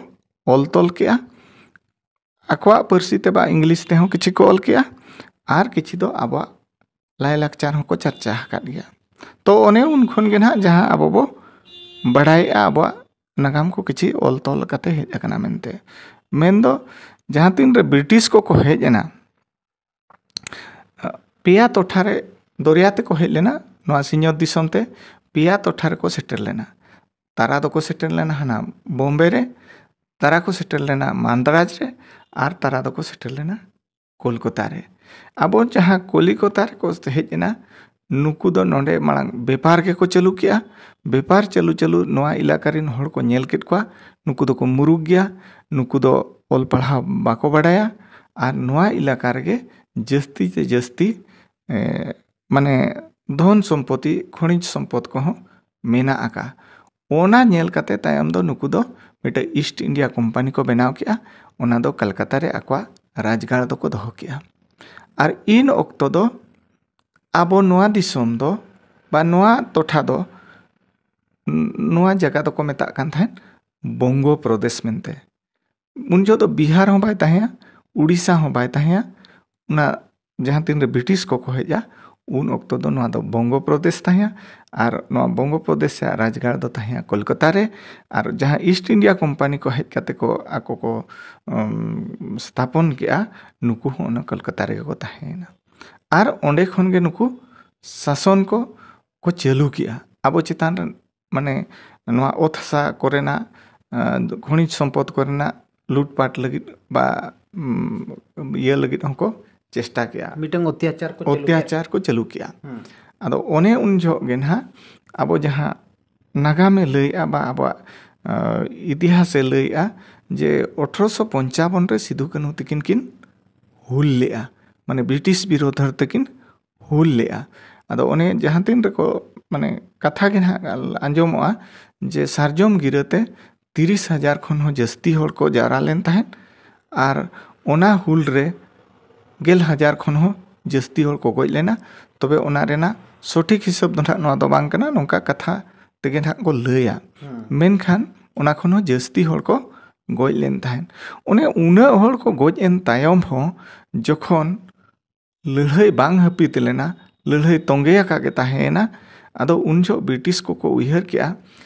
ᱚᱞ ᱛᱚᱞ ᱠᱮᱜᱼᱟ᱾ ᱟᱠᱚᱣᱟᱜ ᱯᱟᱹᱨᱥᱤ ᱛᱮ ᱵᱟ ᱤᱝᱞᱤᱥ ᱛᱮᱦᱚᱸ ᱠᱤᱪᱷᱤ ᱠᱚ ᱚᱞ ᱠᱮᱜᱼᱟ, ᱟᱨ ᱠᱤᱪᱷᱤ ᱫᱚ ᱟᱵᱚᱣᱟᱜ ᱞᱟᱭᱼᱞᱟᱠᱪᱟᱨ ᱦᱚᱸᱠᱚ ᱪᱟᱨᱪᱟ ᱟᱠᱟᱫ ᱜᱮᱭᱟ᱾ ᱛᱚ ᱚᱱᱮ ᱩᱱ ᱠᱷᱚᱱ ᱜᱮ ᱱᱟᱦᱟᱜ ᱡᱟᱦᱟᱸ ᱟᱵᱚ ᱵᱚ ᱵᱟᱲᱟᱭᱮᱜᱼᱟ, ᱟᱵᱚᱣᱟᱜ ᱱᱟᱜᱟᱢ ᱠᱚ ᱠᱤᱪᱷᱤ ᱚᱞ ᱛᱚᱞ ᱠᱟᱛᱮ ᱦᱮᱡ ᱟᱠᱟᱱᱟ ᱢᱮᱱᱛᱮ᱾ ᱢᱮᱱᱫᱚ ᱡᱟᱦᱟᱸ ᱛᱤᱱ ᱨᱮ ᱵᱨᱤᱴᱤᱥ ᱠᱚᱠᱚ ᱦᱮᱡ ᱮᱱᱟ, ᱯᱮᱭᱟ ᱴᱚᱴᱷᱟ ᱨᱮ ᱫᱚᱨᱭᱟ ᱛᱮᱠᱚ ᱦᱮᱡ ᱞᱮᱱᱟ, ᱱᱚᱣᱟ ᱥᱤᱧᱚᱛ ᱫᱤᱥᱚᱢ ᱛᱮ ᱯᱮᱭᱟ ᱴᱚᱴᱷᱟ ᱨᱮᱠᱚ ᱥᱮᱴᱮᱨ ᱞᱮᱱᱟ᱾ ᱛᱟᱨᱟ ᱫᱚᱠᱚ ᱥᱮᱴᱮᱨ ᱞᱮᱱᱟ ᱦᱟᱱᱟ ᱵᱚᱢᱵᱮ ᱨᱮ, ᱛᱟᱨᱟ ᱠᱚ ᱥᱮᱴᱮᱨ ᱞᱮᱱᱟ ᱢᱟᱱᱫᱽᱨᱟᱡᱽ ᱨᱮ, ᱟᱨ ᱛᱟᱨᱟ ᱫᱚᱠᱚ ᱥᱮᱴᱮᱨ ᱞᱮᱱᱟ ᱠᱳᱞᱠᱟᱛᱟ ᱨᱮ᱾ ᱟᱵᱚ ᱡᱟᱦᱟᱸ ᱠᱚᱞᱤᱠᱚᱛᱟ ᱨᱮᱠᱚ ᱦᱮᱡ ᱮᱱᱟ, ᱱᱩᱠᱩ ᱫᱚ ᱱᱚᱰᱮ ᱢᱟᱲᱟᱝ ᱵᱮᱯᱟᱨ ᱜᱮᱠᱚ ᱪᱟᱹᱞᱩ ᱠᱮᱜᱼᱟ᱾ ᱵᱮᱯᱟᱨ ᱪᱟᱹᱞᱩ ᱪᱟᱹᱞᱩ ᱱᱚᱣᱟ ᱮᱞᱟᱠᱟ ᱨᱮᱱ ᱦᱚᱲ ᱠᱚ ᱧᱮᱞ ᱠᱮᱫ ᱠᱚᱣᱟ, ᱱᱩᱠᱩ ᱫᱚᱠᱚ ᱢᱩᱨᱩᱠ ᱜᱮᱭᱟ, ᱱᱩᱠᱩ ᱫᱚ ᱚᱞ ᱯᱟᱲᱦᱟᱣ ᱵᱟᱠᱚ ᱵᱟᱰᱟᱭᱟ, ᱟᱨ ᱱᱚᱣᱟ ᱮᱞᱟᱠᱟ ᱨᱮᱜᱮ ᱡᱟᱹᱥᱛᱤ ᱛᱮ ᱡᱟᱹᱥᱛᱤ, ᱮ, ᱢᱟᱱᱮ ᱫᱷᱚᱱ ᱥᱚᱢᱯᱚᱛᱤ, ᱠᱷᱚᱱᱤᱡᱽ ᱥᱚᱢᱯᱚᱫ ᱠᱚᱦᱚᱸ ᱢᱮᱱᱟᱜ ᱟᱠᱟᱫᱼᱟ᱾ ᱚᱱᱟ ᱧᱮᱞ ᱠᱟᱛᱮ ᱛᱟᱭᱚᱢ ᱫᱚ ᱱᱩᱠᱩ ᱫᱚ ᱢᱤᱫᱴᱮᱡ ᱤᱥᱴ ᱤᱱᱰᱤᱭᱟ ᱠᱳᱢᱯᱟᱱᱤ ᱠᱚ ᱵᱮᱱᱟᱣ ᱠᱮᱜᱼᱟ᱾ ᱚᱱᱟ ᱫᱚ ᱠᱟᱞᱠᱟᱛᱟ ᱨᱮ ᱟᱠᱚᱣᱟᱜ ᱨᱟᱡᱽᱜᱟᱲ ᱫᱚᱠᱚ ᱫᱚᱦᱚ ᱠᱮᱜᱼᱟ᱾ ᱟᱨ ᱤᱱ ᱚᱠᱛᱚ ᱫᱚ ᱟᱵᱚ ᱱᱚᱣᱟ ᱫᱤᱥᱚᱢ ᱫᱚ ᱵᱟ ᱱᱚᱣᱟ ᱴᱚᱴᱷᱟ ᱫᱚ, ᱱᱚᱣᱟ ᱡᱟᱭᱜᱟ ᱫᱚᱠᱚ ᱢᱮᱛᱟᱜ ᱠᱟᱱ ᱛᱟᱦᱮᱸᱫ ᱵᱚᱝᱜᱚ ᱯᱨᱚᱫᱮᱥ ᱢᱮᱱᱛᱮ᱾ ᱩᱱ ᱡᱚᱦᱚᱜ ᱫᱚ ᱵᱤᱦᱟᱨ ᱦᱚᱸ ᱵᱟᱭ ᱛᱟᱦᱮᱸᱭᱟ, ᱩᱲᱤᱥᱥᱟ ᱦᱚᱸ ᱵᱟᱭ ᱛᱟᱦᱮᱸᱭᱟ, ᱚᱱᱟ ᱡᱟᱦᱟᱸ ᱛᱤᱱᱨᱮ ᱵᱨᱤᱴᱤᱥ ᱠᱚᱠᱚ ᱦᱮᱡᱼᱟ, ᱩᱱ ᱚᱠᱛᱚ ᱫᱚ ᱱᱚᱣᱟ ᱫᱚ ᱵᱚᱝᱜᱚ ᱯᱨᱚᱫᱮᱥ ᱛᱟᱦᱮᱸᱜᱼᱟ᱾ ᱟᱨ ᱱᱚᱣᱟ ᱵᱚᱝᱜᱚ ᱯᱨᱚᱫᱮᱥ ᱨᱮᱭᱟᱜ ᱨᱟᱡᱽᱜᱟᱲ ᱫᱚ ᱛᱟᱦᱮᱸᱜᱼᱟ ᱠᱳᱞᱠᱟᱛᱟ ᱨᱮ᱾ ᱟᱨ ᱡᱟᱦᱟᱸ ᱤᱥᱴ ᱤᱱᱰᱤᱭᱟ ᱠᱳᱢᱯᱟᱱᱤ ᱠᱚ ᱦᱮᱡ ᱠᱟᱛᱮ ᱠᱚ ᱟᱠᱚ ᱠᱚ, ᱩᱢ, ᱥᱛᱷᱟᱯᱚᱱ ᱠᱮᱜᱼᱟ, ᱱᱩᱠᱩ ᱦᱚᱸ ᱚᱱᱟ ᱠᱳᱞᱠᱟᱛᱟ ᱨᱮᱜᱮ ᱠᱚ ᱛᱟᱦᱮᱸᱭᱮᱱᱟ᱾ ᱟᱨ ᱚᱸᱰᱮ ᱠᱷᱚᱱ ᱜᱮ ᱱᱩᱠᱩ ᱥᱟᱥᱚᱱ ᱠᱚ, ᱠᱚ ᱪᱟᱹᱞᱩ ᱠᱮᱜᱼᱟ ᱟᱵᱚ ᱪᱮᱛᱟᱱ ᱨᱮ, ᱢᱟᱱᱮ ᱱᱚᱣᱟ ᱚᱛ ᱦᱟᱥᱟ ᱠᱚᱨᱮᱱᱟᱜ, ᱟᱸ, ᱠᱷᱚᱱᱤᱡᱽ ᱥᱚᱢᱯᱚᱫ ᱠᱚᱨᱮᱱᱟᱜ ᱞᱩᱴᱯᱟᱴ ᱞᱟᱹᱜᱤᱫ ᱵᱟ, ᱩᱢ, ᱤᱭᱟᱹ ᱞᱟᱹᱜᱤᱫ ᱦᱚᱸᱠᱚ ᱪᱮᱥᱴᱟ ᱠᱮᱜᱼᱟ᱾ ᱢᱤᱫᱴᱟᱝ ᱚᱛᱛᱟᱪᱟᱨ ᱠᱚ ᱪᱟᱹᱞᱩ ᱠᱮᱜᱼᱟ᱾ ᱚᱛᱛᱟᱪᱟᱨ ᱠᱚ ᱪᱟᱹᱞᱩ ᱠᱮᱜᱼᱟ᱾ ᱦᱩᱸ᱾ ᱟᱫᱚ ᱚᱱᱮ ᱩᱱ ᱡᱚᱦᱚᱜ ᱜᱮ ᱱᱟᱦᱟᱜ ᱟᱵᱚ ᱡᱟᱦᱟᱸ ᱱᱟᱜᱟᱢᱮ ᱞᱟᱹᱭᱮᱜᱼᱟ ᱵᱟ ᱟᱵᱚᱣᱟᱜ, ᱟᱸ, ᱤᱛᱤᱦᱟᱥᱮ ᱞᱟᱹᱭᱮᱜᱼᱟ ᱡᱮ ᱟᱴᱷᱨᱚᱥᱚ ᱯᱚᱧᱪᱟᱵᱚᱱ ᱨᱮ ᱥᱤᱫᱩ ᱠᱟᱹᱱᱦᱩ ᱛᱟᱹᱠᱤᱱ ᱠᱤᱱ ᱦᱩᱞ ᱞᱮᱜᱼᱟ, ᱢᱟᱱᱮ ᱵᱨᱤᱴᱤᱥ ᱵᱤᱨᱳᱫᱷ ᱛᱮᱠᱤᱱ ᱦᱩᱞ ᱞᱮᱜᱼᱟ᱾ ᱟᱫᱚ ᱚᱱᱮ ᱡᱟᱦᱟᱸ ᱛᱤᱱ ᱨᱮᱠᱚ, ᱢᱟᱱᱮ ᱠᱟᱛᱷᱟ ᱜᱮ ᱱᱟᱦᱟᱜ ᱟᱸᱡᱚᱢᱚᱜᱼᱟ ᱡᱮ ᱥᱟᱨᱡᱚᱢ ᱜᱤᱨᱟᱹᱛᱮ ᱛᱤᱨᱤᱥ ᱦᱟᱡᱟᱨ ᱠᱷᱚᱱ ᱦᱚᱸ ᱡᱟᱹᱥᱛᱤ ᱦᱚᱲ ᱠᱚ ᱡᱟᱣᱨᱟ ᱞᱮᱱ ᱛᱟᱦᱮᱸᱫ, ᱟᱨ ᱚᱱᱟ ᱦᱩᱞ ᱨᱮ ᱜᱮᱞ ᱦᱟᱡᱟᱨ ᱠᱷᱚᱱ ᱦᱚᱸ ᱡᱟᱹᱥᱛᱤ ᱦᱚᱲ ᱠᱚ ᱜᱚᱡ ᱞᱮᱱᱟ᱾ ᱛᱚᱵᱮ ᱚᱱᱟ ᱨᱮᱱᱟᱜ ᱥᱚᱴᱷᱤᱠ ᱦᱤᱥᱟᱹᱵ ᱫᱚ ᱱᱟᱦᱟᱜ ᱱᱚᱣᱟ ᱫᱚ ᱵᱟᱝ ᱠᱟᱱᱟ, ᱱᱚᱝᱠᱟ ᱠᱟᱛᱷᱟ ᱛᱮᱜᱮ ᱱᱟᱦᱟᱜ ᱠᱚ ᱞᱟᱹᱭᱟ᱾ ᱦᱩᱸ᱾ ᱢᱮᱱᱠᱷᱟᱱ ᱚᱱᱟ ᱠᱷᱚᱱ ᱦᱚᱸ ᱡᱟᱹᱥᱛᱤ ᱦᱚᱲ ᱠᱚ ᱜᱚᱡ ᱞᱮᱱ ᱛᱟᱦᱮᱸᱫ᱾ ᱚᱱᱮ ᱩᱱᱟᱹᱜ ᱦᱚᱲ ᱠᱚ ᱜᱚᱡ ᱮᱱ ᱛᱟᱭᱚᱢ ᱦᱚᱸ ᱡᱚᱠᱷᱚᱱ ᱞᱟᱹᱲᱦᱟᱹᱭ ᱵᱟᱝ ᱦᱟᱹᱯᱤᱫ ᱞᱮᱱᱟ, ᱞᱟᱹᱲᱦᱟᱹᱭ ᱛᱚᱸᱜᱮ ᱟᱠᱟᱫ ᱜᱮ ᱛᱟᱦᱮᱸᱭᱮᱱᱟ᱾ ᱟᱫᱚ ᱩᱱ ᱡᱚᱦᱚᱜ ᱵᱨᱤᱴᱤᱥ ᱠᱚᱠᱚ ᱩᱭᱦᱟᱹᱨ ᱠᱮᱜᱼᱟ,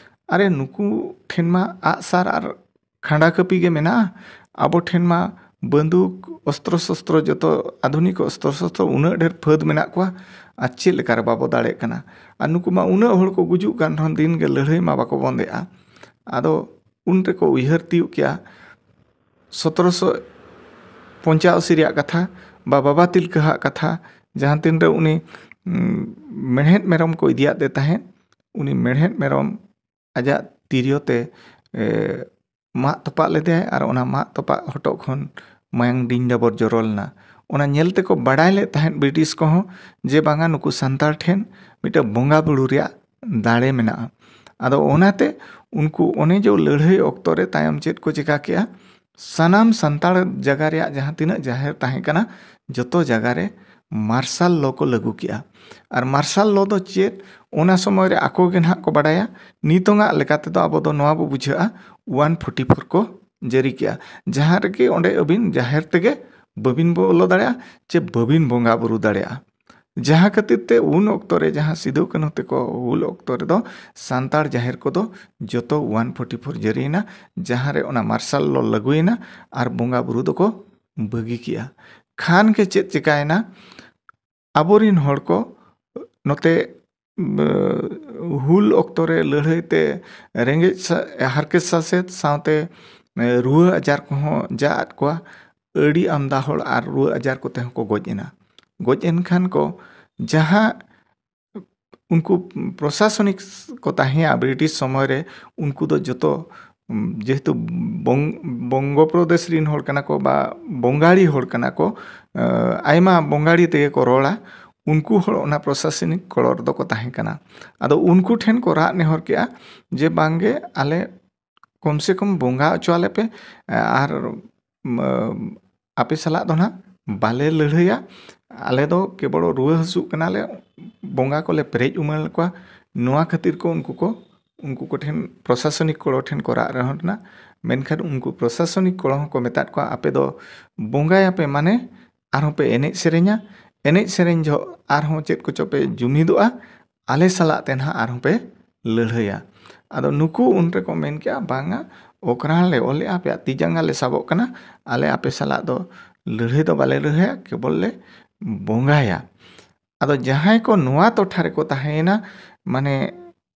ᱟᱨᱮ, ᱱᱩᱠᱩ ᱴᱷᱮᱱ ᱢᱟ ᱟᱜᱼᱥᱟᱨ ᱟᱨ ᱠᱷᱟᱸᱰᱟ ᱠᱟᱹᱯᱤ ᱜᱮ ᱢᱮᱱᱟᱜᱼᱟ, ᱟᱵᱚ ᱴᱷᱮᱱ ᱢᱟ ᱵᱟᱹᱱᱫᱩᱠ, ᱚᱥᱛᱨᱚ ᱥᱚᱥᱛᱨᱚ, ᱡᱚᱛᱚ ᱟᱫᱷᱩᱱᱤᱠ ᱚᱥᱛᱨᱚ ᱥᱚᱥᱛᱨᱚ ᱩᱱᱟᱹᱜ ᱰᱷᱮᱨ ᱯᱷᱟᱹᱫ ᱢᱮᱱᱟᱜ ᱠᱚᱣᱟ, ᱟᱨ ᱪᱮᱫ ᱞᱮᱠᱟ ᱨᱮ ᱵᱟᱵᱚ ᱫᱟᱲᱮᱜ ᱠᱟᱱᱟ? ᱟᱨ ᱱᱩᱠᱩ ᱢᱟ ᱩᱱᱟᱹᱜ ᱦᱚᱲ ᱠᱚ ᱜᱩᱡᱩᱜ ᱠᱟᱱ ᱨᱮᱦᱚᱸ ᱫᱤᱱ ᱜᱮ ᱞᱟᱹᱲᱦᱟᱹᱭ ᱢᱟ ᱵᱟᱠᱚ ᱵᱚᱱᱫᱮᱜᱼᱟ᱾ ᱟᱫᱚ ᱩᱱ ᱨᱮᱠᱚ ᱩᱭᱦᱟᱹᱨ ᱛᱤᱭᱳᱜ ᱠᱮᱜᱼᱟ, ᱥᱚᱛᱨᱚᱥᱚ ᱯᱚᱧᱪᱟᱥᱤ ᱨᱮᱭᱟᱜ ᱠᱟᱛᱷᱟ ᱵᱟ ᱵᱟᱵᱟ ᱛᱤᱞᱠᱟᱹᱦᱟᱜ ᱠᱟᱛᱷᱟ, ᱡᱟᱦᱟᱸ ᱛᱤᱱᱨᱮ ᱩᱱᱤ, ᱩᱢ, ᱢᱮᱲᱦᱮᱫ ᱢᱮᱨᱚᱢ ᱠᱚ ᱤᱫᱤᱭᱟᱫ ᱫᱮ ᱛᱟᱦᱮᱸᱫ, ᱩᱱᱤ ᱢᱮᱲᱦᱮᱫ ᱢᱮᱨᱚᱢ ᱟᱡᱟᱜ ᱛᱤᱨᱭᱳ ᱛᱮ, ᱮ, ᱢᱟᱜ ᱛᱚᱯᱟᱜ ᱞᱮᱫᱮᱭᱟᱭ ᱟᱨ ᱚᱱᱟ ᱢᱟᱜ ᱛᱚᱯᱟᱜ ᱦᱚᱴᱚᱜ ᱠᱷᱚᱱ ᱢᱟᱭᱟᱝ ᱰᱤᱧ ᱰᱟᱵᱚᱨ ᱡᱚᱨᱚ ᱞᱮᱱᱟ᱾ ᱚᱱᱟ ᱧᱮᱞ ᱛᱮᱠᱚ ᱵᱟᱰᱟᱭ ᱞᱮᱫ ᱛᱟᱦᱮᱸᱫ ᱵᱨᱤᱴᱤᱥ ᱠᱚᱦᱚᱸ ᱡᱮ ᱵᱟᱝᱟ, ᱱᱩᱠᱩ ᱥᱟᱱᱛᱟᱲ ᱴᱷᱮᱱ ᱢᱤᱫᱴᱟᱝ ᱵᱚᱸᱜᱟ ᱵᱩᱨᱩ ᱨᱮᱭᱟᱜ ᱫᱟᱲᱮ ᱢᱮᱱᱟᱜᱼᱟ᱾ ᱟᱫᱚ ᱚᱱᱟᱛᱮ ᱩᱱᱠᱩ ᱚᱱᱮ ᱡᱮ ᱞᱟᱹᱲᱦᱟᱹᱭ ᱚᱠᱛᱚ ᱨᱮ ᱛᱟᱭᱚᱢ ᱪᱮᱫ ᱠᱚ ᱪᱮᱠᱟ ᱠᱮᱜᱼᱟ, ᱥᱟᱱᱟᱢ ᱥᱟᱱᱛᱟᱲ ᱡᱟᱭᱜᱟ ᱨᱮᱭᱟᱜ ᱡᱟᱦᱟᱸ ᱛᱤᱱᱟᱹᱜ ᱡᱟᱦᱮᱨ ᱛᱟᱦᱮᱸ ᱠᱟᱱᱟ, ᱡᱚᱛᱚ ᱡᱟᱭᱜᱟ ᱨᱮ ᱢᱟᱨᱥᱟᱞ ᱞᱚ ᱠᱚ ᱞᱟᱹᱜᱩ ᱠᱮᱜᱼᱟ᱾ ᱟᱨ ᱢᱟᱨᱥᱟᱞ ᱞᱚ ᱫᱚ ᱪᱮᱫ? ᱚᱱᱟ ᱥᱚᱢᱚᱭ ᱨᱮ ᱟᱠᱚ ᱜᱮ ᱱᱟᱦᱟᱜ ᱠᱚ ᱵᱟᱰᱟᱭᱟ᱾ ᱱᱤᱛᱚᱝᱟᱜ ᱞᱮᱠᱟ ᱛᱮᱫᱚ ᱟᱵᱚ ᱫᱚ ᱱᱚᱣᱟ ᱵᱚ ᱵᱩᱡᱷᱟᱹᱜᱼᱟ, ᱚᱣᱟᱱ ᱯᱷᱳᱨᱴᱤ ᱯᱷᱳᱨ ᱠᱚ ᱡᱟᱹᱨᱤ ᱠᱮᱜᱼᱟ, ᱡᱟᱦᱟᱸ ᱨᱮᱜᱮ ᱚᱸᱰᱮ ᱟᱹᱵᱤᱱ ᱡᱟᱦᱮᱨ ᱛᱮᱜᱮ ᱵᱟᱹᱵᱤᱱ ᱵᱚᱞᱚ ᱫᱟᱲᱮᱭᱟᱜᱼᱟ, ᱪᱮ ᱵᱟᱹᱵᱤᱱ ᱵᱚᱸᱜᱟ ᱵᱩᱨᱩ ᱫᱟᱲᱮᱭᱟᱜᱼᱟ᱾ ᱡᱟᱦᱟᱸ ᱠᱷᱟᱹᱛᱤᱨ ᱛᱮ ᱩᱱ ᱚᱠᱛᱚ ᱨᱮ, ᱡᱟᱦᱟᱸ ᱥᱤᱫᱩ ᱠᱟᱹᱱᱦᱩ ᱛᱮᱠᱚ ᱦᱩᱞ ᱚᱠᱛᱚ ᱨᱮᱫᱚ, ᱥᱟᱱᱛᱟᱲ ᱡᱟᱦᱮᱨ ᱠᱚᱫᱚ ᱡᱚᱛᱚ ᱚᱣᱟᱱ ᱯᱷᱳᱨᱴᱤ ᱯᱷᱳᱨ ᱡᱟᱹᱨᱤᱭᱮᱱᱟ, ᱡᱟᱦᱟᱸ ᱨᱮ ᱚᱱᱟ ᱢᱟᱨᱥᱟᱞ ᱞᱚ ᱞᱟᱹᱜᱩᱭᱮᱱᱟ ᱟᱨ ᱵᱚᱸᱜᱟ ᱵᱩᱨᱩ ᱫᱚᱠᱚ ᱵᱟᱹᱜᱤ ᱠᱮᱜᱼᱟ᱾ ᱠᱷᱟᱱ ᱜᱮ ᱪᱮᱫ ᱪᱤᱠᱟᱭᱮᱱᱟ? ᱟᱵᱚᱨᱤᱱ ᱦᱚᱲ ᱠᱚ ᱱᱚᱛᱮ, ᱵ-, ᱦᱩᱞ ᱚᱠᱛᱚ ᱨᱮ ᱞᱟᱹᱲᱦᱟᱹᱭ ᱛᱮ ᱨᱮᱸᱜᱮᱡ ᱥᱟ-, ᱦᱟᱨᱠᱮᱛ ᱥᱟᱥᱮᱛ ᱥᱟᱶᱛᱮ, ᱮ, ᱨᱩᱣᱟᱹ ᱟᱡᱟᱨ ᱠᱚᱦᱚᱸ ᱡᱟ ᱟᱫ ᱠᱚᱣᱟ, ᱟᱹᱰᱤ ᱟᱢᱫᱟ ᱦᱚᱲ ᱟᱨ ᱨᱩᱣᱟᱹ ᱟᱡᱟᱨ ᱠᱚᱛᱮ ᱦᱚᱸᱠᱚ ᱜᱚᱡ ᱮᱱᱟ᱾ ᱜᱚᱡ ᱮᱱ ᱠᱷᱟᱱ ᱠᱚ, ᱡᱟᱦᱟᱸ ᱩᱱᱠᱩ ᱯᱨᱚᱥᱟᱥᱚᱱᱤᱠ ᱠᱚ ᱛᱟᱦᱮᱸᱭᱟ ᱵᱨᱤᱴᱤᱥ ᱥᱚᱢᱚᱭ ᱨᱮ, ᱩᱱᱠᱩ ᱫᱚ ᱡᱚᱛᱚ, ᱩᱢ, ᱡᱮᱦᱮᱛᱩ ᱵᱚᱝ-, ᱵᱚᱝᱜᱚ ᱯᱨᱚᱫᱮᱥ ᱨᱤᱱ ᱦᱚᱲ ᱠᱟᱱᱟ ᱠᱚ ᱵᱟ ᱵᱚᱝᱜᱟᱲᱤ ᱦᱚᱲ ᱠᱟᱱᱟ ᱠᱚ, ᱮ, ᱟᱭᱢᱟ ᱵᱚᱝᱜᱟᱲᱤ ᱛᱮᱜᱮ ᱠᱚ ᱨᱚᱲᱟ, ᱩᱱᱠᱩ ᱦᱚᱲ ᱚᱱᱟ ᱯᱨᱚᱥᱟᱥᱚᱱᱤᱠ ᱠᱚᱲᱚ ᱨᱮᱫᱚ ᱠᱚ ᱛᱟᱦᱮᱸ ᱠᱟᱱᱟ᱾ ᱟᱫᱚ ᱩᱱᱠᱩ ᱴᱷᱮᱱ ᱠᱚ ᱨᱟᱜ ᱱᱮᱦᱚᱨ ᱠᱮᱜᱼᱟ ᱡᱮ, "ᱵᱟᱝᱜᱮ, ᱟᱞᱮ ᱠᱚᱢ ᱥᱮ ᱠᱚᱢ ᱵᱚᱸᱜᱟ ᱦᱚᱪᱚ ᱟᱞᱮ ᱯᱮ, ᱟᱨ, ᱢ-, ᱟᱯᱮ ᱥᱟᱞᱟᱜ ᱫᱚ ᱱᱟᱦᱟᱜ ᱵᱟᱞᱮ ᱞᱟᱹᱲᱦᱟᱹᱭᱟ, ᱟᱞᱮ ᱫᱚ ᱠᱮᱵᱚᱞ ᱨᱩᱣᱟᱹ ᱦᱟᱹᱥᱩᱜ ᱠᱟᱱᱟᱞᱮ, ᱵᱚᱸᱜᱟ ᱠᱚᱞᱮ ᱯᱮᱨᱮᱡ ᱩᱢᱟᱹᱲ ᱠᱚᱣᱟ᱾" ᱱᱚᱣᱟ ᱠᱷᱟᱹᱛᱤᱨ ᱠᱚ ᱩᱱᱠᱩ ᱠᱚ, ᱩᱱᱠᱩ ᱠᱚᱴᱷᱮᱱ, ᱯᱨᱚᱥᱟᱥᱚᱱᱤᱠ ᱠᱚᱲᱚ ᱴᱷᱮᱱ ᱠᱚ ᱨᱟᱜ ᱨᱮᱦᱚᱸ ᱞᱮᱱᱟ᱾ ᱢᱮᱱᱠᱷᱟᱱ ᱩᱱᱠᱩ ᱯᱨᱚᱥᱟᱥᱚᱱᱤᱠ ᱠᱚᱲᱚ ᱦᱚᱸᱠᱚ ᱢᱮᱛᱟᱫ ᱠᱚᱣᱟ, "ᱟᱯᱮ ᱫᱚ ᱵᱚᱸᱜᱟᱭᱟᱯᱮ ᱢᱟᱱᱮ ᱟᱨᱦᱚᱸ ᱯᱮ ᱮᱱᱮᱡ ᱥᱮᱨᱮᱧᱟ, ᱮᱱᱮᱡ ᱥᱮᱨᱮᱧ ᱡᱚᱦᱚᱜ ᱟᱨᱦᱚᱸ ᱪᱮᱫ ᱠᱚᱪᱚ ᱯᱮ ᱡᱩᱢᱤᱫᱚᱜᱼᱟ, ᱟᱞᱮ ᱥᱟᱞᱟᱜ ᱛᱮ ᱱᱟᱦᱟᱜ ᱟᱨᱦᱚᱸ ᱯᱮ ᱞᱟᱹᱲᱦᱟᱹᱭᱟ᱾" ᱟᱫᱚ ᱱᱩᱠᱩ ᱩᱱ ᱨᱮᱠᱚ ᱢᱮᱱ ᱠᱮᱜᱼᱟ, "ᱵᱟᱝᱟ, ᱚᱠᱨᱟᱱ ᱞᱮ ᱚᱞᱮᱜᱼᱟ, ᱟᱯᱮᱭᱟᱜ ᱛᱤ ᱡᱟᱸᱜᱟ ᱞᱮ ᱥᱟᱵᱚᱜ ᱠᱟᱱᱟ, ᱟᱞᱮ ᱟᱯᱮ ᱥᱟᱞᱟᱜ ᱫᱚ ᱞᱟᱹᱲᱦᱟᱹᱭ ᱫᱚ ᱵᱟᱞᱮ ᱞᱟᱹᱲᱦᱟᱹᱭᱟ, ᱠᱮᱵᱚᱞ ᱞᱮ ᱵᱚᱸᱜᱟᱭᱟ᱾" ᱟᱫᱚ ᱡᱟᱦᱟᱸᱭ ᱠᱚ ᱱᱚᱣᱟ ᱴᱚᱴᱷᱟ ᱨᱮᱠᱚ ᱛᱟᱦᱮᱸᱭᱮᱱᱟ, ᱢᱟᱱᱮ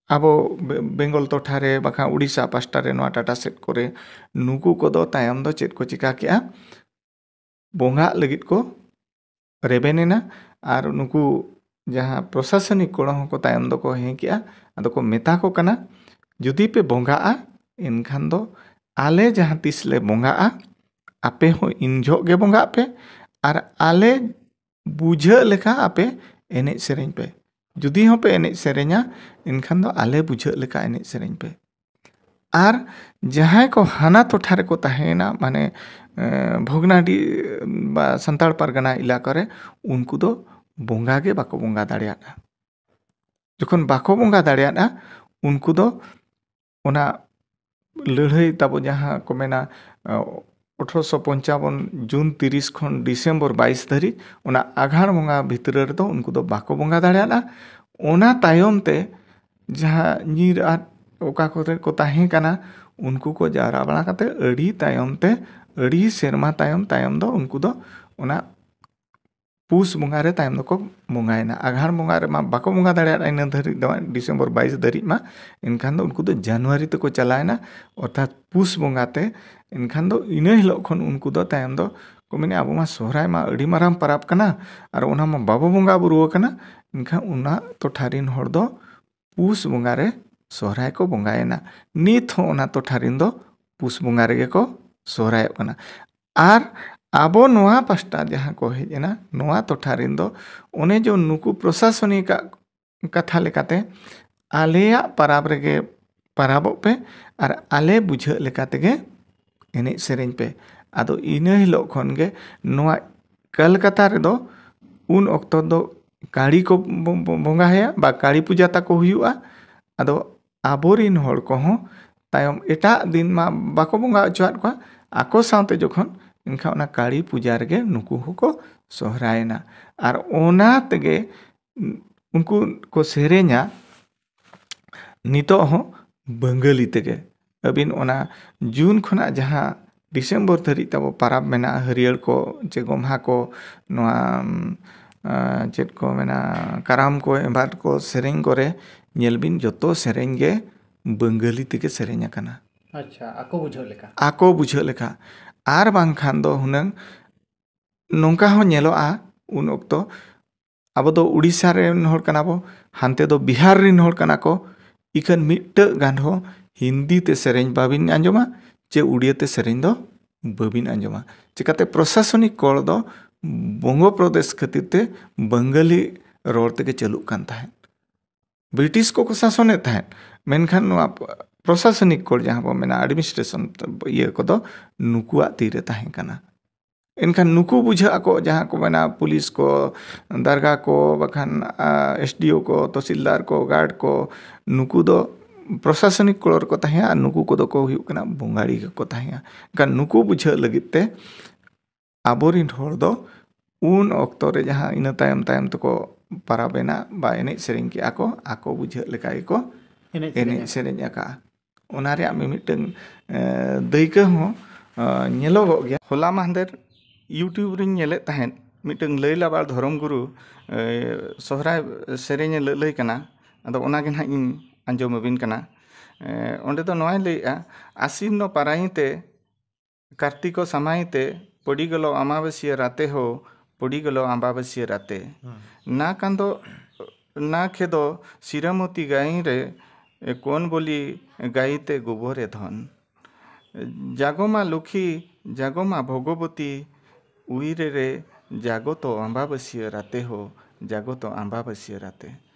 ᱟᱵᱚ ᱵᱮ-, ᱵᱮᱝᱜᱚᱞ ᱴᱚᱴᱷᱟ ᱨᱮ ᱵᱟᱠᱷᱟᱱ ᱩᱲᱤᱥᱥᱟ ᱯᱟᱥᱴᱟ ᱨᱮ, ᱱᱚᱣᱟ ᱴᱟᱴᱟ ᱥᱮᱫ ᱠᱚᱨᱮ, ᱱᱩᱠᱩ ᱠᱚᱫᱚ ᱛᱟᱭᱚᱢ ᱫᱚ ᱪᱮᱫ ᱠᱚ ᱪᱤᱠᱟ ᱠᱮᱜᱼᱟ? ᱵᱚᱸᱜᱟᱜ ᱞᱟᱹᱜᱤᱫ ᱠᱚ ᱨᱮᱵᱮᱱ ᱮᱱᱟ᱾ ᱟᱨ ᱱᱩᱠᱩ ᱡᱟᱦᱟᱸ ᱯᱨᱚᱥᱟᱥᱚᱱᱤᱠ ᱠᱚᱲᱟ ᱦᱚᱸᱠᱚ ᱛᱟᱭᱚᱢ ᱫᱚᱠᱚ ᱦᱮᱸ ᱠᱮᱜᱼᱟ᱾ ᱟᱫᱚ ᱠᱚ ᱢᱮᱛᱟ ᱠᱚ ᱠᱟᱱᱟ, "ᱡᱩᱫᱤ ᱯᱮ ᱵᱚᱸᱜᱟᱜᱼᱟ, ᱮᱱᱠᱷᱟᱱ ᱫᱚ ᱟᱞᱮ ᱡᱟᱦᱟᱸ ᱛᱤᱥ ᱞᱮ ᱵᱚᱸᱜᱟᱜᱼᱟ, ᱟᱯᱮ ᱦᱚᱸ ᱤᱱ ᱡᱚᱦᱚᱜ ᱜᱮ ᱵᱚᱸᱜᱟᱜ ᱯᱮ, ᱟᱨ ᱟᱞᱮ ᱵᱩᱡᱷᱟᱹᱜ ᱞᱮᱠᱟ ᱟᱯᱮ ᱮᱱᱮᱡ ᱥᱮᱨᱮᱧ ᱯᱮ᱾ ᱡᱩᱫᱤ ᱦᱚᱸᱯᱮ ᱮᱱᱮᱡ ᱥᱮᱨᱮᱧᱟ, ᱮᱱᱠᱷᱟᱱ ᱫᱚ ᱟᱞᱮ ᱵᱩᱡᱷᱟᱹᱜ ᱞᱮᱠᱟ ᱮᱱᱮᱡ ᱥᱮᱨᱮᱧ ᱯᱮ᱾ ᱟᱨ ᱡᱟᱦᱟᱸᱭ ᱠᱚ ᱦᱟᱱᱟ ᱴᱚᱴᱷᱟ ᱨᱮᱠᱚ ᱛᱟᱦᱮᱸᱭᱮᱱᱟ, ᱢᱟᱱᱮ, ᱮ, ᱵᱷᱚᱜᱽᱱᱟᱰᱤ ᱵᱟ ᱥᱟᱱᱛᱟᱲ ᱯᱟᱨᱜᱟᱱᱟ ᱮᱞᱟᱠᱟ ᱨᱮ, ᱩᱱᱠᱩ ᱫᱚ ᱵᱚᱸᱜᱟ ᱜᱮ ᱵᱟᱠᱚ ᱵᱚᱸᱜᱟ ᱫᱟᱲᱮᱭᱟᱜᱼᱟ᱾ ᱡᱚᱠᱷᱚᱱ ᱵᱟᱠᱚ ᱵᱚᱸᱜᱟ ᱫᱟᱲᱮᱭᱟᱜᱼᱟ, ᱩᱱᱠᱩ ᱫᱚ ᱚᱱᱟ ᱞᱟᱹᱲᱦᱟᱹᱭ ᱛᱟᱵᱚ ᱡᱟᱦᱟᱸ ᱠᱚ ᱢᱮᱱᱟ, ᱮ, ᱟᱴᱷᱨᱚᱥᱚ ᱯᱚᱧᱪᱟᱵᱚᱱ ᱡᱩᱱ ᱛᱤᱨᱤᱥ ᱠᱷᱚᱱ ᱰᱤᱥᱮᱢᱵᱚᱨ ᱵᱟᱭᱤᱥ ᱫᱷᱟᱹᱨᱤᱡ, ᱚᱱᱟ ᱟᱜᱷᱟᱲ ᱵᱚᱸᱜᱟ ᱵᱷᱤᱛᱨᱤ ᱨᱮᱫᱚ ᱩᱱᱠᱩ ᱫᱚ ᱵᱟᱠᱚ ᱵᱚᱸᱜᱟ ᱫᱟᱲᱮᱭᱟᱫᱼᱟ᱾ ᱚᱱᱟ ᱛᱟᱭᱚᱢ ᱛᱮ ᱡᱟᱦᱟᱸ ᱧᱤᱨ ᱟᱫ ᱚᱠᱟ ᱠᱚᱨᱮ ᱠᱚ ᱛᱟᱦᱮᱸ ᱠᱟᱱᱟ, ᱩᱱᱠᱩ ᱠᱚ ᱡᱟᱣᱨᱟ ᱵᱟᱲᱟ ᱠᱟᱛᱮ ᱟᱹᱰᱤ ᱛᱟᱭᱚᱢ ᱛᱮ, ᱟᱹᱰᱤ ᱥᱮᱨᱢᱟ ᱛᱟᱭᱚᱢ ᱛᱟᱭᱚᱢ ᱫᱚ ᱩᱱᱠᱩ ᱫᱚ ᱚᱱᱟ ᱯᱩᱥ ᱵᱚᱸᱜᱟ ᱨᱮ ᱛᱟᱭᱚᱢ ᱫᱚᱠᱚ ᱵᱚᱸᱜᱟᱭᱮᱱᱟ᱾ ᱟᱜᱷᱟᱲ ᱵᱚᱸᱜᱟ ᱨᱮᱢᱟ ᱵᱟᱠᱚ ᱵᱚᱸᱜᱟ ᱫᱟᱲᱮᱭᱟᱫᱼᱟ ᱤᱱᱟᱹ ᱫᱷᱟᱹᱨᱤᱡ ᱫᱚ, ᱰᱤᱥᱮᱢᱵᱚᱨ ᱵᱟᱭᱤᱥ ᱫᱷᱟᱹᱨᱤᱡ ᱢᱟ᱾ ᱮᱱᱠᱷᱟᱱ ᱫᱚ ᱩᱱᱠᱩ ᱫᱚ ᱡᱟᱱᱩᱣᱟᱨᱤ ᱛᱮᱠᱚ ᱪᱟᱞᱟᱣᱮᱱᱟ, ᱚᱨᱛᱷᱟᱛ ᱯᱩᱥ ᱵᱚᱸᱜᱟ ᱛᱮ᱾ ᱮᱱᱠᱷᱟᱱ ᱫᱚ ᱤᱱᱟᱹ ᱦᱤᱞᱳᱜ ᱠᱷᱚᱱ ᱩᱱᱠᱩ ᱫᱚ ᱛᱟᱭᱚᱢ ᱫᱚ ᱠᱚ ᱢᱮᱱᱟ, "ᱟᱵᱚ ᱢᱟ ᱥᱚᱦᱨᱟᱭ ᱢᱟ ᱟᱹᱰᱤ ᱢᱟᱨᱟᱝ ᱯᱚᱨᱚᱵᱽ ᱠᱟᱱᱟ, ᱟᱨ ᱚᱱᱟ ᱢᱟ ᱵᱟᱵᱚ ᱵᱚᱸᱜᱟ ᱵᱩᱨᱩ ᱟᱠᱟᱱᱟ, ᱮᱱᱠᱷᱟᱱ ᱚᱱᱟ ᱴᱚᱴᱷᱟ ᱨᱤᱱ ᱦᱚᱲ ᱫᱚ ᱯᱩᱥ ᱵᱚᱸᱜᱟ ᱨᱮ ᱥᱚᱦᱨᱟᱭ ᱠᱚ ᱵᱚᱸᱜᱟᱭᱮᱱᱟ᱾" ᱱᱤᱛ ᱦᱚᱸ ᱚᱱᱟ ᱴᱚᱴᱷᱟ ᱨᱤᱱ ᱫᱚ ᱯᱩᱥ ᱵᱚᱸᱜᱟ ᱨᱮᱜᱮ ᱠᱚ ᱥᱚᱦᱨᱟᱭᱚᱜ ᱠᱟᱱᱟ᱾ ᱟᱨ ᱟᱵᱚ ᱱᱚᱣᱟ ᱯᱟᱥᱴᱟ ᱡᱟᱦᱟᱸ ᱠᱚ ᱦᱮᱡ ᱮᱱᱟ, ᱱᱚᱣᱟ ᱴᱚᱴᱷᱟ ᱨᱤᱱ ᱫᱚ ᱚᱱᱮ ᱡᱮ ᱱᱩᱠᱩ ᱯᱨᱚᱥᱟᱥᱚᱱᱤᱠᱟᱜ ᱠᱟᱛᱷᱟ ᱞᱮᱠᱟᱛᱮ, "ᱟᱞᱮᱭᱟᱜ ᱯᱟᱨᱟᱵᱽ ᱨᱮᱜᱮ ᱯᱟᱨᱟᱵᱚᱜ ᱯᱮ ᱟᱨ ᱟᱞᱮ ᱵᱩᱡᱷᱟᱹᱜ ᱞᱮᱠᱟ ᱛᱮᱜᱮ ᱮᱱᱮᱡ ᱥᱮᱨᱮᱧ ᱯᱮ᱾" ᱟᱫᱚ ᱤᱱᱟᱹ ᱦᱤᱞᱳᱜ ᱠᱷᱚᱱ ᱜᱮ ᱱᱚᱣᱟ ᱠᱟᱞᱠᱟᱛᱟ ᱨᱮᱫᱚ ᱩᱱ ᱚᱠᱛᱚ ᱫᱚ ᱠᱟᱹᱲᱤ ᱠᱚ ᱵᱚ-, ᱵᱚ-, ᱵᱚᱸᱜᱟᱭᱟ ᱵᱟ ᱠᱟᱹᱲᱤ ᱯᱩᱡᱟ ᱛᱟᱠᱚ ᱦᱩᱭᱩᱜᱼᱟ᱾ ᱟᱫᱚ ᱟᱵᱚᱨᱤᱱ ᱦᱚᱲ ᱠᱚᱦᱚᱸ ᱛᱟᱭᱚᱢ ᱮᱴᱟᱜ ᱫᱤᱱ ᱢᱟ ᱵᱟᱠᱚ ᱵᱚᱸᱜᱟ ᱦᱚᱪᱚᱣᱟᱫ ᱠᱚᱣᱟ, ᱟᱠᱚ ᱥᱟᱶᱛᱮ ᱡᱚᱠᱷᱚᱱ, ᱮᱱᱠᱷᱟᱱ ᱚᱱᱟ ᱠᱟᱹᱲᱤ ᱯᱩᱡᱟ ᱨᱮᱜᱮ ᱱᱩᱠᱩ ᱦᱚᱸᱠᱚ ᱥᱚᱦᱨᱟᱭᱮᱱᱟ᱾ ᱟᱨ ᱚᱱᱟ ᱛᱮᱜᱮ ᱩᱱᱠᱩ ᱠᱚ ᱥᱮᱨᱮᱧᱟ ᱱᱤᱛᱚᱜ ᱦᱚᱸ ᱵᱟᱝᱜᱟᱞᱤ ᱛᱮᱜᱮ᱾ ᱟᱹᱵᱤᱱ ᱚᱱᱟ ᱡᱩᱱ ᱠᱷᱚᱱᱟᱜ ᱡᱟᱦᱟᱸ ᱰᱤᱥᱮᱢᱵᱚᱨ ᱫᱷᱟᱹᱨᱤᱡ ᱛᱟᱵᱚ ᱯᱟᱨᱟᱵᱽ ᱢᱮᱱᱟᱜᱼᱟ, ᱦᱟᱹᱨᱭᱟᱹᱲ ᱠᱚ ᱪᱮ ᱜᱚᱢᱦᱟ ᱠᱚ, ᱱᱚᱣᱟ, ᱩᱢ, ᱟ, ᱪᱮᱫ ᱠᱚ ᱢᱮᱱᱟ, ᱠᱟᱨᱟᱢ ᱠᱚ, ᱮᱵᱷᱟᱱ ᱠᱚ, ᱥᱮᱨᱮᱧ ᱠᱚᱨᱮ ᱧᱮᱞ ᱵᱤᱱ, ᱡᱚᱛᱚ ᱥᱮᱨᱮᱧ ᱜᱮ ᱵᱟᱝᱜᱟᱞᱤ ᱛᱮᱜᱮ ᱥᱮᱨᱮᱧ ᱟᱠᱟᱱᱟ᱾ ᱟᱪᱪᱷᱟ, ᱟᱠᱚ ᱵᱩᱡᱷᱟᱹᱣ ᱞᱮᱠᱟ᱾ ᱟᱠᱚ ᱵᱩᱡᱷᱟᱹᱣ ᱞᱮᱠᱟ᱾ ᱟᱨ ᱵᱟᱝᱠᱷᱟᱱ ᱫᱚ ᱦᱩᱱᱟᱹᱝ ᱱᱚᱝᱠᱟ ᱦᱚᱸ ᱧᱮᱞᱚᱜᱼᱟ, ᱩᱱ ᱚᱠᱛᱚ ᱟᱵᱚ ᱫᱚ ᱩᱲᱤᱥᱥᱟ ᱨᱮᱱ ᱦᱚᱲ ᱠᱟᱱᱟ ᱵᱚ, ᱦᱟᱱᱛᱮ ᱫᱚ ᱵᱤᱦᱟᱨ ᱨᱮᱱ ᱦᱚᱲ ᱠᱟᱱᱟ ᱠᱚ, ᱤᱠᱷᱟᱹᱱ ᱢᱤᱫᱴᱟᱹᱜ ᱜᱟᱱ ᱦᱚᱸ ᱦᱤᱱᱫᱤ ᱛᱮ ᱥᱮᱨᱮᱧ ᱵᱟᱵᱤᱱ ᱟᱸᱡᱚᱢᱟ, ᱪᱮ ᱩᱲᱤᱭᱟᱹ ᱛᱮ ᱥᱮᱨᱮᱧ ᱫᱚ ᱵᱟᱹᱵᱤᱱ ᱟᱸᱡᱚᱢᱟ᱾ ᱪᱤᱠᱟᱹᱛᱮ? ᱯᱨᱚᱥᱟᱥᱚᱱᱤᱠ ᱠᱚᱲ ᱫᱚ ᱵᱚᱝᱜᱚ ᱯᱨᱚᱫᱮᱥ ᱠᱷᱟᱹᱛᱤᱨ ᱛᱮ ᱵᱟᱝᱜᱟᱞᱤ ᱨᱚᱲ ᱛᱮᱜᱮ ᱪᱟᱹᱞᱩᱜ ᱠᱟᱱ ᱛᱟᱦᱮᱸᱫ᱾ ᱵᱨᱤᱴᱤᱥ ᱠᱚᱠᱚ ᱥᱟᱥᱚᱱᱮᱫ ᱛᱟᱦᱮᱸᱫ, ᱢᱮᱱᱠᱷᱟᱱ ᱱᱚᱣᱟ ᱯᱨᱚᱥᱟᱥᱚᱱᱤᱠ ᱠᱚᱲ ᱡᱟᱦᱟᱸ ᱵᱚ ᱢᱮᱱᱟ, ᱮᱰᱢᱤᱱᱤᱥᱴᱨᱮᱥᱚᱱ ᱤᱭᱟᱹ ᱠᱚᱫᱚ ᱱᱩᱠᱩᱣᱟᱜ ᱛᱤ ᱨᱮ ᱛᱟᱦᱮᱸ ᱠᱟᱱᱟ᱾ ᱮᱱᱠᱷᱟᱱ ᱱᱩᱠᱩ ᱵᱩᱡᱷᱟᱹᱜ ᱟᱠᱚ, ᱡᱟᱦᱟᱸ ᱠᱚ ᱢᱮᱱᱟ, ᱯᱩᱞᱤᱥ ᱠᱚ, ᱫᱟᱨᱜᱟ ᱠᱚ, ᱵᱟᱠᱷᱟᱱ, ᱟ, ᱮᱥ ᱰᱤ ᱳ ᱠᱚ, ᱛᱚᱦᱥᱤᱞᱫᱟᱨ ᱠᱚ, ᱜᱟᱨᱰ ᱠᱚ, ᱱᱩᱠᱩ ᱫᱚ ᱯᱨᱚᱥᱟᱥᱚᱱᱤᱠ ᱠᱚᱲᱚ ᱨᱮᱠᱚ ᱛᱟᱦᱮᱸᱜᱼᱟ, ᱟᱨ ᱱᱩᱠᱩ ᱠᱚᱫᱚ ᱠᱚ ᱦᱩᱭᱩᱜ ᱠᱟᱱᱟ ᱵᱚᱸᱜᱟᱲᱤ ᱜᱮᱠᱚ ᱛᱟᱦᱮᱸᱜᱼᱟ᱾ ᱮᱱᱠᱷᱟᱱ ᱱᱩᱠᱩ ᱵᱩᱡᱷᱟᱹᱜ ᱞᱟᱹᱜᱤᱫ ᱛᱮ ᱟᱵᱚᱨᱤᱱ ᱦᱚᱲ ᱫᱚ ᱩᱱ ᱚᱠᱛᱚ ᱨᱮ ᱡᱟᱦᱟᱸ ᱤᱱᱟᱹ ᱛᱟᱭᱚᱢ ᱛᱟᱭᱚᱢ ᱛᱮᱠᱚ ᱯᱟᱨᱟᱵᱽ ᱮᱱᱟ ᱵᱟ ᱮᱱᱮᱡ ᱥᱮᱨᱮᱧ ᱠᱮᱜᱼᱟ ᱠᱚ, ᱟᱠᱚ ᱵᱩᱡᱷᱟᱹᱜ ᱞᱮᱠᱟ ᱜᱮᱠᱚ ᱮᱱᱮᱡ ᱥᱮᱨᱮᱧ ᱮᱱᱮᱡ ᱟᱠᱟᱫ᱾ ᱥᱮᱨᱮᱧ ᱟᱠᱟᱜᱼᱟ᱾ ᱚᱱᱟ ᱨᱮᱭᱟᱜ ᱢᱤᱢᱤᱫᱴᱟᱝ, ᱮ, ᱫᱟᱹᱭᱠᱟᱹ ᱦᱚᱸ, ᱮ, ᱧᱮᱞᱚᱜᱚᱜ ᱜᱮᱭᱟ᱾ ᱦᱚᱞᱟ ᱢᱟᱦᱫᱮᱨ YouTube ᱨᱤᱧ ᱧᱮᱞᱮᱫ ᱛᱟᱦᱮᱸᱫ, ᱢᱤᱫᱴᱟᱝ ᱞᱟᱹᱭ ᱞᱟᱵᱟᱲ ᱫᱷᱚᱨᱚᱢ ᱜᱩᱨᱩ, ᱮ, ᱥᱚᱦᱨᱟᱭ ᱥᱮᱨᱮᱧᱮ ᱞᱟᱹᱞᱟᱹᱭ ᱠᱟᱱᱟ᱾ ᱟᱫᱚ ᱚᱱᱟ ᱜᱮ ᱱᱟᱦᱟᱜ ᱤᱧ ᱟᱸᱡᱚᱢ ᱟᱹᱵᱤᱱ ᱠᱟᱱᱟ᱾ ᱮ, ᱚᱸᱰᱮ ᱫᱚ ᱱᱚᱣᱟᱭ ᱞᱟᱹᱭᱮᱜᱼᱟ, ᱟᱥᱤᱱ ᱱᱚ ᱯᱟᱨᱟᱭᱤ ᱛᱮ ᱠᱟᱨᱛᱤᱠᱚ ᱥᱟᱢᱟᱭᱤ ᱛᱮ ᱯᱚᱰᱤᱜᱚᱞᱚ ᱟᱢᱟᱵᱟᱹᱥᱭᱟᱹ ᱨᱟᱛᱮ ᱦᱳ, ᱯᱚᱰᱤᱜᱚᱞᱚ ᱟᱢᱵᱟᱵᱟᱹᱥᱭᱟᱹ ᱨᱟᱛᱮ᱾ ᱦᱩᱸ᱾ ᱱᱟ ᱠᱟᱸᱫᱚ, ᱱᱟ ᱠᱷᱮᱫᱚ ᱥᱤᱨᱟᱢᱚᱛᱤ ᱜᱟᱹᱭ ᱨᱮ, ᱠᱚᱱ ᱵᱚᱞᱤ ᱜᱟᱹᱭ ᱛᱮ ᱜᱚᱵᱚᱨᱮ ᱫᱷᱚᱱ᱾ ᱡᱟᱜᱚᱢᱟ ᱞᱩᱠᱷᱤ, ᱡᱟᱜᱚᱢᱟ ᱵᱷᱚᱜᱚᱵᱚᱛᱤ, ᱩᱭᱨᱮ ᱨᱮ ᱡᱟᱜᱚᱛᱚ ᱟᱢᱵᱟᱵᱟᱹᱥᱭᱟᱹ ᱨᱟᱛᱮ ᱦᱳ, ᱡᱟᱜᱚᱛᱚ ᱟᱢᱵᱟᱵᱟᱹᱥᱭᱟᱹ ᱨᱟᱛᱮ᱾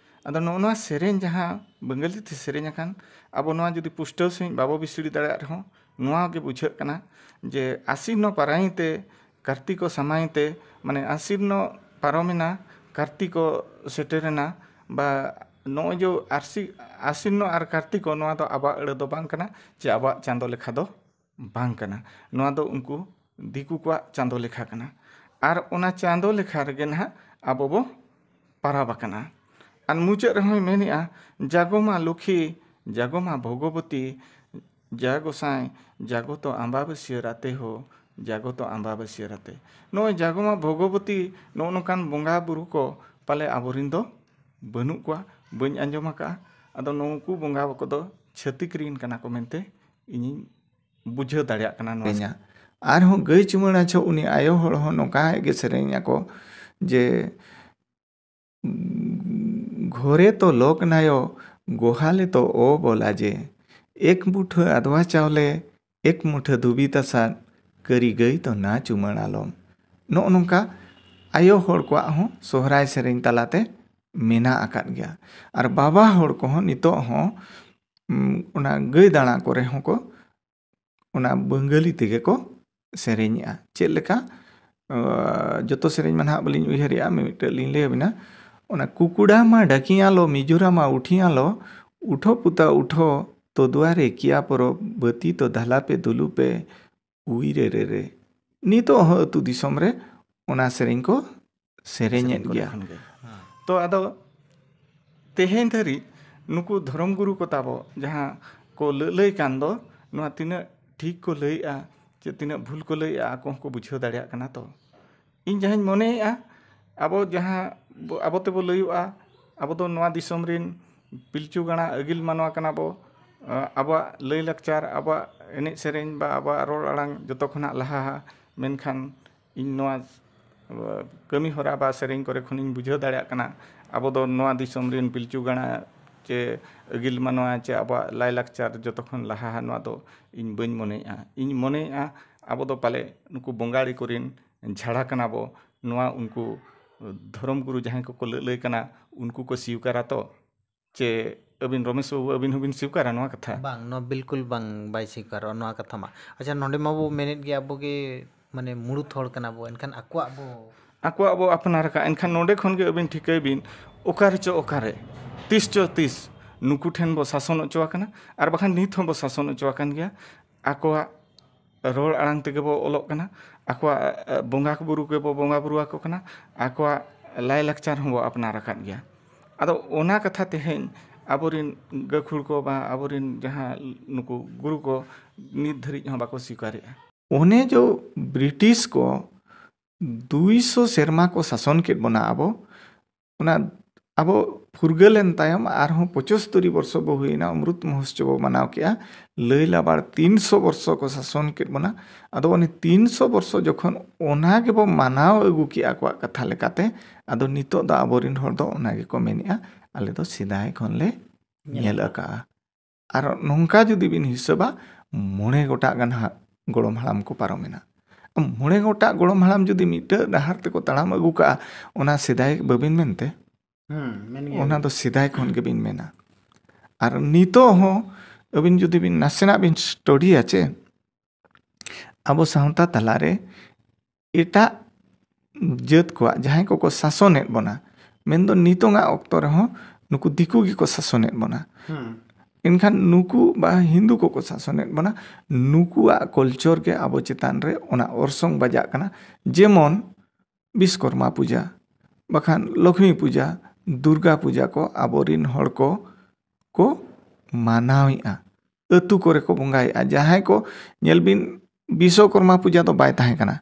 ᱟᱫᱚ ᱱᱚᱜᱼᱚ ᱱᱚᱣᱟ ᱥᱮᱨᱮᱧ ᱡᱟᱦᱟᱸ ᱵᱟᱝᱜᱟᱞᱤ ᱛᱮ ᱥᱮᱨᱮᱧ ᱟᱠᱟᱱ, ᱟᱵᱚ ᱱᱚᱣᱟ ᱡᱩᱫᱤ ᱯᱩᱥᱴᱟᱹᱣ ᱥᱟᱺᱦᱤᱡ ᱵᱟᱵᱚ ᱵᱤᱥᱲᱤ ᱫᱟᱲᱮᱭᱟᱜ ᱨᱮᱦᱚᱸ, ᱱᱚᱣᱟ ᱜᱮ ᱵᱩᱡᱷᱟᱹᱜ ᱠᱟᱱᱟ ᱡᱮ ᱟᱥᱤᱱ ᱱᱚ ᱯᱟᱨᱟᱭᱤ ᱛᱮ ᱠᱟᱨᱛᱤᱠᱚ ᱥᱟᱢᱟᱭᱤ ᱛᱮ, ᱢᱟᱱᱮ ᱟᱥᱤᱱ ᱱᱚ ᱯᱟᱨᱚᱢᱮᱱᱟ, ᱠᱟᱨᱛᱤᱠᱚ ᱥᱮᱴᱮᱨᱮᱱᱟ, ᱵᱟ ᱱᱚᱜᱼᱚᱭ ᱡᱮ ᱟᱨᱥᱤ, ᱟᱥᱤᱱ ᱱᱚ ᱟᱨ ᱠᱟᱨᱛᱤᱠᱚ, ᱱᱚᱣᱟ ᱫᱚ ᱟᱵᱚᱣᱟᱜ ᱟᱹᱲᱟᱹ ᱫᱚ ᱵᱟᱝ ᱠᱟᱱᱟ, ᱪᱮ ᱟᱵᱚᱣᱟᱜ ᱪᱟᱸᱫᱚ ᱞᱮᱠᱷᱟ ᱫᱚ ᱵᱟᱝ ᱠᱟᱱᱟ᱾ ᱱᱚᱣᱟ ᱫᱚ ᱩᱱᱠᱩ ᱫᱤᱠᱩ ᱠᱚᱣᱟᱜ ᱪᱟᱸᱫᱚ ᱞᱮᱠᱷᱟ ᱠᱟᱱᱟ᱾ ᱟᱨ ᱚᱱᱟ ᱪᱟᱸᱫᱚ ᱞᱮᱠᱷᱟ ᱨᱮᱜᱮ ᱱᱟᱦᱟᱜ ᱟᱵᱚ ᱵᱚ ᱯᱟᱨᱟᱵᱽ ᱟᱠᱟᱱᱟ᱾ ᱟᱨ ᱢᱩᱪᱟᱹᱫ ᱨᱮᱦᱚᱸᱭ ᱢᱮᱱᱮᱜᱼᱟ, ᱡᱟᱜᱚᱢᱟ ᱞᱩᱠᱷᱤ, ᱡᱟᱜᱚᱢᱟ ᱵᱷᱚᱜᱚᱵᱚᱛᱤ, ᱡᱟ ᱜᱚᱸᱥᱟᱭ, ᱡᱟᱜᱚᱛᱚ ᱟᱢᱵᱟᱵᱟᱹᱥᱭᱟᱹ ᱨᱟᱛᱮ ᱦᱳ, ᱡᱟᱜᱚᱛᱚ ᱟᱢᱵᱟᱵᱟᱹᱥᱭᱟᱹ ᱨᱟᱛᱮ᱾ ᱱᱚᱜᱼᱚᱭ ᱡᱟᱜᱚᱢᱟ ᱵᱷᱚᱜᱚᱵᱚᱛᱤ, ᱱᱚᱜᱼᱚ ᱱᱚᱝᱠᱟᱱ ᱵᱚᱸᱜᱟ ᱵᱩᱨᱩ ᱠᱚ ᱯᱟᱞᱮ ᱟᱵᱚᱨᱤᱱ ᱫᱚ ᱵᱟᱹᱱᱩᱜ ᱠᱚᱣᱟ, ᱵᱟᱹᱧ ᱟᱸᱡᱚᱢ ᱟᱠᱟᱫᱼᱟ᱾ ᱟᱫᱚ ᱱᱩᱠᱩ ᱵᱚᱸᱜᱟ ᱠᱚᱫᱚ ᱪᱷᱟᱹᱛᱤᱠ ᱨᱤᱱ ᱠᱟᱱᱟ ᱠᱚ ᱢᱮᱱᱛᱮ ᱤᱧᱤᱧ ᱵᱩᱡᱷᱟᱹᱣ ᱫᱟᱲᱮᱭᱟᱜ ᱠᱟᱱᱟ ᱱᱚᱣᱟ᱾ ᱥᱮᱨᱮᱧᱟ᱾ ᱟᱨᱦᱚᱸ ᱜᱟᱹᱭ ᱪᱩᱢᱟᱹᱲᱟ ᱡᱚᱦᱚᱜ ᱩᱱᱤ ᱟᱭᱳ ᱦᱚᱲ ᱦᱚᱸ ᱱᱚᱝᱠᱟ ᱜᱮ ᱥᱮᱨᱮᱧ ᱟᱠᱚ ᱡᱮ, ᱜᱷᱚᱨᱮ ᱛᱚ ᱞᱚᱠ ᱱᱟᱭᱚ, ᱜᱚᱦᱟᱞᱮ ᱛᱚ ᱚ ᱵᱚᱞᱟ ᱡᱮ, ᱮᱠ ᱢᱩᱴᱷᱟᱹ ᱟᱫᱣᱟ ᱪᱟᱣᱞᱮ, ᱮᱠ ᱢᱩᱴᱷᱟᱹ ᱫᱷᱩᱵᱤ ᱛᱟᱥᱟᱫ, ᱠᱟᱹᱨᱤ ᱜᱟᱹᱭ ᱛᱚ ᱱᱟ ᱪᱩᱢᱟᱹᱲᱟᱞᱚᱢ᱾ ᱱᱚᱜᱼᱚ ᱱᱚᱝᱠᱟ ᱟᱭᱳ ᱦᱚᱲ ᱠᱚᱣᱟᱜ ᱦᱚᱸ ᱥᱚᱦᱨᱟᱭ ᱥᱮᱨᱮᱧ ᱛᱟᱞᱟᱛᱮ ᱢᱮᱱᱟᱜ ᱟᱠᱟᱫ ᱜᱮᱭᱟ᱾ ᱟᱨ ᱵᱟᱵᱟ ᱦᱚᱲ ᱠᱚᱦᱚᱸ ᱱᱤᱛᱚᱜ ᱦᱚᱸ, ᱩᱢ, ᱚᱱᱟ ᱜᱟᱹᱭ ᱫᱟᱬᱟ ᱠᱚᱨᱮ ᱦᱚᱸᱠᱚ ᱚᱱᱟ ᱵᱟᱝᱜᱟᱞᱤ ᱛᱮᱜᱮ ᱠᱚ ᱥᱮᱨᱮᱧᱮᱜᱼᱟ᱾ ᱪᱮᱫ ᱞᱮᱠᱟ? ᱟᱸ, ᱡᱚᱛᱚ ᱥᱮᱨᱮᱧ ᱢᱟ ᱱᱟᱦᱟᱜ ᱵᱟᱹᱞᱤᱧ ᱩᱭᱦᱟᱹᱨᱮᱜᱼᱟ, ᱢᱤᱢᱤᱫᱴᱟᱹᱜ ᱞᱤᱧ ᱞᱟᱹᱭ ᱟᱵᱤᱱᱟ᱾ ᱚᱱᱟ ᱠᱩᱠᱩᱰᱟ ᱢᱟ ᱰᱟᱹᱠᱤᱭᱟᱞᱚ, ᱢᱤᱡᱩᱨᱟ ᱢᱟ ᱩᱴᱷᱤᱭᱟᱞᱚ, ᱩᱴᱷᱚ ᱯᱩᱛᱟ ᱩᱴᱷᱚ, ᱛᱚ ᱫᱩᱣᱟᱨᱮ ᱠᱤᱭᱟ ᱯᱚᱨᱚᱵᱽ, ᱵᱟᱹᱛᱤ ᱛᱚ ᱫᱷᱟᱞᱟ ᱯᱮ ᱫᱩᱞᱩ ᱯᱮ, ᱩᱭ ᱨᱮ ᱨᱮ ᱨᱮ᱾ ᱱᱤᱛᱚᱜ ᱦᱚᱸ ᱟᱹᱛᱩ ᱫᱤᱥᱚᱢ ᱨᱮ ᱚᱱᱟ ᱥᱮᱨᱮᱧ ᱠᱚ ᱥᱮᱨᱮᱧᱮᱫ ᱥᱮᱨᱮᱧ ᱠᱚᱨᱮ ᱜᱮᱭᱟ᱾ ᱠᱷᱚᱱ ᱜᱮ᱾ ᱛᱚ ᱟᱫᱚ ᱛᱮᱦᱮᱧ ᱫᱷᱟᱹᱨᱤᱡ ᱱᱩᱠᱩ ᱫᱷᱚᱨᱚᱢ ᱜᱩᱨᱩ ᱠᱚ ᱛᱟᱵᱚ ᱡᱟᱦᱟᱸ ᱠᱚ ᱞᱟᱹᱞᱟᱹᱭ ᱠᱟᱱ ᱫᱚ, ᱱᱚᱣᱟ ᱛᱤᱱᱟᱹᱜ ᱴᱷᱤᱠ ᱠᱚ ᱞᱟᱹᱭᱮᱜᱼᱟ ᱪᱮ ᱛᱤᱱᱟᱹᱜ ᱵᱷᱩᱞ ᱠᱚ ᱞᱟᱹᱭᱮᱜᱼᱟ, ᱟᱠᱚ ᱦᱚᱸᱠᱚ ᱵᱩᱡᱷᱟᱹᱣ ᱫᱟᱲᱮᱭᱟᱜ ᱠᱟᱱᱟ᱾ ᱛᱚ ᱤᱧ ᱡᱟᱦᱟᱸᱧ ᱢᱚᱱᱮᱭᱮᱜᱼᱟ, ᱟᱵᱚ ᱡᱟᱦᱟᱸ ᱵᱚ-, ᱟᱵᱚ ᱛᱮᱵᱚ ᱞᱟᱹᱭᱚᱜᱼᱟ, ᱟᱵᱚ ᱫᱚ ᱱᱚᱣᱟ ᱫᱤᱥᱚᱢ ᱨᱮᱱ ᱯᱤᱞᱪᱩ ᱜᱟᱲᱟ ᱟᱹᱜᱤᱞ ᱢᱟᱱᱣᱟ ᱠᱟᱱᱟ ᱵᱚ᱾ ᱟᱵᱚᱣᱟᱜ ᱞᱟᱹᱭ ᱞᱟᱠᱪᱟᱨ, ᱟᱵᱚᱣᱟᱜ ᱮᱱᱮᱡ ᱥᱮᱨᱮᱧ ᱵᱟ ᱟᱵᱚᱣᱟᱜ ᱨᱚᱲ ᱟᱲᱟᱝ ᱡᱚᱛᱚ ᱠᱷᱚᱱᱟᱜ ᱞᱟᱦᱟᱣᱟ᱾ ᱢᱮᱱᱠᱷᱟᱱ ᱤᱧ ᱱᱚᱣᱟ ᱠᱟᱹᱢᱤ ᱦᱚᱨᱟ ᱵᱟ ᱥᱮᱨᱮᱧ ᱠᱚᱨᱮ ᱠᱷᱚᱱᱤᱧ ᱵᱩᱡᱷᱟᱹᱣ ᱫᱟᱲᱮᱭᱟᱜ ᱠᱟᱱᱟ, ᱟᱵᱚ ᱫᱚ ᱱᱚᱣᱟ ᱫᱤᱥᱚᱢ ᱨᱮᱱ ᱯᱤᱞᱪᱩ ᱜᱟᱲᱟ ᱪᱮ ᱟᱹᱜᱤᱞ ᱢᱟᱱᱣᱟ ᱪᱮ ᱟᱵᱚᱣᱟᱜ ᱞᱟᱭᱼᱞᱟᱠᱪᱟᱨ ᱡᱚᱛᱚ ᱠᱷᱚᱱ ᱞᱟᱦᱟ, ᱱᱚᱣᱟ ᱫᱚ ᱤᱧ ᱵᱟᱹᱧ ᱢᱚᱱᱮᱭᱮᱜᱼᱟ᱾ ᱤᱧ ᱢᱚᱱᱮᱭᱮᱜᱼᱟ, ᱟᱵᱚ ᱫᱚ ᱯᱟᱞᱮ ᱱᱩᱠᱩ ᱵᱚᱸᱜᱟᱲᱤ ᱠᱚᱨᱮᱱ ᱡᱷᱟᱲᱟ ᱠᱟᱱᱟ ᱵᱚ, ᱱᱚᱣᱟ ᱩᱱᱠᱩ ᱫᱷᱚᱨᱚᱢ ᱜᱩᱨᱩ ᱡᱟᱦᱟᱸᱭ ᱠᱚᱠᱚ ᱞᱟᱹᱞᱟᱹᱭ ᱠᱟᱱᱟ, ᱩᱱᱠᱩ ᱠᱚ ᱥᱤᱣᱠᱟᱨᱟ ᱛᱚ? ᱪᱮ ᱟᱹᱵᱤᱱ ᱨᱚᱢᱮᱥ ᱵᱟᱹᱵᱩ, ᱟᱹᱵᱤᱱ ᱦᱚᱸᱵᱤᱱ ᱥᱤᱣᱠᱟᱨᱟ ᱱᱚᱣᱟ ᱠᱟᱛᱷᱟ? ᱵᱟᱝ, ᱱᱚᱣᱟ ᱵᱤᱞᱠᱩᱞ ᱵᱟᱝ, ᱵᱟᱭ ᱥᱤᱣᱠᱟᱨᱚᱜᱼᱟ ᱱᱚᱣᱟ ᱠᱟᱛᱷᱟ ᱢᱟ᱾ ᱟᱪᱪᱷᱟ, ᱱᱚᱰᱮ ᱢᱟᱵᱚ ᱢᱮᱱᱮᱫ ᱜᱮ ᱟᱵᱚ ᱜᱮ ᱢᱟᱱᱮ ᱢᱩᱲᱩᱫ ᱦᱚᱲ ᱠᱟᱱᱟ ᱵᱚ, ᱮᱱᱠᱷᱟᱱ ᱟᱠᱚᱣᱟᱜ ᱵᱚ ᱟᱠᱚᱣᱟᱜ ᱵᱚ ᱟᱯᱱᱟᱨ ᱟᱠᱟᱫ, ᱮᱱᱠᱷᱟᱱ ᱱᱚᱰᱮ ᱠᱷᱚᱱ ᱜᱮ ᱟᱹᱵᱤᱱ ᱴᱷᱤᱠᱟᱹᱭ ᱵᱤᱱ, ᱚᱠᱟ ᱨᱮᱪᱚ ᱚᱠᱟᱨᱮ, ᱛᱤᱥ ᱪᱚ ᱛᱤᱥ ᱱᱩᱠᱩ ᱴᱷᱮᱱ ᱵᱚ ᱥᱟᱥᱚᱱ ᱦᱚᱪᱚ ᱟᱠᱟᱱᱟ, ᱟᱨ ᱵᱟᱠᱷᱟᱱ ᱱᱤᱛ ᱦᱚᱸ ᱵᱚ ᱥᱟᱥᱚᱱ ᱦᱚᱪᱚ ᱟᱠᱟᱱ ᱜᱮᱭᱟ᱾ ᱟᱠᱚᱣᱟᱜ ᱨᱚᱲ ᱟᱲᱟᱝ ᱛᱮᱜᱮ ᱵᱚ ᱚᱞᱚᱜ ᱠᱟᱱᱟ, ᱟᱠᱚᱣᱟᱜ, ᱮ, ᱵᱚᱸᱜᱟ ᱵᱩᱨᱩ ᱜᱮᱵᱚ ᱵᱚᱸᱜᱟ ᱵᱩᱨᱩ ᱟᱠᱚ ᱠᱟᱱᱟ, ᱟᱠᱚᱣᱟᱜ ᱞᱟᱭᱼᱞᱟᱠᱪᱟᱨ ᱦᱚᱸᱵᱚ ᱟᱯᱱᱟᱨ ᱟᱠᱟᱫ ᱜᱮᱭᱟ᱾ ᱟᱫᱚ ᱚᱱᱟ ᱠᱟᱛᱷᱟ ᱛᱮᱦᱮᱧ ᱟᱵᱚᱨᱤᱱ ᱜᱟᱹᱠᱷᱩᱲ ᱠᱚ ᱵᱟ ᱟᱵᱚᱨᱤᱱ ᱡᱟᱦᱟᱸ ᱱᱩᱠᱩ ᱜᱩᱨᱩ ᱠᱚ ᱱᱤᱛ ᱫᱷᱟᱹᱨᱤᱡ ᱦᱚᱸ ᱵᱟᱠᱚ ᱥᱤᱠᱟᱨᱮᱜᱼᱟ᱾ ᱚᱱᱮ ᱡᱚ ᱵᱨᱤᱴᱤᱥ ᱠᱚ ᱫᱩᱭᱥᱚ ᱥᱮᱨᱢᱟ ᱠᱚ ᱥᱟᱥᱚᱱ ᱠᱮᱫ ᱵᱚᱱᱟ ᱟᱵᱚ, ᱚᱱᱟ ᱟᱵᱚ ᱯᱷᱩᱨᱜᱟᱹᱞ ᱮᱱ ᱛᱟᱭᱚᱢ ᱟᱨᱦᱚᱸ ᱯᱚᱸᱪᱟᱛᱛᱳᱨ ᱵᱚᱨᱥᱚ ᱵᱚ ᱦᱩᱭᱱᱟ, ᱚᱢᱨᱩᱛ ᱢᱚᱦᱳᱛᱥᱚᱵ ᱵᱚ ᱢᱟᱱᱟᱣ ᱠᱮᱜᱼᱟ᱾ ᱞᱟᱹᱭ ᱞᱟᱵᱟᱲ ᱛᱤᱱᱥᱚ ᱵᱚᱨᱥᱚ ᱠᱚ ᱥᱟᱥᱚᱱ ᱠᱮᱫ ᱵᱚᱱᱟ᱾ ᱟᱫᱚ ᱚᱱᱮ ᱛᱤᱱᱥᱚ ᱵᱚᱨᱥᱚ ᱡᱚᱠᱷᱚᱱ ᱚᱱᱟ ᱜᱮᱵᱚ ᱢᱟᱱᱟᱣ ᱟᱹᱜᱩ ᱠᱮᱜᱼᱟ ᱟᱠᱚᱣᱟᱜ ᱠᱟᱛᱷᱟ ᱞᱮᱠᱟᱛᱮ, ᱟᱫᱚ ᱱᱤᱛᱚᱜ ᱫᱚ ᱟᱵᱚᱨᱤᱱ ᱦᱚᱲ ᱫᱚ ᱚᱱᱟ ᱜᱮᱠᱚ ᱢᱮᱱᱮᱜᱼᱟ, ᱟᱞᱮ ᱫᱚ ᱥᱮᱫᱟᱭ ᱠᱷᱚᱱ ᱞᱮ ᱧᱮᱞ ᱧᱮᱞ ᱟᱠᱟᱜᱼᱟ᱾ ᱟᱨ ᱱᱚᱝᱠᱟ ᱡᱩᱫᱤ ᱵᱤᱱ ᱦᱤᱥᱟᱹᱵᱟ, ᱢᱚᱬᱮ ᱜᱚᱴᱟᱜ ᱜᱟᱱ ᱦᱟᱸᱜ ᱜᱚᱲᱚᱢ ᱦᱟᱲᱟᱢ ᱠᱚ ᱯᱟᱨᱚᱢᱮᱱᱟ᱾ ᱢᱚᱬᱮ ᱜᱚᱴᱟᱜ ᱜᱚᱲᱚᱢ ᱦᱟᱲᱟᱢ ᱡᱩᱫᱤ ᱢᱤᱫᱴᱟᱹᱝ ᱰᱟᱦᱟᱨ ᱛᱮᱠᱚ ᱛᱟᱲᱟᱢ ᱟᱹᱜᱩ ᱠᱟᱜᱼᱟ, ᱚᱱᱟ ᱥᱮᱫᱟᱭ ᱵᱟᱹᱵᱤᱱ ᱢᱮᱱᱛᱮ? ᱦᱩᱸ, ᱢᱮᱱ ᱜᱮᱭᱟ᱾ ᱚᱱᱟ ᱫᱚ ᱥᱮᱫᱟᱭ ᱠᱷᱚᱱ ᱜᱮᱵᱤᱱ ᱢᱮᱱᱟ᱾ ᱟᱨ ᱱᱤᱛᱚᱜ ᱦᱚᱸ ᱟᱹᱵᱤᱱ ᱡᱩᱫᱤ ᱵᱤᱱ ᱱᱟᱥᱮᱱᱟᱜ ᱵᱤᱱ ᱥᱴᱟᱰᱤᱭᱟ ᱪᱮ, ᱟᱵᱚ ᱥᱟᱶᱛᱟ ᱛᱟᱞᱟᱨᱮ ᱮᱴᱟᱜ ᱡᱟᱹᱛ ᱠᱚᱣᱟᱜ, ᱡᱟᱦᱟᱸᱭ ᱠᱚᱠᱚ ᱥᱟᱥᱚᱱᱮᱫ ᱵᱚᱱᱟ, ᱢᱮᱱᱫᱚ ᱱᱤᱛᱚᱝᱟᱜ ᱚᱠᱛᱚ ᱨᱮᱦᱚᱸ ᱱᱩᱠᱩ ᱫᱤᱠᱩ ᱜᱮᱠᱚ ᱥᱟᱥᱚᱱᱮᱫ ᱵᱚᱱᱟ᱾ ᱮᱱᱠᱷᱟᱱ ᱱᱩᱠᱩ ᱵᱟ ᱦᱤᱱᱫᱩ ᱠᱚᱠᱚ ᱥᱟᱥᱚᱱᱮᱫ ᱵᱚᱱᱟ, ᱱᱩᱠᱩᱣᱟᱜ ᱠᱚᱞᱪᱚᱨ ᱜᱮ ᱟᱵᱚ ᱪᱮᱛᱟᱱ ᱨᱮ ᱚᱱᱟ ᱚᱨᱥᱚᱝ ᱵᱟᱡᱟᱜ ᱠᱟᱱᱟ᱾ ᱡᱮᱢᱚᱱ ᱵᱤᱥᱠᱚᱨᱢᱟ ᱯᱩᱡᱟ, ᱵᱟᱠᱷᱟᱱ ᱞᱚᱠᱷᱢᱤ ᱯᱩᱡᱟ, ᱫᱩᱨᱜᱟ ᱯᱩᱡᱟ ᱠᱚ ᱟᱵᱚᱨᱤᱱ ᱦᱚᱲ ᱠᱚ ᱠᱚ ᱢᱟᱱᱟᱣᱮᱫᱼᱟ, ᱟᱹᱛᱩ ᱠᱚᱨᱮ ᱠᱚ ᱵᱚᱸᱜᱟᱭᱮᱫᱼᱟ᱾ ᱡᱟᱦᱟᱸᱭ ᱠᱚ, ᱧᱮᱞ ᱵᱤᱱ, ᱵᱤᱥᱥᱚᱠᱚᱨᱢᱟ ᱯᱩᱡᱟ ᱫᱚ ᱵᱟᱭ ᱛᱟᱦᱮᱸ ᱠᱟᱱᱟ᱾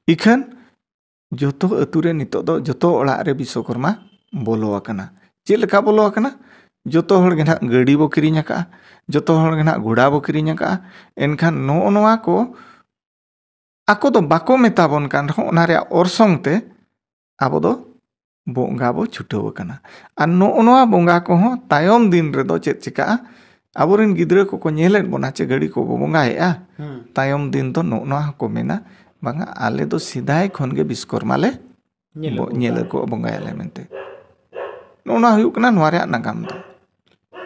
ᱤᱠᱷᱟᱹᱱ ᱡᱚᱛᱚ ᱟᱹᱛᱩ ᱨᱮ ᱱᱤᱛᱚᱜ ᱫᱚ ᱡᱚᱛᱚ ᱚᱲᱟᱜ ᱨᱮ ᱵᱤᱥᱥᱚᱠᱚᱨᱢᱟ ᱵᱚᱞᱚ ᱟᱠᱟᱱᱟ᱾ ᱪᱮᱫ ᱞᱮᱠᱟ ᱵᱚᱞᱚ ᱟᱠᱟᱱᱟ? ᱡᱚᱛᱚ ᱦᱚᱲ ᱜᱮ ᱱᱟᱦᱟᱜ ᱜᱟᱹᱰᱤ ᱵᱚ ᱠᱤᱨᱤᱧ ᱟᱠᱟᱫᱼᱟ, ᱡᱚᱛᱚ ᱦᱚᱲ ᱜᱮ ᱱᱟᱦᱟᱜ ᱜᱷᱚᱲᱟ ᱵᱚ ᱠᱤᱨᱤᱧ ᱟᱠᱟᱫᱼᱟ᱾ ᱮᱱᱠᱷᱟᱱ ᱱᱚᱜᱼᱚ ᱱᱚᱣᱟ ᱠᱚ ᱟᱠᱚ ᱫᱚ ᱵᱟᱠᱚ ᱢᱮᱛᱟ ᱵᱚᱱ ᱠᱟᱱ ᱨᱮᱦᱚᱸ, ᱚᱱᱟ ᱨᱮᱭᱟᱜ ᱚᱨᱥᱚᱝ ᱛᱮ ᱟᱵᱚ ᱫᱚ ᱵᱚᱸᱜᱟ ᱵᱚ ᱪᱷᱩᱴᱟᱹᱣ ᱟᱠᱟᱱᱟ᱾ ᱟᱨ ᱱᱚᱜᱼᱚ ᱱᱚᱣᱟ ᱵᱚᱸᱜᱟ ᱠᱚᱦᱚᱸ ᱛᱟᱭᱚᱢ ᱫᱤᱱ ᱨᱮᱫᱚ ᱪᱮᱫ ᱪᱤᱠᱟᱹᱜᱼᱟ? ᱟᱵᱚᱨᱮᱱ ᱜᱤᱫᱽᱨᱟᱹ ᱠᱚᱠᱚ ᱧᱮᱞᱮᱫ ᱵᱚᱱᱟ ᱪᱮ ᱜᱟᱹᱰᱤ ᱠᱚᱵᱚ ᱵᱚᱸᱜᱟᱭᱮᱫᱼᱟ᱾ ᱛᱟᱭᱚᱢ ᱫᱤᱱ ᱫᱚ ᱱᱚᱜᱼᱚ ᱱᱚᱣᱟ ᱦᱚᱸᱠᱚ ᱢᱮᱱᱟ, "ᱵᱟᱝᱟ, ᱟᱞᱮ ᱫᱚ ᱥᱮᱫᱟᱭ ᱠᱷᱚᱱ ᱜᱮ ᱵᱤᱥᱠᱚᱨᱢᱟ ᱞᱮ ᱧᱮᱞ ᱵᱚ-, ᱟᱹᱜᱩ ᱧᱮᱞ ᱟᱠᱟᱫ᱾ ᱟᱹᱜᱩ ᱵᱚᱸᱜᱟᱭᱟᱞᱮ" ᱢᱮᱱᱛᱮ᱾ ᱱᱚᱜᱼᱚ ᱱᱚᱣᱟ ᱦᱩᱭᱩᱜ ᱠᱟᱱᱟ ᱱᱚᱣᱟ ᱨᱮᱭᱟᱜ ᱱᱟᱜᱟᱢ ᱫᱚ᱾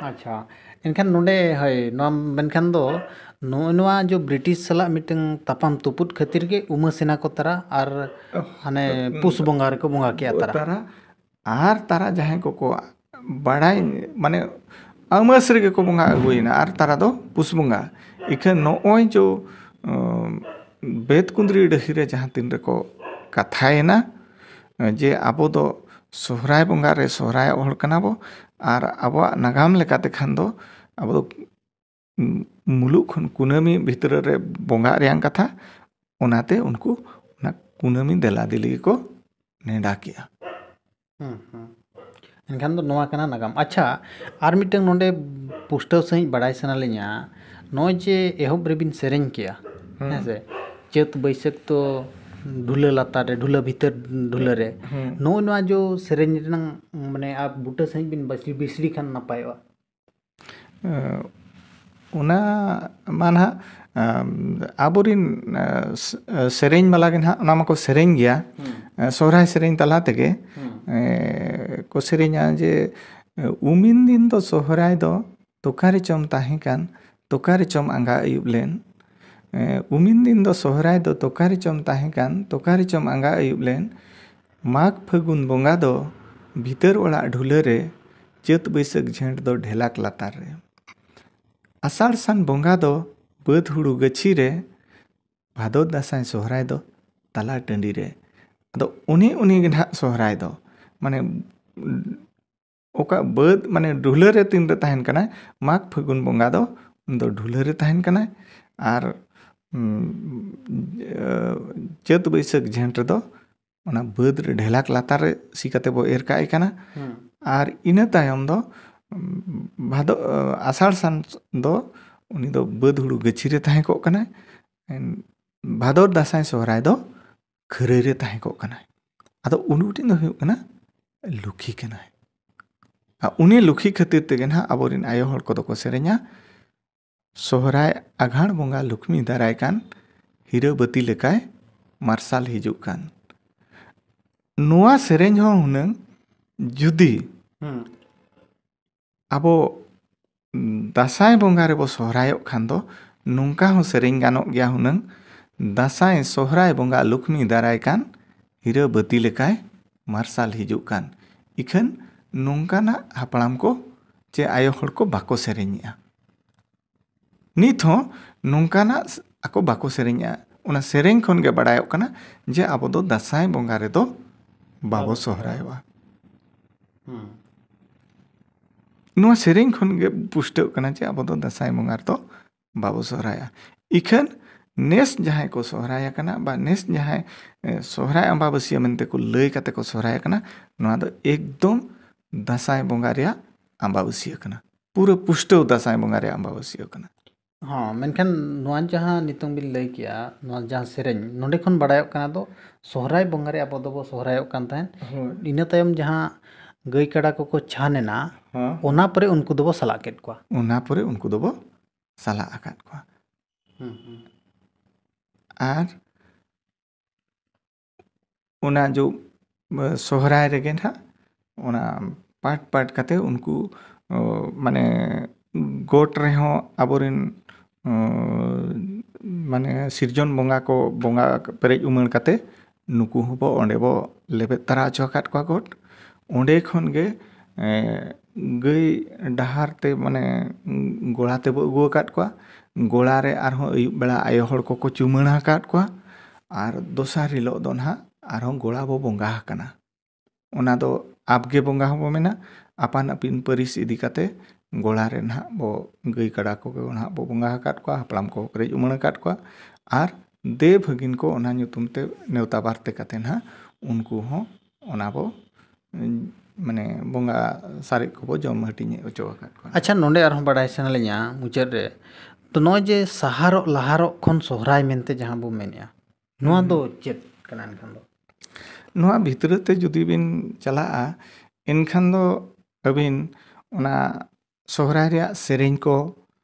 ᱟᱪᱪᱷᱟ, ᱮᱱᱠᱷᱟᱱ ᱱᱚᱰᱮ, ᱦᱳᱭ, ᱱᱚᱣᱟ ᱢᱮᱱᱠᱷᱟᱱ ᱫᱚ ᱱᱚᱜᱼᱚ ᱱᱚᱣᱟ ᱡᱚ ᱵᱨᱤᱴᱤᱥ ᱥᱟᱞᱟᱜ ᱢᱤᱫᱴᱟᱝ ᱛᱟᱯᱟᱢ ᱛᱩᱯᱩᱫ ᱠᱷᱟᱹᱛᱤᱨ ᱜᱮ ᱩᱢᱟᱹᱥᱮᱱᱟ ᱠᱚ ᱛᱟᱨᱟ ᱟᱨ ᱦᱟᱱᱮ ᱯᱩᱥ ᱵᱚᱸᱜᱟ ᱨᱮᱠᱚ ᱵᱚᱸᱜᱟ ᱠᱮᱜᱼᱟ ᱛᱟᱨᱟ᱾ ᱛᱟᱨᱟ ᱟᱨ ᱛᱟᱨᱟ ᱡᱟᱦᱟᱸᱭ ᱠᱚᱠᱚ ᱵᱟᱲᱟᱭ, ᱢᱟᱱᱮ, ᱟᱹᱢᱟᱹᱥ ᱨᱮᱜᱮ ᱠᱚ ᱵᱚᱸᱜᱟ ᱟᱹᱜᱩᱭᱮᱱᱟ ᱟᱨ ᱛᱟᱨᱟ ᱫᱚ ᱯᱩᱥ ᱵᱚᱸᱜᱟ᱾ ᱤᱠᱷᱟᱹᱱ ᱱᱚᱜᱼᱚᱭ ᱡᱚ, ᱩᱸ, ᱵᱮᱫ ᱠᱩᱸᱫᱽᱨᱤ ᱰᱟᱹᱦᱤ ᱨᱮ ᱡᱟᱦᱟᱸ ᱛᱤᱱ ᱨᱮᱠᱚ ᱠᱟᱛᱷᱟᱭᱮᱱᱟ, ᱡᱮ ᱟᱵᱚ ᱫᱚ ᱥᱚᱦᱨᱟᱭ ᱵᱚᱸᱜᱟ ᱨᱮ ᱥᱚᱦᱨᱟᱭ ᱦᱚᱲ ᱠᱟᱱᱟ ᱵᱚ, ᱟᱨ ᱟᱵᱚᱣᱟᱜ ᱱᱟᱜᱟᱢ ᱞᱮᱠᱟᱛᱮ ᱠᱷᱟᱱ ᱫᱚ ᱟᱵᱚ ᱫᱚ ᱢᱩᱞᱩᱜ ᱠᱷᱚᱱ ᱠᱩᱱᱟᱹᱢᱤ ᱵᱷᱤᱛᱨᱤ ᱨᱮ ᱵᱚᱸᱜᱟᱜ ᱨᱮᱭᱟᱜ ᱠᱟᱛᱷᱟ, ᱚᱱᱟᱛᱮ ᱩᱱᱠᱩ ᱚᱱᱟ ᱠᱩᱱᱟᱹᱢᱤ ᱫᱮᱞᱟ ᱫᱮᱞᱤ ᱜᱮᱠᱚ ᱱᱮᱰᱟ ᱠᱮᱜᱼᱟ᱾ ᱦᱩᱸ, ᱦᱩᱸ᱾ ᱮᱱᱠᱷᱟᱱ ᱫᱚ ᱱᱚᱣᱟ ᱠᱟᱱᱟ ᱱᱟᱜᱟᱢ᱾ ᱟᱪᱪᱷᱟ, ᱟᱨ ᱢᱤᱫᱴᱟᱝ ᱱᱚᱰᱮ ᱯᱩᱥᱴᱟᱹᱣ ᱥᱟᱺᱦᱤᱡ ᱵᱟᱲᱟᱭ ᱥᱟᱱᱟ ᱞᱤᱧᱟ, ᱱᱚᱜᱼᱚᱭ ᱡᱮ ᱮᱦᱚᱵ ᱨᱮᱵᱤᱱ ᱥᱮᱨᱮᱧ ᱠᱮᱜᱼᱟ, ᱦᱩᱸ᱾ ᱦᱮᱸ ᱥᱮ, ᱪᱟᱹᱛ ᱵᱟᱹᱭᱥᱟᱹᱠᱷ ᱫᱚ ᱰᱷᱩᱞᱟᱹ ᱞᱟᱛᱟᱨ ᱨᱮ, ᱰᱷᱩᱞᱟᱹ ᱵᱷᱤᱛᱟᱹᱨ ᱰᱷᱩᱞᱟᱹ ᱨᱮ, ᱦᱩᱸ᱾ ᱱᱚᱜᱼᱚᱭ ᱱᱚᱣᱟ ᱡᱚ ᱥᱮᱨᱮᱧ ᱨᱮᱱᱟᱝ, ᱢᱟᱱᱮ, ᱟᱨ ᱵᱩᱴᱟᱹ ᱥᱟᱺᱦᱤᱡ ᱵᱤᱱ ᱵᱤᱥᱲᱤ, ᱵᱤᱥᱲᱤ ᱠᱷᱟᱱ ᱱᱟᱯᱟᱭᱚᱜᱼᱟ᱾ ᱮ, ᱚᱱᱟ ᱢᱟ ᱱᱟᱦᱟᱜ, ᱟᱢ, ᱟᱵᱚᱨᱤᱱ, ᱮ, ᱥ-, ᱮ, ᱥᱮᱨᱮᱧ ᱵᱟᱞᱟ ᱜᱮ ᱱᱟᱦᱟᱜ ᱚᱱᱟ ᱢᱟᱠᱚ ᱥᱮᱨᱮᱧ ᱜᱮᱭᱟ᱾ ᱦᱩᱸ᱾ ᱮ, ᱥᱚᱦᱨᱟᱭ ᱥᱮᱨᱮᱧ ᱛᱟᱞᱟ ᱛᱮᱜᱮ, ᱦᱩᱸ᱾ ᱮ, ᱠᱚ ᱥᱮᱨᱮᱧᱟ ᱡᱮ, ᱮ, "ᱩᱢᱤᱱ ᱫᱤᱱ ᱫᱚ ᱥᱚᱦᱨᱟᱭ ᱫᱚ ᱛᱚᱠᱟ ᱨᱮᱪᱚᱢ ᱛᱟᱦᱮᱸ ᱠᱟᱱ, ᱛᱚᱠᱟ ᱨᱮᱪᱚᱢ ᱟᱸᱜᱟ ᱟᱹᱭᱩᱵ ᱞᱮᱱ᱾ ᱮ, ᱩᱢᱤᱱ ᱫᱤᱱ ᱫᱚ ᱥᱚᱦᱨᱟᱭ ᱫᱚ ᱛᱚᱠᱟ ᱨᱮᱪᱚᱢ ᱛᱟᱦᱮᱸ ᱠᱟᱱ, ᱛᱚᱠᱟ ᱨᱮᱪᱚᱢ ᱟᱸᱜᱟ ᱟᱹᱭᱩᱵ ᱞᱮᱱ᱾ ᱢᱟᱜᱽ ᱯᱷᱟᱹᱜᱩᱱ ᱵᱚᱸᱜᱟ ᱫᱚ ᱵᱷᱤᱛᱟᱹᱨ ᱚᱲᱟᱜ ᱰᱷᱩᱞᱟᱹ ᱨᱮ ᱪᱟᱹᱛ ᱵᱟᱹᱭᱥᱟᱹᱠᱷ ᱡᱷᱮᱸᱴ ᱫᱚ ᱰᱷᱮᱞᱟᱠ ᱞᱟᱛᱟᱨ ᱨᱮ᱾ ᱟᱥᱟᱲ ᱥᱟᱱ ᱵᱚᱸᱜᱟ ᱫᱚ ᱵᱟᱹᱫᱽ ᱦᱩᱲᱩ ᱜᱟᱹᱪᱷᱤ ᱨᱮ, ᱵᱷᱟᱫᱚᱨ ᱫᱟᱸᱥᱟᱭ ᱥᱚᱦᱨᱟᱭ ᱫᱚ ᱛᱟᱞᱟ ᱴᱟᱺᱰᱤ ᱨᱮ᱾ ᱟᱫᱚ ᱩᱱᱤ, ᱩᱱᱤ ᱜᱮ ᱱᱟᱦᱟᱜ ᱥᱚᱦᱨᱟᱭ ᱫᱚ, ᱢᱟᱱᱮ, ᱚᱠᱟ ᱵᱟᱹᱫᱽ, ᱢᱟᱱᱮ, ᱰᱷᱩᱞᱟᱹ ᱨᱮ ᱛᱤᱱ ᱨᱮ ᱛᱟᱦᱮᱱ ᱠᱟᱱᱟᱭ, ᱢᱟᱜᱽ ᱯᱷᱟᱹᱜᱩᱱ ᱵᱚᱸᱜᱟ ᱫᱚ ᱩᱱᱤ ᱫᱚ ᱰᱷᱩᱞᱟᱹ ᱨᱮ ᱛᱟᱦᱮᱱ ᱠᱟᱱᱟᱭ᱾ ᱟᱨ, ᱩᱸ, ᱪᱟᱹᱛ ᱵᱟᱹᱭᱥᱟᱹᱠᱷ ᱡᱷᱮᱸᱴ ᱨᱮᱫᱚ ᱚᱱᱟ ᱵᱟᱹᱫᱽ ᱨᱮ ᱰᱷᱮᱞᱟᱠ ᱞᱟᱛᱟᱨ ᱨᱮ ᱥᱤ ᱠᱟᱛᱮ ᱵᱚ ᱮᱨ ᱠᱟᱜ ᱠᱟᱱᱟ᱾ ᱦᱩᱸ᱾ ᱟᱨ ᱤᱱᱟᱹ ᱛᱟᱭᱚᱢ ᱫᱚ, ᱩᱸ, ᱵᱷᱟᱫᱚ-, ᱟᱥᱟᱲ ᱥᱟᱱ ᱫᱚ ᱩᱱᱤ ᱫᱚ ᱵᱟᱹᱫᱽ ᱦᱩᱲᱩ ᱜᱟᱹᱪᱷᱤ ᱨᱮ ᱛᱟᱦᱮᱸ ᱠᱚᱜ ᱠᱟᱱᱟᱭ᱾ ᱮᱱ-, ᱵᱷᱟᱫᱚᱨ ᱫᱟᱸᱥᱟᱭ ᱥᱚᱦᱨᱟᱭ ᱫᱚ ᱠᱷᱟᱹᱨᱟᱹᱭ ᱨᱮ ᱛᱟᱦᱮᱸ ᱠᱚᱜ ᱠᱟᱱᱟᱭ᱾ ᱟᱫᱚ ᱩᱱᱤ ᱢᱤᱫᱴᱮᱱ ᱫᱚ ᱦᱩᱭᱩᱜ ᱠᱟᱱᱟ ᱞᱩᱠᱷᱤ ᱠᱟᱱᱟᱭ᱾ ᱟᱨ ᱩᱱᱤ ᱞᱩᱠᱷᱤ ᱠᱷᱟᱹᱛᱤᱨ ᱛᱮᱜᱮ ᱱᱟᱦᱟᱜ ᱟᱵᱚᱨᱮᱱ ᱟᱭᱳ ᱦᱚᱲ ᱠᱚᱫᱚ ᱠᱚ ᱥᱮᱨᱮᱧᱟ, "ᱥᱚᱦᱨᱟᱭ ᱟᱜᱷᱟᱬ ᱵᱚᱸᱜᱟ ᱞᱩᱠᱷᱢᱤ ᱫᱟᱨᱟᱭ ᱠᱟᱱ, ᱦᱤᱨᱟᱹ ᱵᱟᱹᱛᱤ ᱞᱮᱠᱟᱭ ᱢᱟᱨᱥᱟᱞ ᱦᱤᱡᱩᱜ ᱠᱟᱱ᱾" ᱱᱚᱣᱟ ᱥᱮᱨᱮᱧ ᱦᱚᱸ ᱦᱩᱱᱟᱹᱝ ᱡᱩᱫᱤ ᱦᱩᱸ᱾ ᱟᱵᱚ ᱫᱟᱸᱥᱟᱭ ᱵᱚᱸᱜᱟ ᱨᱮᱵᱚ ᱥᱚᱦᱨᱟᱭᱚᱜ ᱠᱷᱟᱱ ᱫᱚ ᱱᱚᱝᱠᱟ ᱦᱚᱸ ᱥᱮᱨᱮᱧ ᱜᱟᱱᱚᱜ ᱜᱮᱭᱟ ᱦᱩᱱᱟᱹᱝ, "ᱫᱟᱸᱥᱟᱭ ᱥᱚᱦᱨᱟᱭ ᱵᱚᱸᱜᱟ ᱞᱩᱠᱷᱢᱤ ᱫᱟᱨᱟᱭ ᱠᱟᱱ, ᱦᱤᱨᱟᱹ ᱵᱟᱹᱛᱤ ᱞᱮᱠᱟᱭ ᱢᱟᱨᱥᱟᱞ ᱦᱤᱡᱩᱜ ᱠᱟᱱ᱾" ᱤᱠᱷᱟᱹᱱ ᱱᱚᱝᱠᱟᱱᱟᱜ ᱦᱟᱯᱲᱟᱢ ᱠᱚ ᱪᱮ ᱟᱭᱳ ᱦᱚᱲ ᱠᱚ ᱵᱟᱠᱚ ᱥᱮᱨᱮᱧᱮᱜᱼᱟ᱾ ᱱᱤᱛ ᱦᱚᱸ ᱱᱚᱝᱠᱟᱱᱟᱜ ᱟᱠᱚ ᱵᱟᱠᱚ ᱥᱮᱨᱮᱧᱮᱜᱼᱟ᱾ ᱚᱱᱟ ᱥᱮᱨᱮᱧ ᱠᱷᱚᱱ ᱜᱮ ᱵᱟᱲᱟᱭᱚᱜ ᱠᱟᱱᱟ ᱡᱮ ᱟᱵᱚ ᱫᱚ ᱫᱟᱸᱥᱟᱭ ᱵᱚᱸᱜᱟ ᱨᱮᱫᱚ ᱵᱟᱵᱚ ᱵᱟᱵᱚ ᱥᱚᱦᱨᱟᱭᱚᱜᱼᱟ᱾ ᱦᱩᱸ᱾ ᱱᱚᱣᱟ ᱥᱮᱨᱮᱧ ᱠᱷᱚᱱ ᱜᱮ ᱯᱩᱥᱴᱟᱹᱜ ᱠᱟᱱᱟ ᱡᱮ ᱟᱵᱚ ᱫᱚ ᱫᱟᱸᱥᱟᱭ ᱵᱚᱸᱜᱟ ᱨᱮᱫᱚ ᱵᱟᱵᱚ ᱥᱚᱦᱨᱟᱭᱚᱜᱼᱟ᱾ ᱤᱠᱷᱟᱹᱱ ᱱᱮᱥ ᱡᱟᱦᱟᱸᱭ ᱠᱚ ᱥᱚᱦᱨᱟᱭ ᱟᱠᱟᱱᱟ ᱵᱟ ᱱᱮᱥ ᱡᱟᱦᱟᱸᱭ, ᱮ, ᱥᱚᱦᱨᱟᱭ ᱟᱢᱵᱟᱵᱟᱹᱥᱭᱟᱹ ᱢᱮᱱᱛᱮ ᱠᱚ ᱞᱟᱹᱭ ᱠᱟᱛᱮ ᱠᱚ ᱥᱚᱦᱨᱟᱭ ᱟᱠᱟᱱᱟ, ᱱᱚᱣᱟ ᱫᱚ ᱮᱠᱫᱚᱢ ᱫᱟᱸᱥᱟᱭ ᱵᱚᱸᱜᱟ ᱨᱮᱭᱟᱜ ᱟᱢᱵᱟᱵᱟᱹᱥᱭᱟᱹ ᱠᱟᱱᱟ᱾ ᱯᱩᱨᱟᱹ ᱯᱩᱥᱴᱟᱹᱣ ᱫᱟᱸᱥᱟᱭ ᱵᱚᱸᱜᱟ ᱨᱮᱭᱟᱜ ᱟᱢᱵᱟᱵᱟᱹᱥᱭᱟᱹ ᱠᱟᱱᱟ᱾ ᱦᱚᱸ, ᱢᱮᱱᱠᱷᱟᱱ ᱱᱚᱣᱟ ᱡᱟᱦᱟᱸ ᱱᱤᱛᱚᱝ ᱵᱤᱱ ᱞᱟᱹᱭ ᱠᱮᱜᱼᱟ, ᱱᱚᱣᱟ ᱡᱟᱦᱟᱸ ᱥᱮᱨᱮᱧ, ᱱᱚᱸᱰᱮ ᱠᱷᱚᱱ ᱵᱟᱲᱟᱭᱚᱜ ᱠᱟᱱᱟ ᱫᱚ ᱥᱚᱦᱨᱟᱭ ᱵᱚᱸᱜᱟ ᱨᱮ ᱟᱵᱚ ᱫᱚᱵᱚ ᱥᱚᱦᱨᱟᱭᱚᱜ ᱠᱟᱱ ᱛᱟᱦᱮᱸᱫ᱾ ᱦᱳᱭ᱾ ᱤᱱᱟᱹ ᱛᱟᱭᱚᱢ ᱡᱟᱦᱟᱸ ᱜᱟᱹᱭ ᱠᱟᱰᱟ ᱠᱚᱠᱚ ᱪᱷᱟᱱ ᱮᱱᱟ, ᱦᱚᱸ᱾ ᱚᱱᱟ ᱯᱚᱨᱮ ᱩᱱᱠᱩ ᱫᱚᱵᱚ ᱥᱟᱞᱟᱜ ᱠᱮᱫ ᱠᱚᱣᱟ᱾ ᱚᱱᱟ ᱯᱚᱨᱮ ᱩᱱᱠᱩ ᱫᱚᱵᱚ ᱥᱟᱞᱟᱜ ᱟᱠᱟᱫ ᱠᱚᱣᱟ᱾ ᱦᱩᱸ, ᱦᱩᱸ᱾ ᱟᱨ ᱚᱱᱟ ᱡᱚ, ᱥᱚᱦᱨᱟᱭ ᱨᱮᱜᱮ ᱱᱟᱦᱟᱜ ᱚᱱᱟ ᱯᱟᱴ ᱯᱟᱴ ᱠᱟᱛᱮ ᱩᱱᱠᱩ, ᱚ, ᱢᱟᱱᱮ ᱜᱚᱴ ᱨᱮᱦᱚᱸ ᱟᱵᱚᱨᱮᱱ, ᱚ, ᱢᱟᱱᱮ ᱥᱤᱨᱡᱚᱱ ᱵᱚᱸᱜᱟ ᱠᱚ ᱵᱚᱸᱜᱟ ᱯᱮᱨᱮᱡ ᱩᱢᱟᱹᱲ ᱠᱟᱛᱮ ᱱᱩᱠᱩ ᱦᱚᱸᱵᱚ ᱚᱸᱰᱮ ᱵᱚ ᱞᱮᱵᱮᱫ ᱛᱟᱨᱟ ᱦᱚᱪᱚ ᱟᱠᱟᱫ ᱠᱚᱣᱟ ᱜᱚᱴ᱾ ᱚᱸᱰᱮ ᱠᱷᱚᱱ ᱜᱮ, ᱮ, ᱜᱟᱹᱭ ᱰᱟᱦᱟᱨ ᱛᱮ, ᱢᱟᱱᱮ, ᱜᱚᱲᱟ ᱛᱮᱵᱚ ᱟᱹᱜᱩ ᱟᱠᱟᱫ ᱠᱚᱣᱟ᱾ ᱜᱚᱲᱟ ᱨᱮ ᱟᱨᱦᱚᱸ ᱟᱹᱭᱩᱵ ᱵᱮᱲᱟ ᱟᱭᱳ ᱦᱚᱲ ᱠᱚᱠᱚ ᱪᱩᱢᱟᱹᱲᱟ ᱟᱠᱟᱫ ᱠᱚᱣᱟ᱾ ᱟᱨ ᱫᱚᱥᱟᱨ ᱦᱤᱞᱳᱜ ᱫᱚ ᱱᱟᱦᱟᱜ ᱟᱨᱦᱚᱸ ᱜᱚᱲᱟ ᱵᱚ ᱵᱚᱸᱜᱟ ᱟᱠᱟᱱᱟ᱾ ᱚᱱᱟ ᱫᱚ ᱟᱵᱜᱮ ᱵᱚᱸᱜᱟ ᱦᱚᱸᱵᱚ ᱢᱮᱱᱟ, ᱟᱯᱟᱱ ᱟᱹᱯᱤᱱ ᱯᱟᱹᱨᱤᱥ ᱤᱫᱤ ᱠᱟᱛᱮ ᱜᱚᱲᱟ ᱨᱮ ᱱᱟᱦᱟᱜ ᱵᱚ, ᱜᱟᱹᱭ ᱠᱟᱰᱟ ᱠᱚᱜᱮ ᱱᱟᱦᱟᱜ ᱵᱚ ᱵᱚᱸᱜᱟ ᱟᱠᱟᱫ ᱠᱚᱣᱟ, ᱦᱟᱯᱲᱟᱢ ᱠᱚ ᱯᱮᱨᱮᱡ ᱩᱢᱟᱹᱲ ᱟᱠᱟᱫ ᱠᱚᱣᱟ, ᱟᱨ ᱫᱮᱣ ᱵᱷᱟᱹᱜᱤᱱ ᱠᱚ ᱚᱱᱟ ᱧᱩᱛᱩᱢ ᱛᱮ ᱱᱮᱣᱛᱟ ᱵᱟᱨᱛᱮ ᱠᱟᱛᱮ ᱱᱟᱦᱟᱜ ᱩᱱᱠᱩ ᱦᱚᱸ ᱚᱱᱟ ᱵᱚ, ᱩᱸ, ᱢᱟᱱᱮ, ᱵᱚᱸᱜᱟ ᱥᱟᱨᱮᱡ ᱠᱚᱵᱚ ᱡᱚᱢ ᱦᱟᱹᱴᱤᱧ ᱦᱚᱪᱚ ᱟᱠᱟᱫ ᱠᱚᱣᱟ᱾ ᱟᱪᱪᱷᱟ, ᱱᱚᱰᱮ ᱟᱨᱦᱚᱸ ᱵᱟᱰᱟᱭ ᱥᱟᱱᱟ ᱞᱤᱧᱟ ᱢᱩᱪᱟᱹᱫ ᱨᱮ, ᱛᱚ ᱱᱚᱜᱼᱚᱭ ᱡᱮ ᱥᱟᱦᱟᱨᱚᱜ ᱞᱟᱦᱟᱨᱚᱜ ᱠᱷᱚᱱ ᱥᱚᱦᱨᱟᱭ ᱢᱮᱱᱛᱮ ᱡᱟᱦᱟᱸ ᱵᱚ ᱢᱮᱱᱮᱜᱼᱟ, ᱱᱚᱣᱟ ᱫᱚ ᱪᱮᱫ ᱠᱟᱱᱟ ᱮᱱᱠᱷᱟᱱ ᱫᱚ? ᱱᱚᱣᱟ ᱵᱷᱤᱛᱨᱤ ᱛᱮ ᱡᱩᱫᱤ ᱵᱤᱱ ᱪᱟᱞᱟᱜᱼᱟ, ᱮᱱᱠᱷᱟᱱ ᱫᱚ ᱟᱹᱵᱤᱱ ᱚᱱᱟ ᱥᱚᱦᱨᱟᱭ ᱨᱮᱭᱟᱜ ᱥᱮᱨᱮᱧ ᱠᱚ,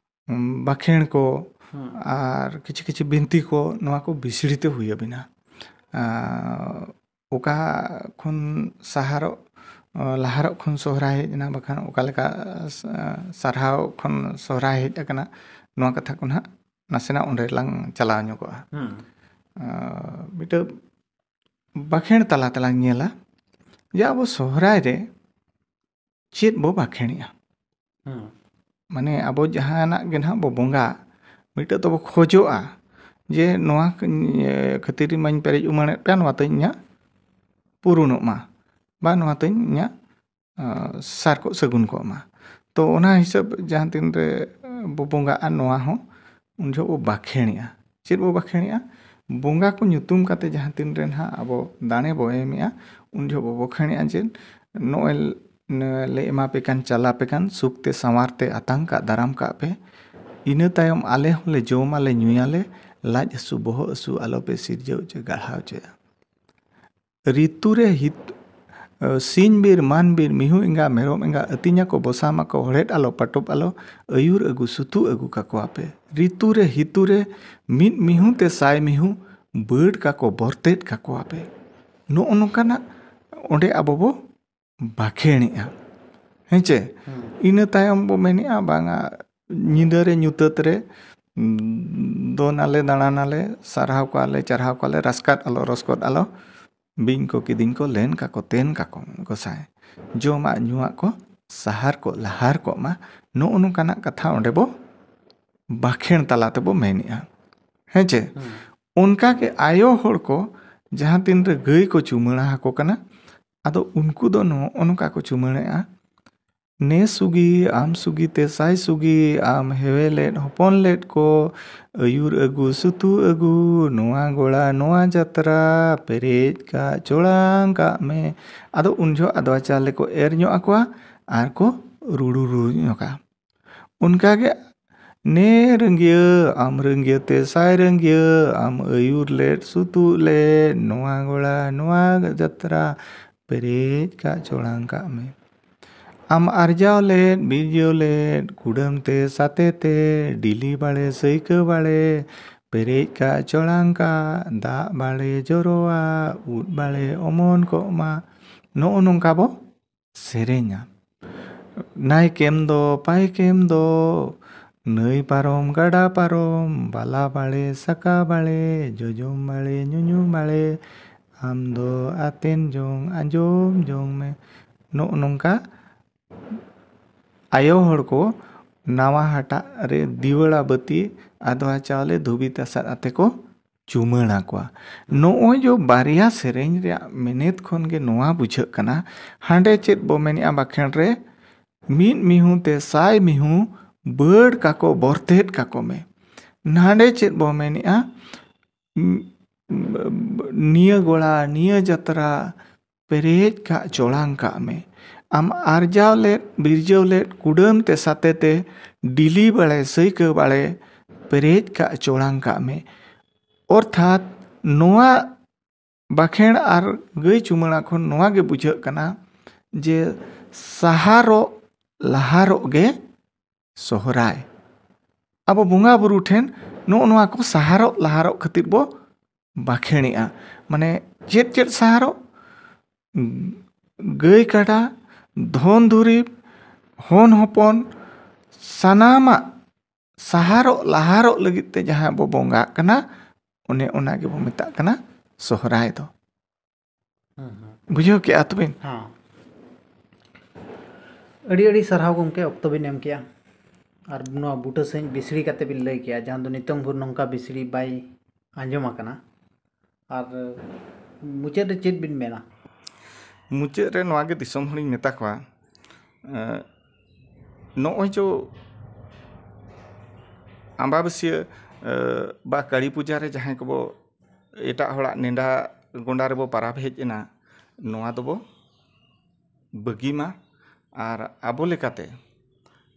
ᱩᱸ, ᱵᱟᱠᱷᱮᱬ ᱠᱚ, ᱦᱩᱸ᱾ ᱟᱨ ᱠᱤᱪᱷᱩ ᱠᱤᱪᱷᱩ ᱵᱤᱱᱛᱤ ᱠᱚ, ᱱᱚᱣᱟ ᱠᱚ ᱵᱤᱥᱲᱤ ᱛᱮ ᱦᱩᱭ ᱟᱹᱵᱤᱱᱟ᱾ ᱟᱨ ᱚᱠᱟ ᱠᱷᱚᱱ ᱥᱟᱦᱟᱨᱚᱜ, ᱞᱟᱦᱟᱨᱚᱜ ᱠᱷᱚᱱ ᱥᱚᱦᱨᱟᱭ ᱦᱮᱡ ᱮᱱᱟ, ᱵᱟᱠᱷᱟᱱ ᱚᱠᱟ ᱞᱮᱠᱟ ᱥᱟ-, ᱥᱟᱨᱦᱟᱣ ᱠᱷᱚᱱ ᱥᱚᱦᱨᱟᱭ ᱦᱮᱡ ᱟᱠᱟᱱᱟ, ᱱᱚᱣᱟ ᱠᱟᱛᱷᱟ ᱠᱚ ᱱᱟᱦᱟᱜ ᱱᱟᱥᱮᱱᱟᱜ ᱚᱸᱰᱮ ᱞᱟᱝ ᱪᱟᱞᱟᱣ ᱧᱚᱜᱚᱜᱼᱟ᱾ ᱦᱩᱸ᱾ ᱟᱨ ᱢᱤᱫᱴᱟᱹᱝ ᱵᱟᱠᱷᱮᱬ ᱛᱟᱞᱟ ᱛᱮᱞᱟᱝ ᱧᱮᱞᱟ ᱡᱮ ᱟᱵᱚ ᱥᱚᱦᱨᱟᱭ ᱨᱮ ᱪᱮᱫ ᱵᱚ ᱵᱟᱠᱷᱮᱬᱮᱜᱼᱟ᱾ ᱦᱩᱸ᱾ ᱢᱟᱱᱮ, ᱟᱵᱚ ᱡᱟᱦᱟᱱᱟᱜ ᱜᱮ ᱱᱟᱦᱟᱜ ᱵᱚ ᱵᱚᱸᱜᱟ, ᱢᱤᱫᱴᱟᱹᱝ ᱫᱚᱵᱚ ᱠᱷᱚᱡᱚᱜᱼᱟ ᱡᱮ ᱱᱚᱣᱟ ᱠᱷᱟᱹᱛᱤᱨ ᱢᱟᱧ ᱯᱮᱨᱮᱡ ᱩᱢᱟᱹᱲᱮᱫ ᱯᱮᱭᱟ, ᱱᱚᱣᱟ ᱛᱤᱧ ᱤᱧᱟᱹᱜ ᱯᱩᱨᱩᱱᱚᱜ ᱢᱟ, ᱵᱟ ᱱᱚᱣᱟ ᱛᱤᱧ ᱤᱧᱟᱹᱜ, ᱟᱸ, ᱥᱟᱨ ᱠᱚᱜ ᱥᱟᱹᱜᱩᱱ ᱠᱚᱜ ᱢᱟ᱾ ᱛᱚ, ᱚᱱᱟ ᱦᱤᱥᱟᱹᱵ ᱡᱟᱦᱟᱸ ᱛᱤᱱ ᱨᱮ ᱵᱚ ᱵᱚᱸᱜᱟᱜᱼᱟ, ᱱᱚᱣᱟ ᱦᱚᱸ ᱩᱱ ᱡᱚᱦᱚᱜ ᱵᱚ ᱵᱟᱠᱷᱮᱬᱮᱜᱼᱟ᱾ ᱪᱮᱫ ᱵᱚ ᱵᱟᱠᱷᱮᱬᱮᱜᱼᱟ? ᱵᱚᱸᱜᱟ ᱠᱚ ᱧᱩᱛᱩᱢ ᱠᱟᱛᱮ ᱡᱟᱦᱟᱸ ᱛᱤᱱ ᱨᱮ ᱱᱟᱦᱟᱜ ᱟᱵᱚ ᱫᱟᱲᱮ ᱵᱚ ᱮᱢᱮᱜᱼᱟ, ᱩᱱ ᱡᱚᱦᱚᱜ ᱵᱚ ᱵᱟᱠᱷᱮᱬᱮᱜᱼᱟ ᱡᱮ, "ᱱᱚᱜᱼᱚᱭ ᱞᱮ ᱮᱢᱟ ᱯᱮ ᱠᱟᱱ, ᱪᱟᱞᱟ ᱯᱮ ᱠᱟᱱ, ᱥᱩᱠ ᱛᱮ ᱥᱟᱶᱟᱨ ᱛᱮ ᱟᱛᱟᱝ ᱠᱟᱜ, ᱫᱟᱨᱟᱢ ᱠᱟᱜ ᱯᱮ᱾ ᱤᱱᱟᱹ ᱛᱟᱭᱚᱢ ᱟᱞᱮ ᱦᱚᱸᱞᱮ ᱡᱚᱢᱟᱞᱮ ᱧᱩᱭᱟᱞᱮ, ᱞᱟᱡ ᱦᱟᱹᱥᱩ ᱵᱚᱦᱚᱜ ᱦᱟᱹᱥᱩ ᱟᱞᱚ ᱯᱮ ᱥᱤᱨᱡᱟᱹᱣ ᱦᱚᱪᱚᱭᱟ, ᱜᱟᱲᱦᱟᱣ ᱦᱚᱪᱚᱭᱟ᱾" ᱨᱤᱛᱩ ᱨᱮ ᱦᱤᱛ-, ᱥᱤᱧ ᱵᱤᱨ ᱢᱟᱱ ᱵᱤᱨ ᱢᱤᱦᱩ ᱮᱸᱜᱟ ᱢᱮᱨᱚᱢ ᱮᱸᱜᱟ ᱟᱹᱛᱤᱧᱟᱠᱚ ᱵᱚᱥᱟᱢᱟᱠᱚ ᱦᱚᱲᱮᱫ ᱟᱞᱚ ᱯᱟᱴᱚᱵ ᱟᱞᱚ ᱟᱹᱭᱩᱨ ᱟᱹᱜᱩ ᱥᱩᱛᱩ ᱟᱹᱜᱩ ᱠᱟᱠᱚᱣᱟᱯᱮ᱾ ᱨᱤᱛᱩ ᱨᱮ ᱦᱤᱛᱩ ᱨᱮ ᱢᱤᱫ ᱢᱤᱦᱩ ᱛᱮ ᱥᱟᱭ ᱢᱤᱦᱩ ᱵᱟᱹᱰ ᱠᱟᱠᱚ ᱵᱚᱨᱛᱮᱫ ᱠᱟᱠᱚᱣᱟᱯᱮ᱾ ᱱᱚᱜᱼᱚ ᱱᱚᱝᱠᱟᱱᱟᱜ ᱚᱸᱰᱮ ᱟᱵᱚ ᱵᱚ ᱵᱟᱠᱷᱮᱬᱮᱜᱼᱟ᱾ ᱦᱮᱸ ᱪᱮ? ᱦᱩᱸ᱾ ᱤᱱᱟᱹ ᱛᱟᱭᱚᱢ ᱵᱚ ᱢᱮᱱᱮᱜᱼᱟ, ᱵᱟᱝᱟ, ᱧᱤᱫᱟᱹ ᱨᱮ ᱧᱩᱛᱟᱹᱛ ᱨᱮ, ᱩᱸ, ᱫᱚᱱ ᱟᱞᱮ, ᱫᱟᱬᱟᱱ ᱟᱞᱮ, ᱥᱟᱨᱦᱟᱣ ᱠᱚᱣᱟᱞᱮ, ᱪᱟᱨᱦᱟᱣ ᱠᱚᱣᱟᱞᱮ, ᱨᱟᱥᱠᱟᱫ ᱟᱞᱚ, ᱨᱚᱥᱠᱚᱫ ᱟᱞᱚ, ᱵᱤᱧ ᱠᱚ, ᱠᱤᱫᱤᱧ ᱠᱚ, ᱞᱮᱱ ᱠᱟᱠᱚ, ᱛᱮᱱ ᱠᱟᱠᱚ ᱜᱚᱸᱥᱟᱭ᱾ ᱡᱚᱢᱟᱜ ᱧᱩᱣᱟᱜ ᱠᱚ ᱥᱟᱦᱟᱨ ᱠᱚᱜ ᱞᱟᱦᱟᱨ ᱠᱚᱜ ᱢᱟ, ᱱᱚᱜᱼᱚ ᱱᱚᱝᱠᱟᱱᱟᱜ ᱠᱟᱛᱷᱟ ᱚᱸᱰᱮ ᱵᱚ ᱵᱟᱠᱷᱮᱬ ᱛᱟᱞᱟ ᱛᱮᱵᱚ ᱢᱮᱱᱮᱜᱼᱟ᱾ ᱦᱮᱸ ᱪᱮ? ᱦᱩᱸ᱾ ᱚᱱᱠᱟ ᱜᱮ ᱟᱭᱳ ᱦᱚᱲ ᱠᱚ ᱡᱟᱦᱟᱸ ᱛᱤᱱ ᱨᱮ ᱜᱟᱹᱭ ᱠᱚ ᱪᱩᱢᱟᱹᱲᱟ ᱟᱠᱚ ᱠᱟᱱᱟ, ᱟᱫᱚ ᱩᱱᱠᱩ ᱫᱚ ᱱᱚᱜᱼᱚ ᱱᱚᱝᱠᱟ ᱠᱚ ᱪᱩᱢᱟᱹᱲᱟᱜᱼᱟ, "ᱱᱮ ᱥᱩᱜᱤ, ᱟᱢ ᱥᱩᱜᱤ ᱛᱮ ᱥᱟᱭ ᱥᱩᱜᱤ, ᱟᱢ ᱦᱮᱣᱮ ᱞᱮᱫ ᱦᱚᱯᱚᱱ ᱞᱮᱫ ᱠᱚ, ᱟᱹᱭᱩᱨ ᱟᱹᱜᱩ ᱥᱩᱛᱩ ᱟᱹᱜᱩ, ᱱᱚᱣᱟ ᱜᱚᱲᱟ ᱱᱚᱣᱟ ᱡᱟᱛᱨᱟ, ᱯᱮᱨᱮᱡ ᱠᱟᱜ ᱪᱚᱲᱟᱝ ᱠᱟᱜ ᱢᱮ᱾" ᱟᱫᱚ ᱩᱱ ᱡᱚᱦᱚᱜ ᱟᱫᱽᱣᱟ ᱪᱟᱣᱞᱮ ᱠᱚ ᱮᱨ ᱧᱚᱜ ᱟᱠᱚᱣᱟ ᱟᱨ ᱠᱚ ᱨᱩᱲᱩ ᱨᱩᱲᱩ ᱧᱚᱜᱟ᱾ ᱚᱱᱠᱟ ᱜᱮ, "ᱱᱮ ᱨᱟᱹᱝᱜᱤᱭᱟᱹ, ᱟᱢ ᱨᱟᱹᱝᱜᱤᱭᱟᱹ ᱛᱮ ᱥᱟᱭ ᱨᱟᱹᱝᱜᱤᱭᱟᱹ, ᱟᱢ ᱟᱹᱭᱩᱨ ᱞᱮᱫ ᱥᱩᱛᱩᱜ ᱞᱮᱫ, ᱱᱚᱣᱟ ᱜᱚᱲᱟ ᱱᱚᱣᱟ ᱡᱟᱛᱨᱟ, ᱯᱮᱨᱮᱡ ᱠᱟᱜ ᱪᱚᱲᱟᱝ ᱠᱟᱜ ᱢᱮ᱾ ᱟᱢ ᱟᱨᱡᱟᱣ ᱞᱮᱫ ᱵᱤᱨᱡᱟᱹᱣ ᱞᱮᱫ, ᱠᱩᱰᱟᱹᱢ ᱛᱮ ᱥᱟᱛᱮ ᱛᱮ, ᱰᱤᱞᱤ ᱵᱟᱲᱮ ᱥᱟᱹᱭᱠᱟᱹ ᱵᱟᱲᱮ, ᱯᱮᱨᱮᱡ ᱠᱟᱜ ᱪᱚᱲᱟᱝ ᱠᱟᱜ, ᱫᱟᱜ ᱵᱟᱲᱮ ᱡᱚᱨᱚᱣᱟ, ᱩᱫ ᱵᱟᱲᱮ ᱚᱢᱚᱱ ᱠᱚᱜ ᱢᱟ᱾" ᱱᱚᱜᱼᱚ ᱱᱚᱝᱠᱟ ᱵᱚ ᱥᱮᱨᱮᱧᱟ᱾ "ᱱᱟᱭᱠᱮᱢ ᱫᱚ ᱯᱟᱭᱠᱮᱢ ᱫᱚ, ᱱᱟᱹᱭ ᱯᱟᱨᱚᱢ ᱜᱟᱰᱟ ᱯᱟᱨᱚᱢ, ᱵᱟᱞᱟ ᱵᱟᱲᱮ ᱥᱟᱠᱟ ᱵᱟᱲᱮ, ᱡᱚᱡᱚᱢ ᱵᱟᱲᱮ ᱧᱩᱧᱩ ᱵᱟᱲᱮ, ᱟᱢ ᱫᱚ ᱟᱛᱮᱱ ᱡᱚᱝ ᱟᱸᱡᱚᱢ ᱡᱚᱝ ᱢᱮ᱾" ᱱᱚᱜᱼᱚ ᱱᱚᱝᱠᱟ ᱟᱭᱳ ᱦᱚᱲ ᱠᱚ ᱱᱟᱣᱟ ᱦᱟᱴᱟᱜ ᱨᱮ ᱫᱤᱣᱟᱹᱲᱟ ᱵᱟᱹᱛᱤ ᱟᱫᱽᱣᱟ ᱪᱟᱣᱞᱮ ᱫᱷᱩᱵᱤ ᱛᱟᱥᱟᱫ ᱟᱛᱮ ᱠᱚ ᱪᱩᱢᱟᱹᱲᱟ ᱠᱚᱣᱟ᱾ ᱱᱚᱜᱼᱚᱭ ᱡᱚ ᱵᱟᱨᱭᱟ ᱥᱮᱨᱮᱧ ᱨᱮᱭᱟᱜ ᱢᱮᱱᱮᱛ ᱠᱷᱚᱱ ᱜᱮ ᱱᱚᱣᱟ ᱵᱩᱡᱷᱟᱹᱜ ᱠᱟᱱᱟ, ᱦᱟᱸᱰᱮ ᱪᱮᱫ ᱵᱚ ᱢᱮᱱᱮᱜᱼᱟ ᱵᱟᱠᱷᱮᱬ ᱨᱮ, "ᱢᱤᱫ ᱢᱤᱦᱩ ᱛᱮ ᱥᱟᱭ ᱢᱤᱦᱩ, ᱵᱟᱹᱲ ᱠᱟᱠᱚ ᱵᱚᱨᱛᱮᱫ ᱠᱟᱠᱚ ᱢᱮ᱾" ᱱᱟᱸᱰᱮ ᱪᱮᱫ ᱵᱚ ᱢᱮᱱᱮᱜᱼᱟ, ᱩᱸ, ᱱᱤᱭᱟᱹ ᱜᱚᱲᱟ, ᱱᱤᱭᱟᱹ ᱡᱟᱛᱨᱟ, ᱯᱮᱨᱮᱡ ᱠᱟᱜ ᱪᱚᱲᱟᱝ ᱠᱟᱜ ᱢᱮ᱾ ᱟᱢ ᱟᱨᱡᱟᱣ ᱞᱮᱫ, ᱵᱤᱨᱡᱟᱹᱣ ᱞᱮᱫ, ᱠᱩᱰᱟᱹᱢ ᱛᱮ ᱥᱟᱛᱮ ᱛᱮ, ᱰᱤᱞᱤ ᱵᱟᱲᱮ, ᱥᱟᱹᱭᱠᱟᱹ ᱵᱟᱲᱮ, ᱯᱮᱨᱮᱡ ᱠᱟᱜ ᱪᱚᱲᱟᱝ ᱠᱟᱜ ᱢᱮ᱾ ᱚᱨᱛᱷᱟᱛ ᱱᱚᱣᱟ ᱵᱟᱠᱷᱮᱬ ᱟᱨ ᱜᱟᱹᱭ ᱪᱩᱢᱟᱹᱲᱟ ᱠᱷᱚᱱ ᱱᱚᱣᱟ ᱜᱮ ᱵᱩᱡᱷᱟᱹᱜ ᱠᱟᱱᱟ ᱡᱮ ᱥᱟᱦᱟᱨᱚᱜ ᱞᱟᱦᱟᱨᱚᱜ ᱜᱮ ᱥᱚᱦᱨᱟᱭ᱾ ᱟᱵᱚ ᱵᱚᱸᱜᱟ ᱵᱩᱨᱩ ᱴᱷᱮᱱ ᱱᱚᱜᱼᱚ ᱱᱚᱣᱟ ᱠᱚ ᱥᱟᱦᱟᱨᱚᱜ ᱞᱟᱦᱟᱨᱚᱜ ᱠᱷᱟᱹᱛᱤᱨ ᱵᱚ ᱵᱟᱠᱷᱮᱬᱮᱜᱼᱟ᱾ ᱢᱟᱱᱮ ᱪᱮᱫ ᱪᱮᱫ ᱥᱟᱦᱟᱨᱚᱜ? ᱜᱟᱹᱭ ᱠᱟᱰᱟ, ᱫᱷᱚᱱ ᱫᱩᱨᱤᱵᱽ, ᱦᱚᱱ ᱦᱚᱯᱚᱱ, ᱥᱟᱱᱟᱢᱟᱜ ᱥᱟᱦᱟᱨᱚᱜ ᱞᱟᱦᱟᱨᱚᱜ ᱞᱟᱹᱜᱤᱫ ᱛᱮ ᱡᱟᱦᱟᱸ ᱵᱚ ᱵᱚᱸᱜᱟᱜ ᱠᱟᱱᱟ, ᱚᱱᱮ ᱚᱱᱟ ᱜᱮᱵᱚ ᱢᱮᱛᱟᱜ ᱠᱟᱱᱟ ᱥᱚᱦᱨᱟᱭ ᱫᱚ᱾ ᱦᱩᱸ, ᱦᱩᱸ᱾ ᱵᱩᱡᱷᱟᱹᱣ ᱠᱮᱜᱼᱟ ᱛᱚᱵᱮᱱ? ᱦᱮᱸ᱾ ᱟᱹᱰᱤ ᱟᱹᱰᱤ ᱥᱟᱨᱦᱟᱣ ᱜᱚᱢᱠᱮ, ᱚᱠᱛᱚ ᱵᱤᱱ ᱮᱢ ᱠᱮᱜᱼᱟ ᱟᱨ ᱱᱚᱣᱟ ᱵᱩᱴᱟᱹ ᱥᱟᱺᱦᱤᱡ ᱵᱤᱥᱲᱤ ᱠᱟᱛᱮ ᱵᱤᱱ ᱞᱟᱹᱭ ᱠᱮᱜᱼᱟ, ᱡᱟᱦᱟᱸ ᱫᱚ ᱱᱤᱛᱚᱝ ᱵᱷᱳᱨ ᱱᱚᱝᱠᱟ ᱵᱤᱥᱲᱤ ᱵᱟᱭ ᱟᱸᱡᱚᱢ ᱟᱠᱟᱱᱟ᱾ ᱟᱨ ᱢᱩᱪᱟᱹᱫ ᱨᱮ ᱪᱮᱫ ᱵᱤᱱ ᱢᱮᱱᱟ? ᱢᱩᱪᱟᱹᱫ ᱨᱮ ᱱᱚᱣᱟ ᱜᱮ ᱫᱤᱥᱚᱢ ᱦᱚᱲᱤᱧ ᱢᱮᱛᱟ ᱠᱚᱣᱟ, ᱮᱸ, ᱱᱚᱜᱼᱚᱭ ᱡᱮ ᱟᱢᱵᱟᱵᱟᱹᱥᱭᱟᱹ, ᱮᱸ, ᱵᱟ ᱠᱟᱹᱲᱤ ᱯᱩᱡᱟ ᱨᱮ ᱡᱟᱦᱟᱸᱭ ᱠᱚᱵᱚ ᱮᱴᱟᱜ ᱦᱚᱲᱟᱜ ᱱᱮᱰᱟ ᱜᱚᱸᱰᱟ ᱨᱮᱵᱚ ᱯᱟᱨᱟᱵᱽ ᱦᱮᱡ ᱮᱱᱟ, ᱱᱚᱣᱟ ᱫᱚᱵᱚ ᱵᱟᱹᱜᱤ ᱢᱟ᱾ ᱟᱨ ᱟᱵᱚ ᱞᱮᱠᱟᱛᱮ,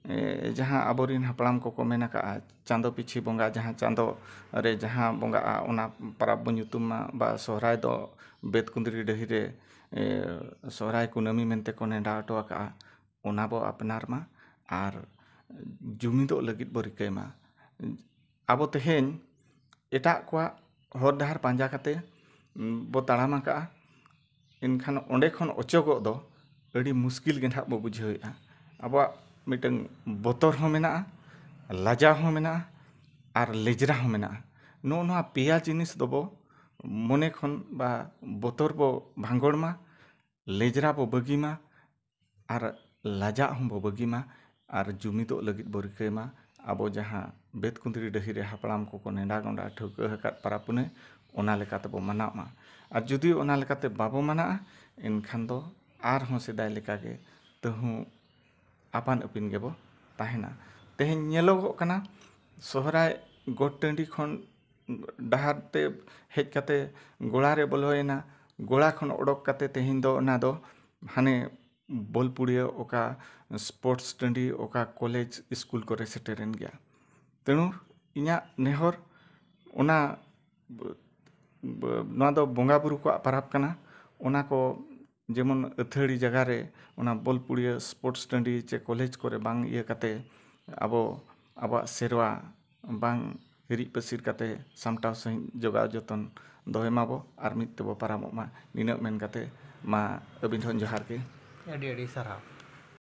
ᱮ, ᱡᱟᱦᱟᱸ ᱟᱵᱚᱨᱮᱱ ᱦᱟᱯᱲᱟᱢ ᱠᱚᱠᱚ ᱢᱮᱱ ᱟᱠᱟᱫᱼᱟ, ᱪᱟᱸᱫᱚ ᱯᱤᱪᱷᱤ ᱵᱚᱸᱜᱟ, ᱡᱟᱦᱟᱸ ᱪᱟᱸᱫᱚ ᱨᱮ ᱡᱟᱦᱟᱸ ᱵᱚᱸᱜᱟᱜᱼᱟ, ᱚᱱᱟ ᱯᱚᱨᱚᱵᱽ ᱵᱚ ᱧᱩᱛᱩᱢ ᱢᱟ, ᱵᱟ ᱥᱚᱦᱨᱟᱭ ᱫᱚ ᱵᱮᱫ ᱠᱩᱸᱫᱽᱨᱤ ᱰᱟᱹᱦᱤ ᱨᱮ, ᱮ, ᱥᱚᱦᱨᱟᱭ ᱠᱩᱱᱟᱹᱢᱤ ᱢᱮᱱᱛᱮ ᱠᱚ ᱱᱮᱰᱟ ᱦᱚᱴᱚ ᱟᱠᱟᱫᱼᱟ, ᱚᱱᱟ ᱵᱚ ᱟᱯᱱᱟᱨ ᱢᱟ ᱟᱨ ᱡᱩᱢᱤᱫᱚᱜ ᱞᱟᱹᱜᱤᱫ ᱵᱚ ᱨᱤᱠᱟᱹᱭ ᱢᱟ᱾ ᱟᱵᱚ ᱛᱮᱦᱮᱧ ᱮᱴᱟᱜ ᱠᱚᱣᱟᱜ ᱦᱚᱨ ᱰᱟᱦᱟᱨ ᱯᱟᱸᱡᱟ ᱠᱟᱛᱮ, ᱩᱸ, ᱵᱚ ᱛᱟᱲᱟᱢ ᱟᱠᱟᱫᱼᱟ, ᱮᱱᱠᱷᱟᱱ ᱚᱸᱰᱮ ᱠᱷᱚᱱ ᱚᱪᱚᱜᱚᱜ ᱫᱚ ᱟᱹᱰᱤ ᱢᱩᱥᱠᱤᱞ ᱜᱮ ᱱᱟᱦᱟᱜ ᱵᱚ ᱵᱩᱡᱷᱟᱹᱣᱮᱫᱼᱟ᱾ ᱟᱵᱚᱣᱟᱜ ᱢᱤᱫᱴᱟᱝ ᱵᱚᱛᱚᱨ ᱦᱚᱸ ᱢᱮᱱᱟᱜᱼᱟ, ᱞᱟᱡᱟᱣ ᱦᱚᱸ ᱢᱮᱱᱟᱜᱼᱟ, ᱟᱨ ᱞᱮᱡᱽᱨᱟ ᱦᱚᱸ ᱢᱮᱱᱟᱜᱼᱟ᱾ ᱱᱚᱜᱼᱚ ᱱᱚᱣᱟ ᱯᱮᱭᱟ ᱡᱤᱱᱤᱥ ᱫᱚᱵᱚ ᱢᱚᱱᱮ ᱠᱷᱚᱱ ᱵᱟ ᱵᱚᱛᱚᱨ ᱵᱚ ᱵᱷᱟᱸᱜᱚᱲ ᱢᱟ, ᱞᱮᱡᱽᱨᱟ ᱵᱚ ᱵᱟᱹᱜᱤ ᱢᱟ, ᱟᱨ ᱞᱟᱡᱟᱜ ᱦᱚᱸ ᱵᱚ ᱵᱟᱹᱜᱤ ᱢᱟ, ᱟᱨ ᱡᱩᱢᱤᱫᱚᱜ ᱞᱟᱹᱜᱤᱫ ᱵᱚ ᱨᱤᱠᱟᱹᱭ ᱢᱟ᱾ ᱟᱵᱚ ᱡᱟᱦᱟᱸ ᱵᱮᱫ ᱠᱩᱸᱫᱽᱨᱤ ᱰᱟᱹᱦᱤ ᱨᱮ ᱦᱟᱯᱲᱟᱢ ᱠᱚᱠᱚ ᱱᱮᱰᱟ ᱜᱚᱸᱰᱟ ᱴᱷᱟᱹᱣᱠᱟᱹ ᱟᱠᱟᱫ ᱯᱟᱨᱟᱵᱽ ᱯᱩᱱᱟᱹᱭ, ᱚᱱᱟ ᱞᱮᱠᱟ ᱛᱮᱵᱚ ᱢᱟᱱᱟᱣ ᱢᱟ᱾ ᱟᱨ ᱡᱩᱫᱤ ᱚᱱᱟ ᱞᱮᱠᱟᱛᱮ ᱵᱟᱵᱚ ᱢᱟᱱᱟᱜᱼᱟ, ᱮᱱᱠᱷᱟᱱ ᱫᱚ ᱟᱨᱦᱚᱸ ᱥᱮᱫᱟᱭ ᱞᱮᱠᱟᱜᱮ ᱛᱟᱹᱦᱩ ᱟᱯᱟᱱ ᱟᱹᱯᱤᱱ ᱜᱮᱵᱚ ᱛᱟᱦᱮᱱᱟ᱾ ᱛᱮᱦᱮᱧ ᱧᱮᱞᱚᱜᱚᱜ ᱠᱟᱱᱟ, ᱥᱚᱦᱨᱟᱭ ᱜᱚᱴ ᱴᱟᱺᱰᱤ ᱠᱷᱚᱱ ᱰᱟᱦᱟᱨ ᱛᱮ ᱦᱮᱡ ᱠᱟᱛᱮ ᱜᱚᱲᱟ ᱨᱮ ᱵᱚᱞᱚᱭᱮᱱᱟ, ᱜᱚᱲᱟ ᱠᱷᱚᱱ ᱚᱰᱚᱠ ᱠᱟᱛᱮ ᱛᱮᱦᱮᱧ ᱫᱚ ᱚᱱᱟ ᱫᱚ ᱦᱟᱱᱮ ᱵᱚᱞ ᱯᱩᱲᱤᱭᱟᱹ, ᱚᱠᱟ ᱥᱯᱳᱨᱴᱥ ᱴᱟᱺᱰᱤ, ᱚᱠᱟ ᱠᱚᱞᱮᱡᱽ ᱥᱠᱩᱞ ᱠᱚᱨᱮ ᱥᱮᱴᱮᱨᱮᱱ ᱜᱮᱭᱟ᱾ ᱛᱮᱬᱩ ᱤᱧᱟᱹᱜ ᱱᱮᱦᱚᱨ, ᱚᱱᱟ ᱵ-, ᱵ-, ᱱᱚᱣᱟ ᱫᱚ ᱵᱚᱸᱜᱟ ᱵᱩᱨᱩ ᱠᱚᱣᱟᱜ ᱯᱟᱨᱟᱵᱽ ᱠᱟᱱᱟ, ᱚᱱᱟ ᱠᱚ ᱡᱮᱢᱚᱱ ᱟᱹᱛᱷᱟᱹᱲᱤ ᱡᱟᱭᱜᱟ ᱨᱮ ᱚᱱᱟ ᱵᱚᱞ ᱯᱩᱲᱤᱭᱟᱹ ᱥᱯᱳᱨᱴᱥ ᱴᱟᱺᱰᱤ ᱪᱮ ᱠᱚᱞᱮᱡᱽ ᱠᱚᱨᱮ ᱵᱟᱝ ᱤᱭᱟᱹ ᱠᱟᱛᱮ ᱟᱵᱚ ᱟᱵᱚᱣᱟᱜ ᱥᱮᱨᱣᱟ ᱵᱟᱝ ᱦᱤᱨᱤᱡ ᱯᱟᱹᱥᱤᱨ ᱠᱟᱛᱮ ᱥᱟᱢᱴᱟᱣ ᱥᱟᱺᱦᱤᱡ ᱡᱚᱜᱟᱣ ᱡᱚᱛᱚᱱ ᱫᱚᱦᱚᱭ ᱢᱟᱵᱚ ᱟᱨ ᱢᱤᱫ ᱛᱮᱵᱚ ᱯᱟᱨᱟᱢᱚᱜ ᱢᱟ᱾ ᱱᱤᱱᱟᱹᱜ ᱢᱮᱱ ᱠᱟᱛᱮ ᱢᱟ ᱟᱹᱵᱤᱱ ᱦᱚᱸ ᱡᱚᱦᱟᱨ ᱜᱮ᱾ ᱟᱹᱰᱤ ᱟᱹᱰᱤ ᱥᱟᱨᱦᱟᱣ᱾